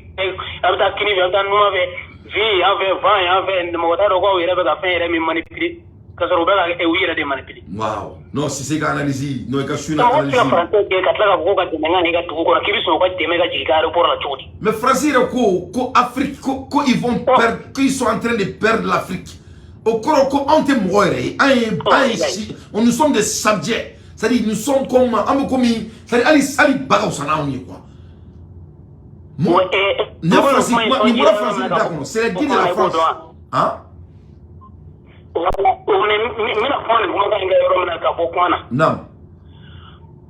[SPEAKER 13] a bɛ taa kini fɛ, a bɛ taa numan fɛ, vin yan fɛ, vent yan fɛ, mɔgɔ t'a dɔn k'aw yɛrɛ bɛ ka fɛn yɛrɛ min manipuler. Ka sɔrɔ u bɛ ka u yɛrɛ de manipuler.
[SPEAKER 1] Waaw, non, Cissé ka analyse, non, i ka su na
[SPEAKER 13] Mɔgɔ tɛ se
[SPEAKER 1] analyse.
[SPEAKER 13] ka Français gɛn ka tila k'a fɔ ko ka dɛmɛ ka na i ka dugu kɔnɔ, k'i bɛ sɔn u ka dɛmɛ ka jigin i ka aéroport la cogo di?
[SPEAKER 1] Mais Français yɛrɛ ko Afrique, ko ils vont perdre, qu'ils sont en train de perdre l'Afrique. O kɔrɔ ko anw tɛ mɔgɔ yɛrɛ ye, an ye si, nous sommes des subjets, c'est-à-dire nous sommes comme, an bɛ komi, c'est-à-dire hali baganw sanna anw ye quoi. Ne Faransi kuma nin bɔra Faransi de da kɔnɔ, c'est les dits de la France, hein.
[SPEAKER 13] Mais n bɛna kuma nin kumakan in kɛ yɔrɔ min na ka bɔ kuma na.
[SPEAKER 1] Naam.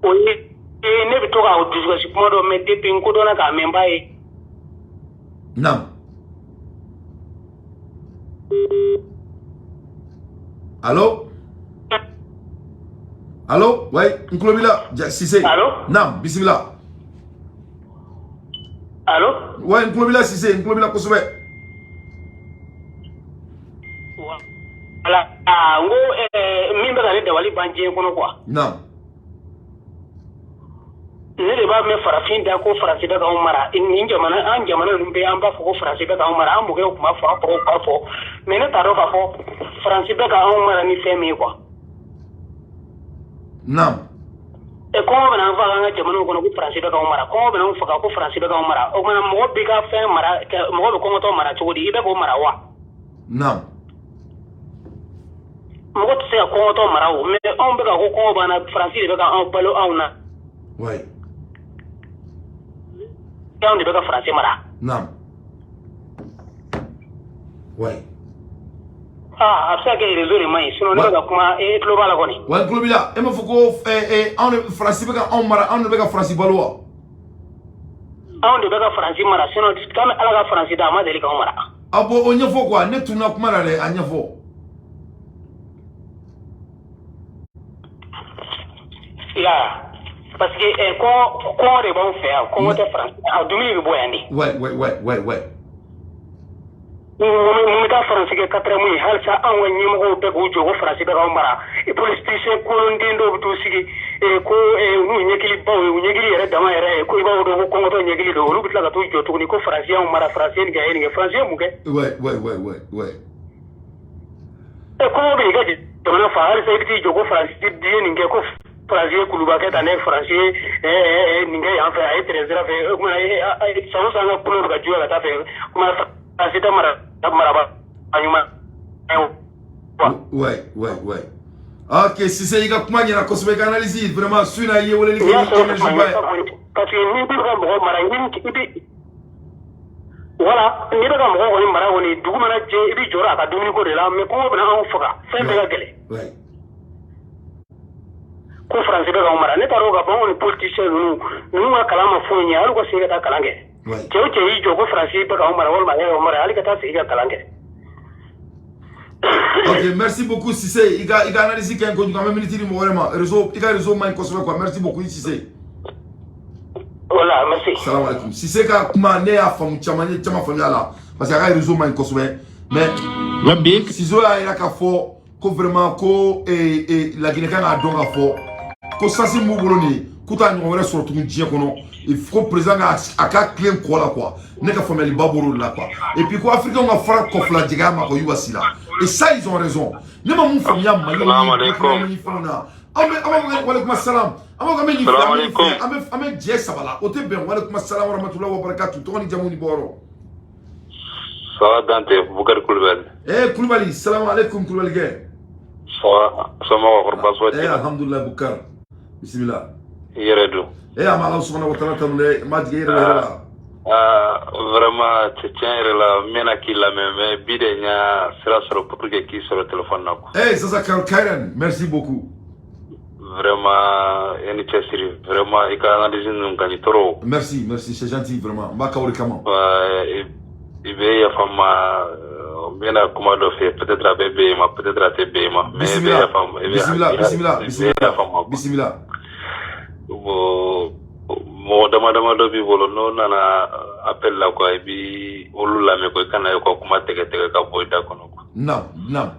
[SPEAKER 13] O ye ne bɛ to ka dusukasi kuma dɔ mɛn depuis n kodɔnna k'a mɛn n b'a ye.
[SPEAKER 1] Naam. Allo? Allo? Ouais, n tulo b'i la, Cissé.
[SPEAKER 13] Allo?
[SPEAKER 1] Naam, bisimila.
[SPEAKER 13] Allo?
[SPEAKER 1] Ouais, n tulo b'i la, Cissé, n tulo b'i la kosɛbɛ.
[SPEAKER 13] Voilà, n ko min bɛ ka ne dabali ban diɲɛ kɔnɔ quoi.
[SPEAKER 1] Naam.
[SPEAKER 13] Ne de b'a mɛn farafin da ko Faransi bɛ k'anw mara. Nin jamana, an jamana ninnu bɛɛ, an b'a fɔ ko Faransi bɛ k'anw mara, an mɔkɛw tun b'a fɔ, an faw b'a fɔ, mais ne t'a dɔn k'a fɔ Faransi bɛ k'anw mara ni fɛn min ye quoi.
[SPEAKER 1] Naam.
[SPEAKER 13] Kɔngɔ bɛna an faga an ka jamanaw kɔnɔ ko Faransi bɛ k'anw mara, kɔngɔ bɛna anw faga ko Faransi bɛ k'anw mara. O kumana mɔgɔ b'i ka fɛn mara, mɔgɔ bɛ kɔngɔtɔ mara cogo di? I bɛ k'o mara wa?
[SPEAKER 1] Naam.
[SPEAKER 13] Mɔgɔ tɛ se ka kɔngɔtɔ mara o, mais anw bɛ ka ko kɔngɔ b'an na, Faransi de bɛ ka anw balo anw na.
[SPEAKER 1] Ouais.
[SPEAKER 13] Anw de bɛ ka Faransi mara.
[SPEAKER 1] Naam. Ouais.
[SPEAKER 13] Ah, a bɛ se ka kɛ réseau de man ɲi, sinon ne bɛ ka kuma, e tulo b'a la kɔni.
[SPEAKER 1] Ouais, n tulo b'i la. E m'a fɔ ko anw de Faransi bɛ ka anw mara, anw de bɛ ka Faransi balo wa?
[SPEAKER 13] Anw de bɛ ka Faransi mara, sinon k'an bɛ Ala ka Faransi da, a ma deli k'anw mara.
[SPEAKER 1] Ah bon, o ɲɛfɔ quoi, ne tununa kuma la dɛ, a ɲɛfɔ.
[SPEAKER 13] Ya, parce que kɔngɔ de b'anw fɛ yan, kɔngɔ tɛ Faransi, a dumuni bɛ bɔ yan de.
[SPEAKER 1] Ouais.
[SPEAKER 13] Mun bɛ taa Faransi kɛ quatrième ye halisa? Anw ka ɲɛmɔgɔw bɛɛ k'u jɔ ko Faransi bɛ k'anw mara. Politicien kolonden dɔw bɛ t'u sigi ko n'u ɲɛkili baw ye, u ɲɛkili yɛrɛ dama yɛrɛ ye ko i b'a dɔn ko kɔngɔtɔ ɲɛkili don, olu bɛ tila ka t'u jɔ tuguni ko Faransi y'anw mara, Faransi ye nin kɛ, a ye nin kɛ, Faransi ye mun kɛ?
[SPEAKER 1] Ouais.
[SPEAKER 13] Kɔngɔ bɛ n'i ka jamana fa, halisa i bɛ t'i jɔ ko Faransi ye nin kɛ, ko Faransi ye kuluba kɛ tan ne, Faransi ye nin kɛ yan fɛ, a ye tɛrɛn sira fɛ, o kumana san o san an ka kolo bɛ ka juguya ka taa fɛ, o kumana Faransi tɛ maraba ɲuman.
[SPEAKER 1] Ouais. Ok, Cissé, i ka kuma ɲɛna kosɛbɛ, i ka analyse vraiment su in na i ye weleli kɛ ni énergie ba ye.
[SPEAKER 13] Parce que n'i bɛ ka mɔgɔ mara, i bɛ voilà, n'i bɛ ka mɔgɔ kɔni mara kɔni, dugu mana jɛ i bɛ jɔrɔ a ka dumuniko de la, mais kɔngɔ bɛna anw faga, fɛn bɛɛ ka gɛlɛn. Ko Faransi bɛ k'anw mara, ne t'a dɔn ka fɔ anw ni politicien ninnu ka kalan ma foyi ɲɛ, hali ka segin ka taa kalan kɛ. Cɛ o cɛ y'i jɔ ko Faransi bɛ k'anw mara walima a y'anw mara, hali ka taa segin ka kalan kɛ.
[SPEAKER 1] Ok, merci beaucoup Cissé. I ka analyse kɛ kojugu, an bɛ minute di mɔgɔ wɛrɛ ma. Réseau, i ka réseau man ɲi kosɛbɛ quoi. Merci beaucoup Cissé.
[SPEAKER 13] Voilà, merci.
[SPEAKER 1] Salam alaikum. Cissé ka kuma ne y'a faamu caman, n ye caman faamuya a la parce que a ka réseau man ɲi kosɛbɛ. Mais Ciseaux y'a yira k'a fɔ ko vraiment ko Laginɛ kan k'a dɔn k'a fɔ ko sansi m'u bolo nin ye, k'u t'a ɲɔgɔn wɛrɛ sɔrɔ tugun diɲɛ kɔnɔ. Il faut président ka a ka tilen kɔ la quoi. Ne ka faamuyaliba bɔr'o de la quoi. Et puis ko africain ka fara kɔfila jɛgɛya ma quoi, y'u si la. Et ça, ils ont raison. Ne ma mun faamuya Mali ni Burkina ni fɛnw na. An bɛ an b'a fɔ walekum salam. An b'a fɔ k'an bɛ nin fɛ, an bɛ nin fɛ, an bɛ jɛ saba la. O tɛ bɛn. Walekum salam wa rahmatullahi wa barakatuh. Tɔgɔ ni jamu ni bɔyɔrɔ.
[SPEAKER 14] Ça va Dante, Bukari Kulubali.
[SPEAKER 1] Eh Kulubali, salam alaikum Kulubali kɛ.
[SPEAKER 14] Ça va, somɔgɔw kɔri baasi foyi t'i
[SPEAKER 1] Eh
[SPEAKER 14] la?
[SPEAKER 1] Alhamdulillah Bukar. Bismillah.
[SPEAKER 14] I yɛrɛ dun?
[SPEAKER 1] Eh an bɛ Ala subhanahu wa ta'ala tanu dɛ, n b'a jigin i yɛrɛ bɛ hɛrɛ la.
[SPEAKER 14] Ah, vraiment tiɲɛ yɛrɛ la n mɛnna k'i lamɛn, mais bi de n y'a sira sɔrɔ pour que k'i sɔrɔ téléphone na quoi.
[SPEAKER 1] Eh Sasa Kairan, merci beaucoup.
[SPEAKER 14] Vraiment i ni cɛsiri, vraiment i ka analyse ninnu ka ɲi trop.
[SPEAKER 1] Merci, merci, c'est gentil vraiment. N b'a k'aw de kama.
[SPEAKER 14] I bɛ yafa n ma, n bɛna kuma dɔ f'i ye, peut-être a bɛ bɛn i ma, peut-être a tɛ bɛn i ma, mais i bɛ yafa n ma.
[SPEAKER 1] Bismillah, bismillah, bismillah, bismillah.
[SPEAKER 14] Bon, mɔgɔ dama dama dɔ b'i bolo, n'o nana appel la quoi, i bi olu lamɛn quoi, i kana i ka kuma tigɛ tigɛ ka bɔ i da kɔnɔ quoi.
[SPEAKER 1] Naam, naam.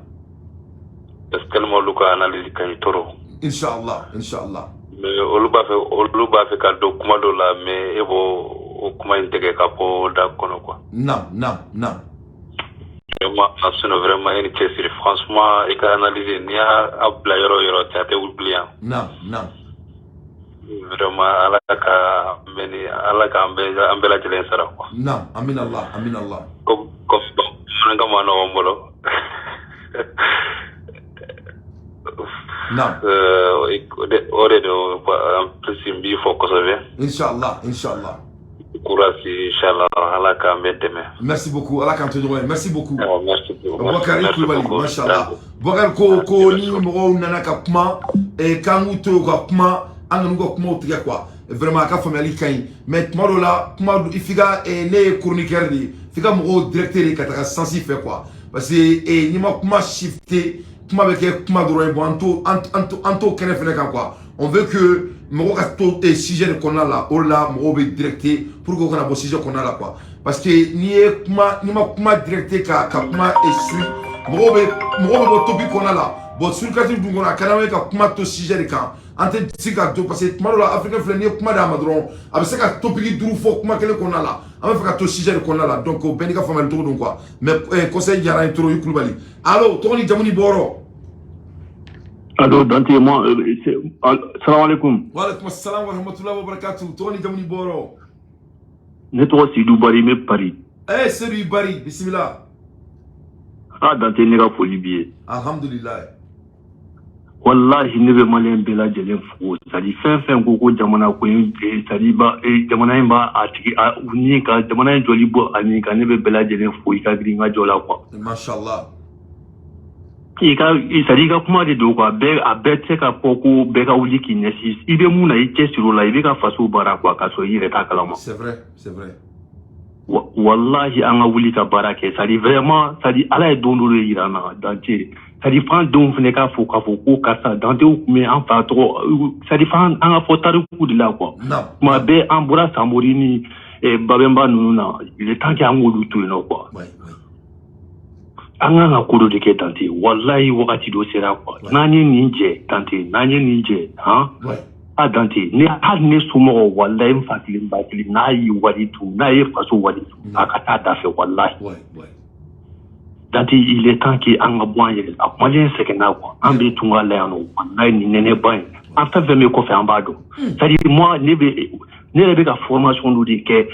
[SPEAKER 14] Parce que tellement olu ka analyse ka ɲi trop.
[SPEAKER 1] Inshallah, inshallah.
[SPEAKER 14] Mais olu b'a fɛ ka don kuma dɔ la, mais e b'o o kuma in tigɛ ka bɔ da kɔnɔ quoi.
[SPEAKER 1] Naam, naam, naam.
[SPEAKER 14] Vraiment, sinon vraiment i ni cɛsiri Franchement, i ka analyse, n'i y'a bila yɔrɔ o yɔrɔ, cɛ, a tɛ wuli yan.
[SPEAKER 1] Naam, naam.
[SPEAKER 14] Vraiment, Ala ka bɛn ni Ala k'an bɛɛ, an bɛɛ lajɛlen sara quoi.
[SPEAKER 1] Naam, amin Allah, amin Allah.
[SPEAKER 14] Comme bamanankan ma nɔgɔn n bolo.
[SPEAKER 1] Naam.
[SPEAKER 14] O de don quoi. En plus, n b'i fɔ kosɛbɛ.
[SPEAKER 1] Inshallah, inshallah.
[SPEAKER 14] Courage, inchallah, Ala k'an bɛɛ dɛmɛ.
[SPEAKER 1] Merci beaucoup, Ala k'an to ɲɔgɔn ye. Merci beaucoup.
[SPEAKER 14] Awɔ, merci beaucoup.
[SPEAKER 1] Boubacar
[SPEAKER 14] Merci
[SPEAKER 1] Koulibaly,
[SPEAKER 14] beaucoup.
[SPEAKER 1] mashallah. Boubacar ko ni mɔgɔw nana ka kuma, k'an k'u to yen u ka kuma, an kan'u ka kumaw tigɛ quoi. Vraiment, a ka faamuyali ka ɲi. Mais tuma dɔw la, kuma i f'i ka ne ye chroniqueur de ye, f'i ka mɔgɔw directeur de ka taga sens fɛ quoi. Parce que n'i ma kuma shifter, kuma bɛ kɛ kuma dɔrɔn ye. Bon, an t'o kɛnɛ fɛnɛ kan quoi. On veut que mɔgɔ ka to sujet de kɔnɔna la, o de la mɔgɔw bɛ directer pour que o kana bɔ sujet kɔnɔna la quoi. Parce que n'i ye kuma, n'i ma kuma directer ka kuma suit, mɔgɔw bɛ bɔ topic kɔnɔna la. Bon, circulation dun kɔnɔ, a ka d'an ye ka kuma to sujet de kan. An tɛ se ka to, parce que tuma dɔw la, africain filɛ, n'i ye kuma d'a ma dɔrɔn, a bɛ se ka topic duuru fɔ kuma kelen kɔnɔna la. An bɛ fɛ ka to sujet de kɔnɔna la, donc o bɛɛ n'i ka faamuyali cogo don quoi. Mais conseil diyara n ye trop. I Kulubali, allo, tɔgɔ ni jamu ni bɔyɔrɔ?
[SPEAKER 15] Allô, Dante, moi, salam alaikum.
[SPEAKER 1] Wa alaikum assalam wa rahmatullahi wa barakatuh. Tɔgɔ ni jamu ni bɔyɔrɔ?
[SPEAKER 15] Ne tɔgɔ Seydou Bari, n bɛ Paris.
[SPEAKER 1] Seydou Bari, bisimila.
[SPEAKER 15] Ah, Dante, ne ka foli b'i ye.
[SPEAKER 1] Alhamdulillah.
[SPEAKER 15] Wallahi, ne bɛ maliyɛn bɛɛ lajɛlen fo. C'est à dire, fɛn fɛn ko jamana ko in, c'est à dire, ba jamana in b'a a tigi a ni ka jamana in jɔli bɔ a ni kan, ne bɛ bɛɛ lajɛlen fo i ka girin ka jɔ la quoi.
[SPEAKER 1] Mashallah.
[SPEAKER 15] I ka, c'est à dire, i ka kuma de don quoi. Bɛɛ, a bɛɛ tɛ se ka fɔ ko bɛɛ ka wuli k'i ɲɛsin. I bɛ mun na, i cɛsiri o la, i bɛ ka faso baara quoi, k'a sɔrɔ i yɛrɛ t'a kalama.
[SPEAKER 1] C'est vrai, c'est vrai.
[SPEAKER 15] Wallahi, an ka wuli ka baara kɛ. C'est à dire, vraiment, c'est à dire, Ala ye don dɔ de yira an na, Dante. C'est à dire, f'an denw fana k'a fɔ k'a fɔ ko karisa Dantew tun bɛ an fa tɔgɔ. C'est à dire, f'an an ka fɔ tariku de la quoi. Tuma bɛɛ an bɔra Samori ni Babɛnba ninnu na, il est temps que an k'olu to yen nɔ quoi. An kan ka ko dɔ de kɛ, Dante. Wallahi, wagati dɔ sera quoi. N'an ye nin jɛ, Dante, n'an ye nin jɛ han. A Dante, ne hali ne somɔgɔw, wallahi, n fa kelen ba kelen, n'a ye wari dun, n'a ye faso wari dun, a ka taa da fɛ, wallahi. Dante, il est temps que an ka bɔ an yɛrɛ la. Maliyɛn sɛgɛnna quoi. An bɛ tunga la yan nɔ, wallahi, nin nɛnɛba in, an fɛn fɛn bɛ kɔfɛ, an b'a dɔn. C'est à dire, moi, ne bɛ, ne yɛrɛ bɛ ka formation dɔ de kɛ.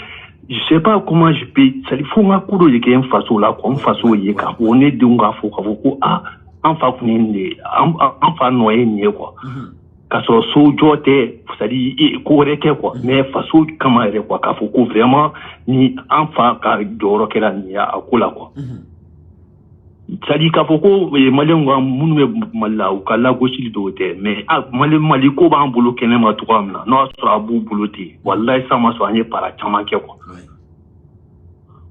[SPEAKER 15] Je sais pas comment je peux, c'est à dire, fo n ka ko dɔ de kɛ n faso la quoi, n faso ye k'a fɔ ne denw k'a fɔ ko ah, an fa kun ye nin de ye, an fa nɔ ye nin ye quoi. K'a sɔrɔ so jɔ tɛ, c'est à dire, ko wɛrɛ kɛ quoi, mais faso kama yɛrɛ quoi, k'a fɔ ko vraiment ni an fa ka jɔyɔrɔ kɛra nin ye a ko la quoi. C'est à dire, k'a fɔ ko maliyɛnw ka minnu bɛ Mali la, u ka lagosili dɔw tɛ, mais ah, Mali ko b'an bolo kɛnɛma cogoya min na, n'o y'a sɔrɔ a b'u bolo ten, walahi, san ma sɔrɔ an ye para caman kɛ quoi.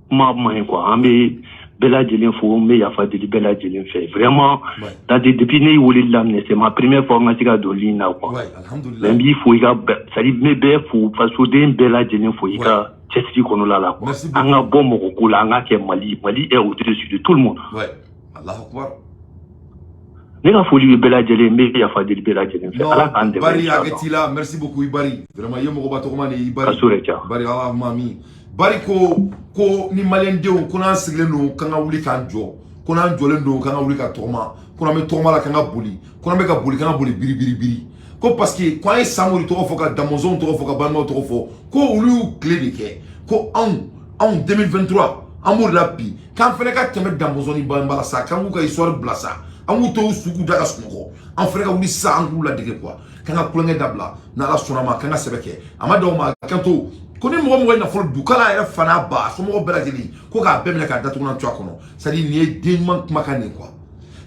[SPEAKER 15] Kuma man ɲi quoi. An bɛ bɛɛ lajɛlen fo, n bɛ yafa deli bɛɛ lajɛlen fɛ vraiment. Dante, depuis ne ye weleli daminɛ, c'est ma première fois n ka se ka don ligne na quoi. Mais n b'i fo i ka, c'est à dire, n bɛ bɛɛ fo, fasoden bɛɛ lajɛlen fo i ka cɛsiri kɔnɔna la quoi. An ka bɔ mɔgɔ ko la, an ka kɛ Mali, Mali est au-dessus de tout le monde.
[SPEAKER 1] Ouais. Allahu akbar.
[SPEAKER 15] Ne ka foli bɛ bɛɛ lajɛlen, n bɛ yafa deli bɛɛ lajɛlen fɛ, Ala k'an dɛmɛ.
[SPEAKER 1] Bari
[SPEAKER 15] inchallah.
[SPEAKER 1] hakɛ t'i la, merci beaucoup i Bari. Vraiment, i ye mɔgɔba tɔgɔma de ye i Bari.
[SPEAKER 15] Ka so yɛrɛ ca.
[SPEAKER 1] Bari, Allahumma amin. Bari ko ni maliyɛndenw, ko n'an sigilen don k'an ka wuli k'an jɔ, ko n'an jɔlen don k'an ka wuli ka tɔgɔma, ko n'an bɛ tɔgɔma la k'an ka boli, ko n'an bɛ ka boli k'an ka boli biri biri biri. Ko parce que ko an ye Samori tɔgɔ fɔ, ka Damɔzɔnw tɔgɔ fɔ, ka balimaw tɔgɔ fɔ, ko olu y'u tile de kɛ, ko anw 2023, an b'o de la bi, k'an fɛnɛ ka tɛmɛ Damɔzɔn ni Banba la sa, k'an k'u ka histoire bila sa, an k'u to u su k'u da ka sunɔgɔ, an fɛnɛ ka wuli sisan, an k'u ladege quoi, k'an ka kulonkɛ dabila, n'Ala sɔnna ma, k'an ka sɛbɛ kɛ. A ma dan o ma, kan to ko ni mɔgɔ mɔgɔ ye nafolo dun, k'ala yɛrɛ fa n'a ba, a somɔgɔw bɛɛ lajɛlen, ko k'a bɛɛ minɛ k'a datugu n'a to a kɔnɔ. C'est à dire, nin ye den ɲuman kumakan nin quoi.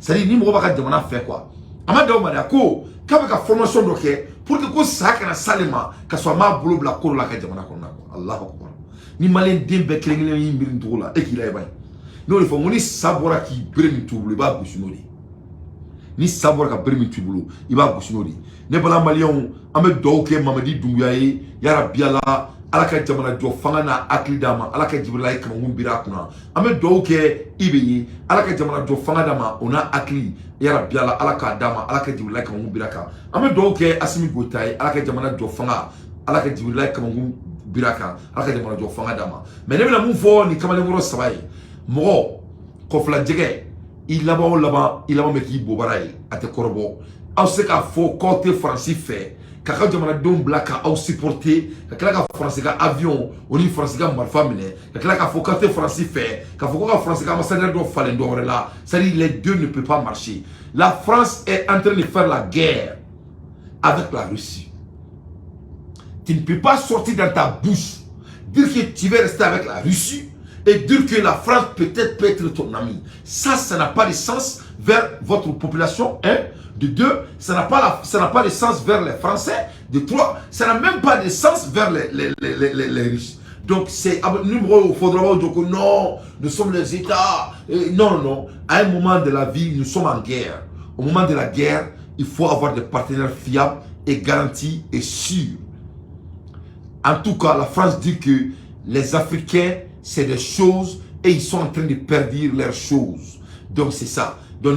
[SPEAKER 1] C'est à dire, ni mɔgɔ b'a ka jamana fɛ quoi. A ma dan o ma dɛ, a ko k'a bɛ ka formation dɔ kɛ pour que ko sa kana s'ale ma ka sɔrɔ a m'a bolo bila ko dɔ la a ka jamana kɔnɔna quoi. Allahu akbar. Ni maliyɛn den bɛɛ kelen kelen y'i miiri nin cogo la, e k'i la, i b'a ye. N'o de fɔ, n ko ni sa bɔra k'i bere min t'u bolo, i b'a gosi n'o de ye. Ni sa bɔra ka bere min t'u bolo, i b'a gosi n'o de ye. Ne bala maliyɛnw, an bɛ dugawu kɛ Mamadi Dunbuya ye, yarabi Ala, Ala ka jamana jɔ fanga n'a hakili d'a ma, Ala ka Jibirila ye kamankun biri a kunna. An bɛ dugawu kɛ Ibe ye, Ala ka jamana jɔ fanga d'a ma, o n'a hakili, yarabi Ala, Ala k'a d'a ma, Ala ka Jibirila ye kamankun biri a kan. An bɛ dugawu kɛ Asimi Goyita ye, Ala ka jamana jɔ fanga, Ala ka Jibirila ye kamankun biri a kan, Ala ka jamana jɔ fanga d'a ma. Mais ne bɛna mun fɔ nin kamalenkɔrɔ saba ye? Mɔgɔ kɔfilajɛgɛ, I laban o laban, i laban bɛ k'i bobara ye, a tɛ kɔrɔbɔ. Aw se k'a fɔ k'aw tɛ Faransi fɛ, k'a ka jamanadenw bila ka aw supporter, ka tila ka Faransi ka avion o ni Faransi ka marifa minɛ, ka tila k'a fɔ k'aw tɛ Faransi fɛ, k'a fɔ ko ka Faransi ka ambassadeur dɔ falen dɔ wɛrɛ la. C'est à dire, les deux ne peuvent pas marcher. La France est en train de faire la guerre avec la Russie. Tu ne peux pas sortir dans ta bouche, dire que tu veux rester avec la Russie et dire que la France peut-être peut être ton ami. Ça n'a pas de sens vers votre population, un. De deux, ça n'a pas de sens vers les Français. De trois, ça n'a même pas de sens vers les Russes. Donc, c'est, nous, il faudra dire que non, nous sommes les États. Et non, non, non. À un moment de la vie, nous sommes en guerre. Au moment de la guerre, il faut avoir des partenaires fiables et garantis et sûrs. En tout cas, la France dit que les Africains, c'est des choses et ils sont en train de perdre leurs choses. Donc, c'est ça. Donc,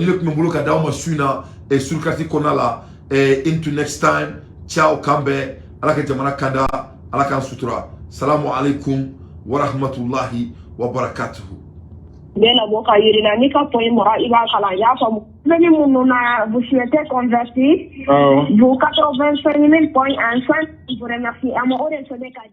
[SPEAKER 1] et sur le quartier qu'on a là, et into next time, ciao, k'an bɛn, Ala ka jamana kanda, Ala k'an sutura. Salamu alaikum wa rahmatullahi wa barakatuhu.
[SPEAKER 10] Bɛ na bɔ ka yiri la, n'i ka point mara, i b'a kalan, i y'a faamu. Bɛ minnu na, vous souhaitez convertir vos 85 000 points en 5, je vous remercie. A ma o de sɛbɛn ka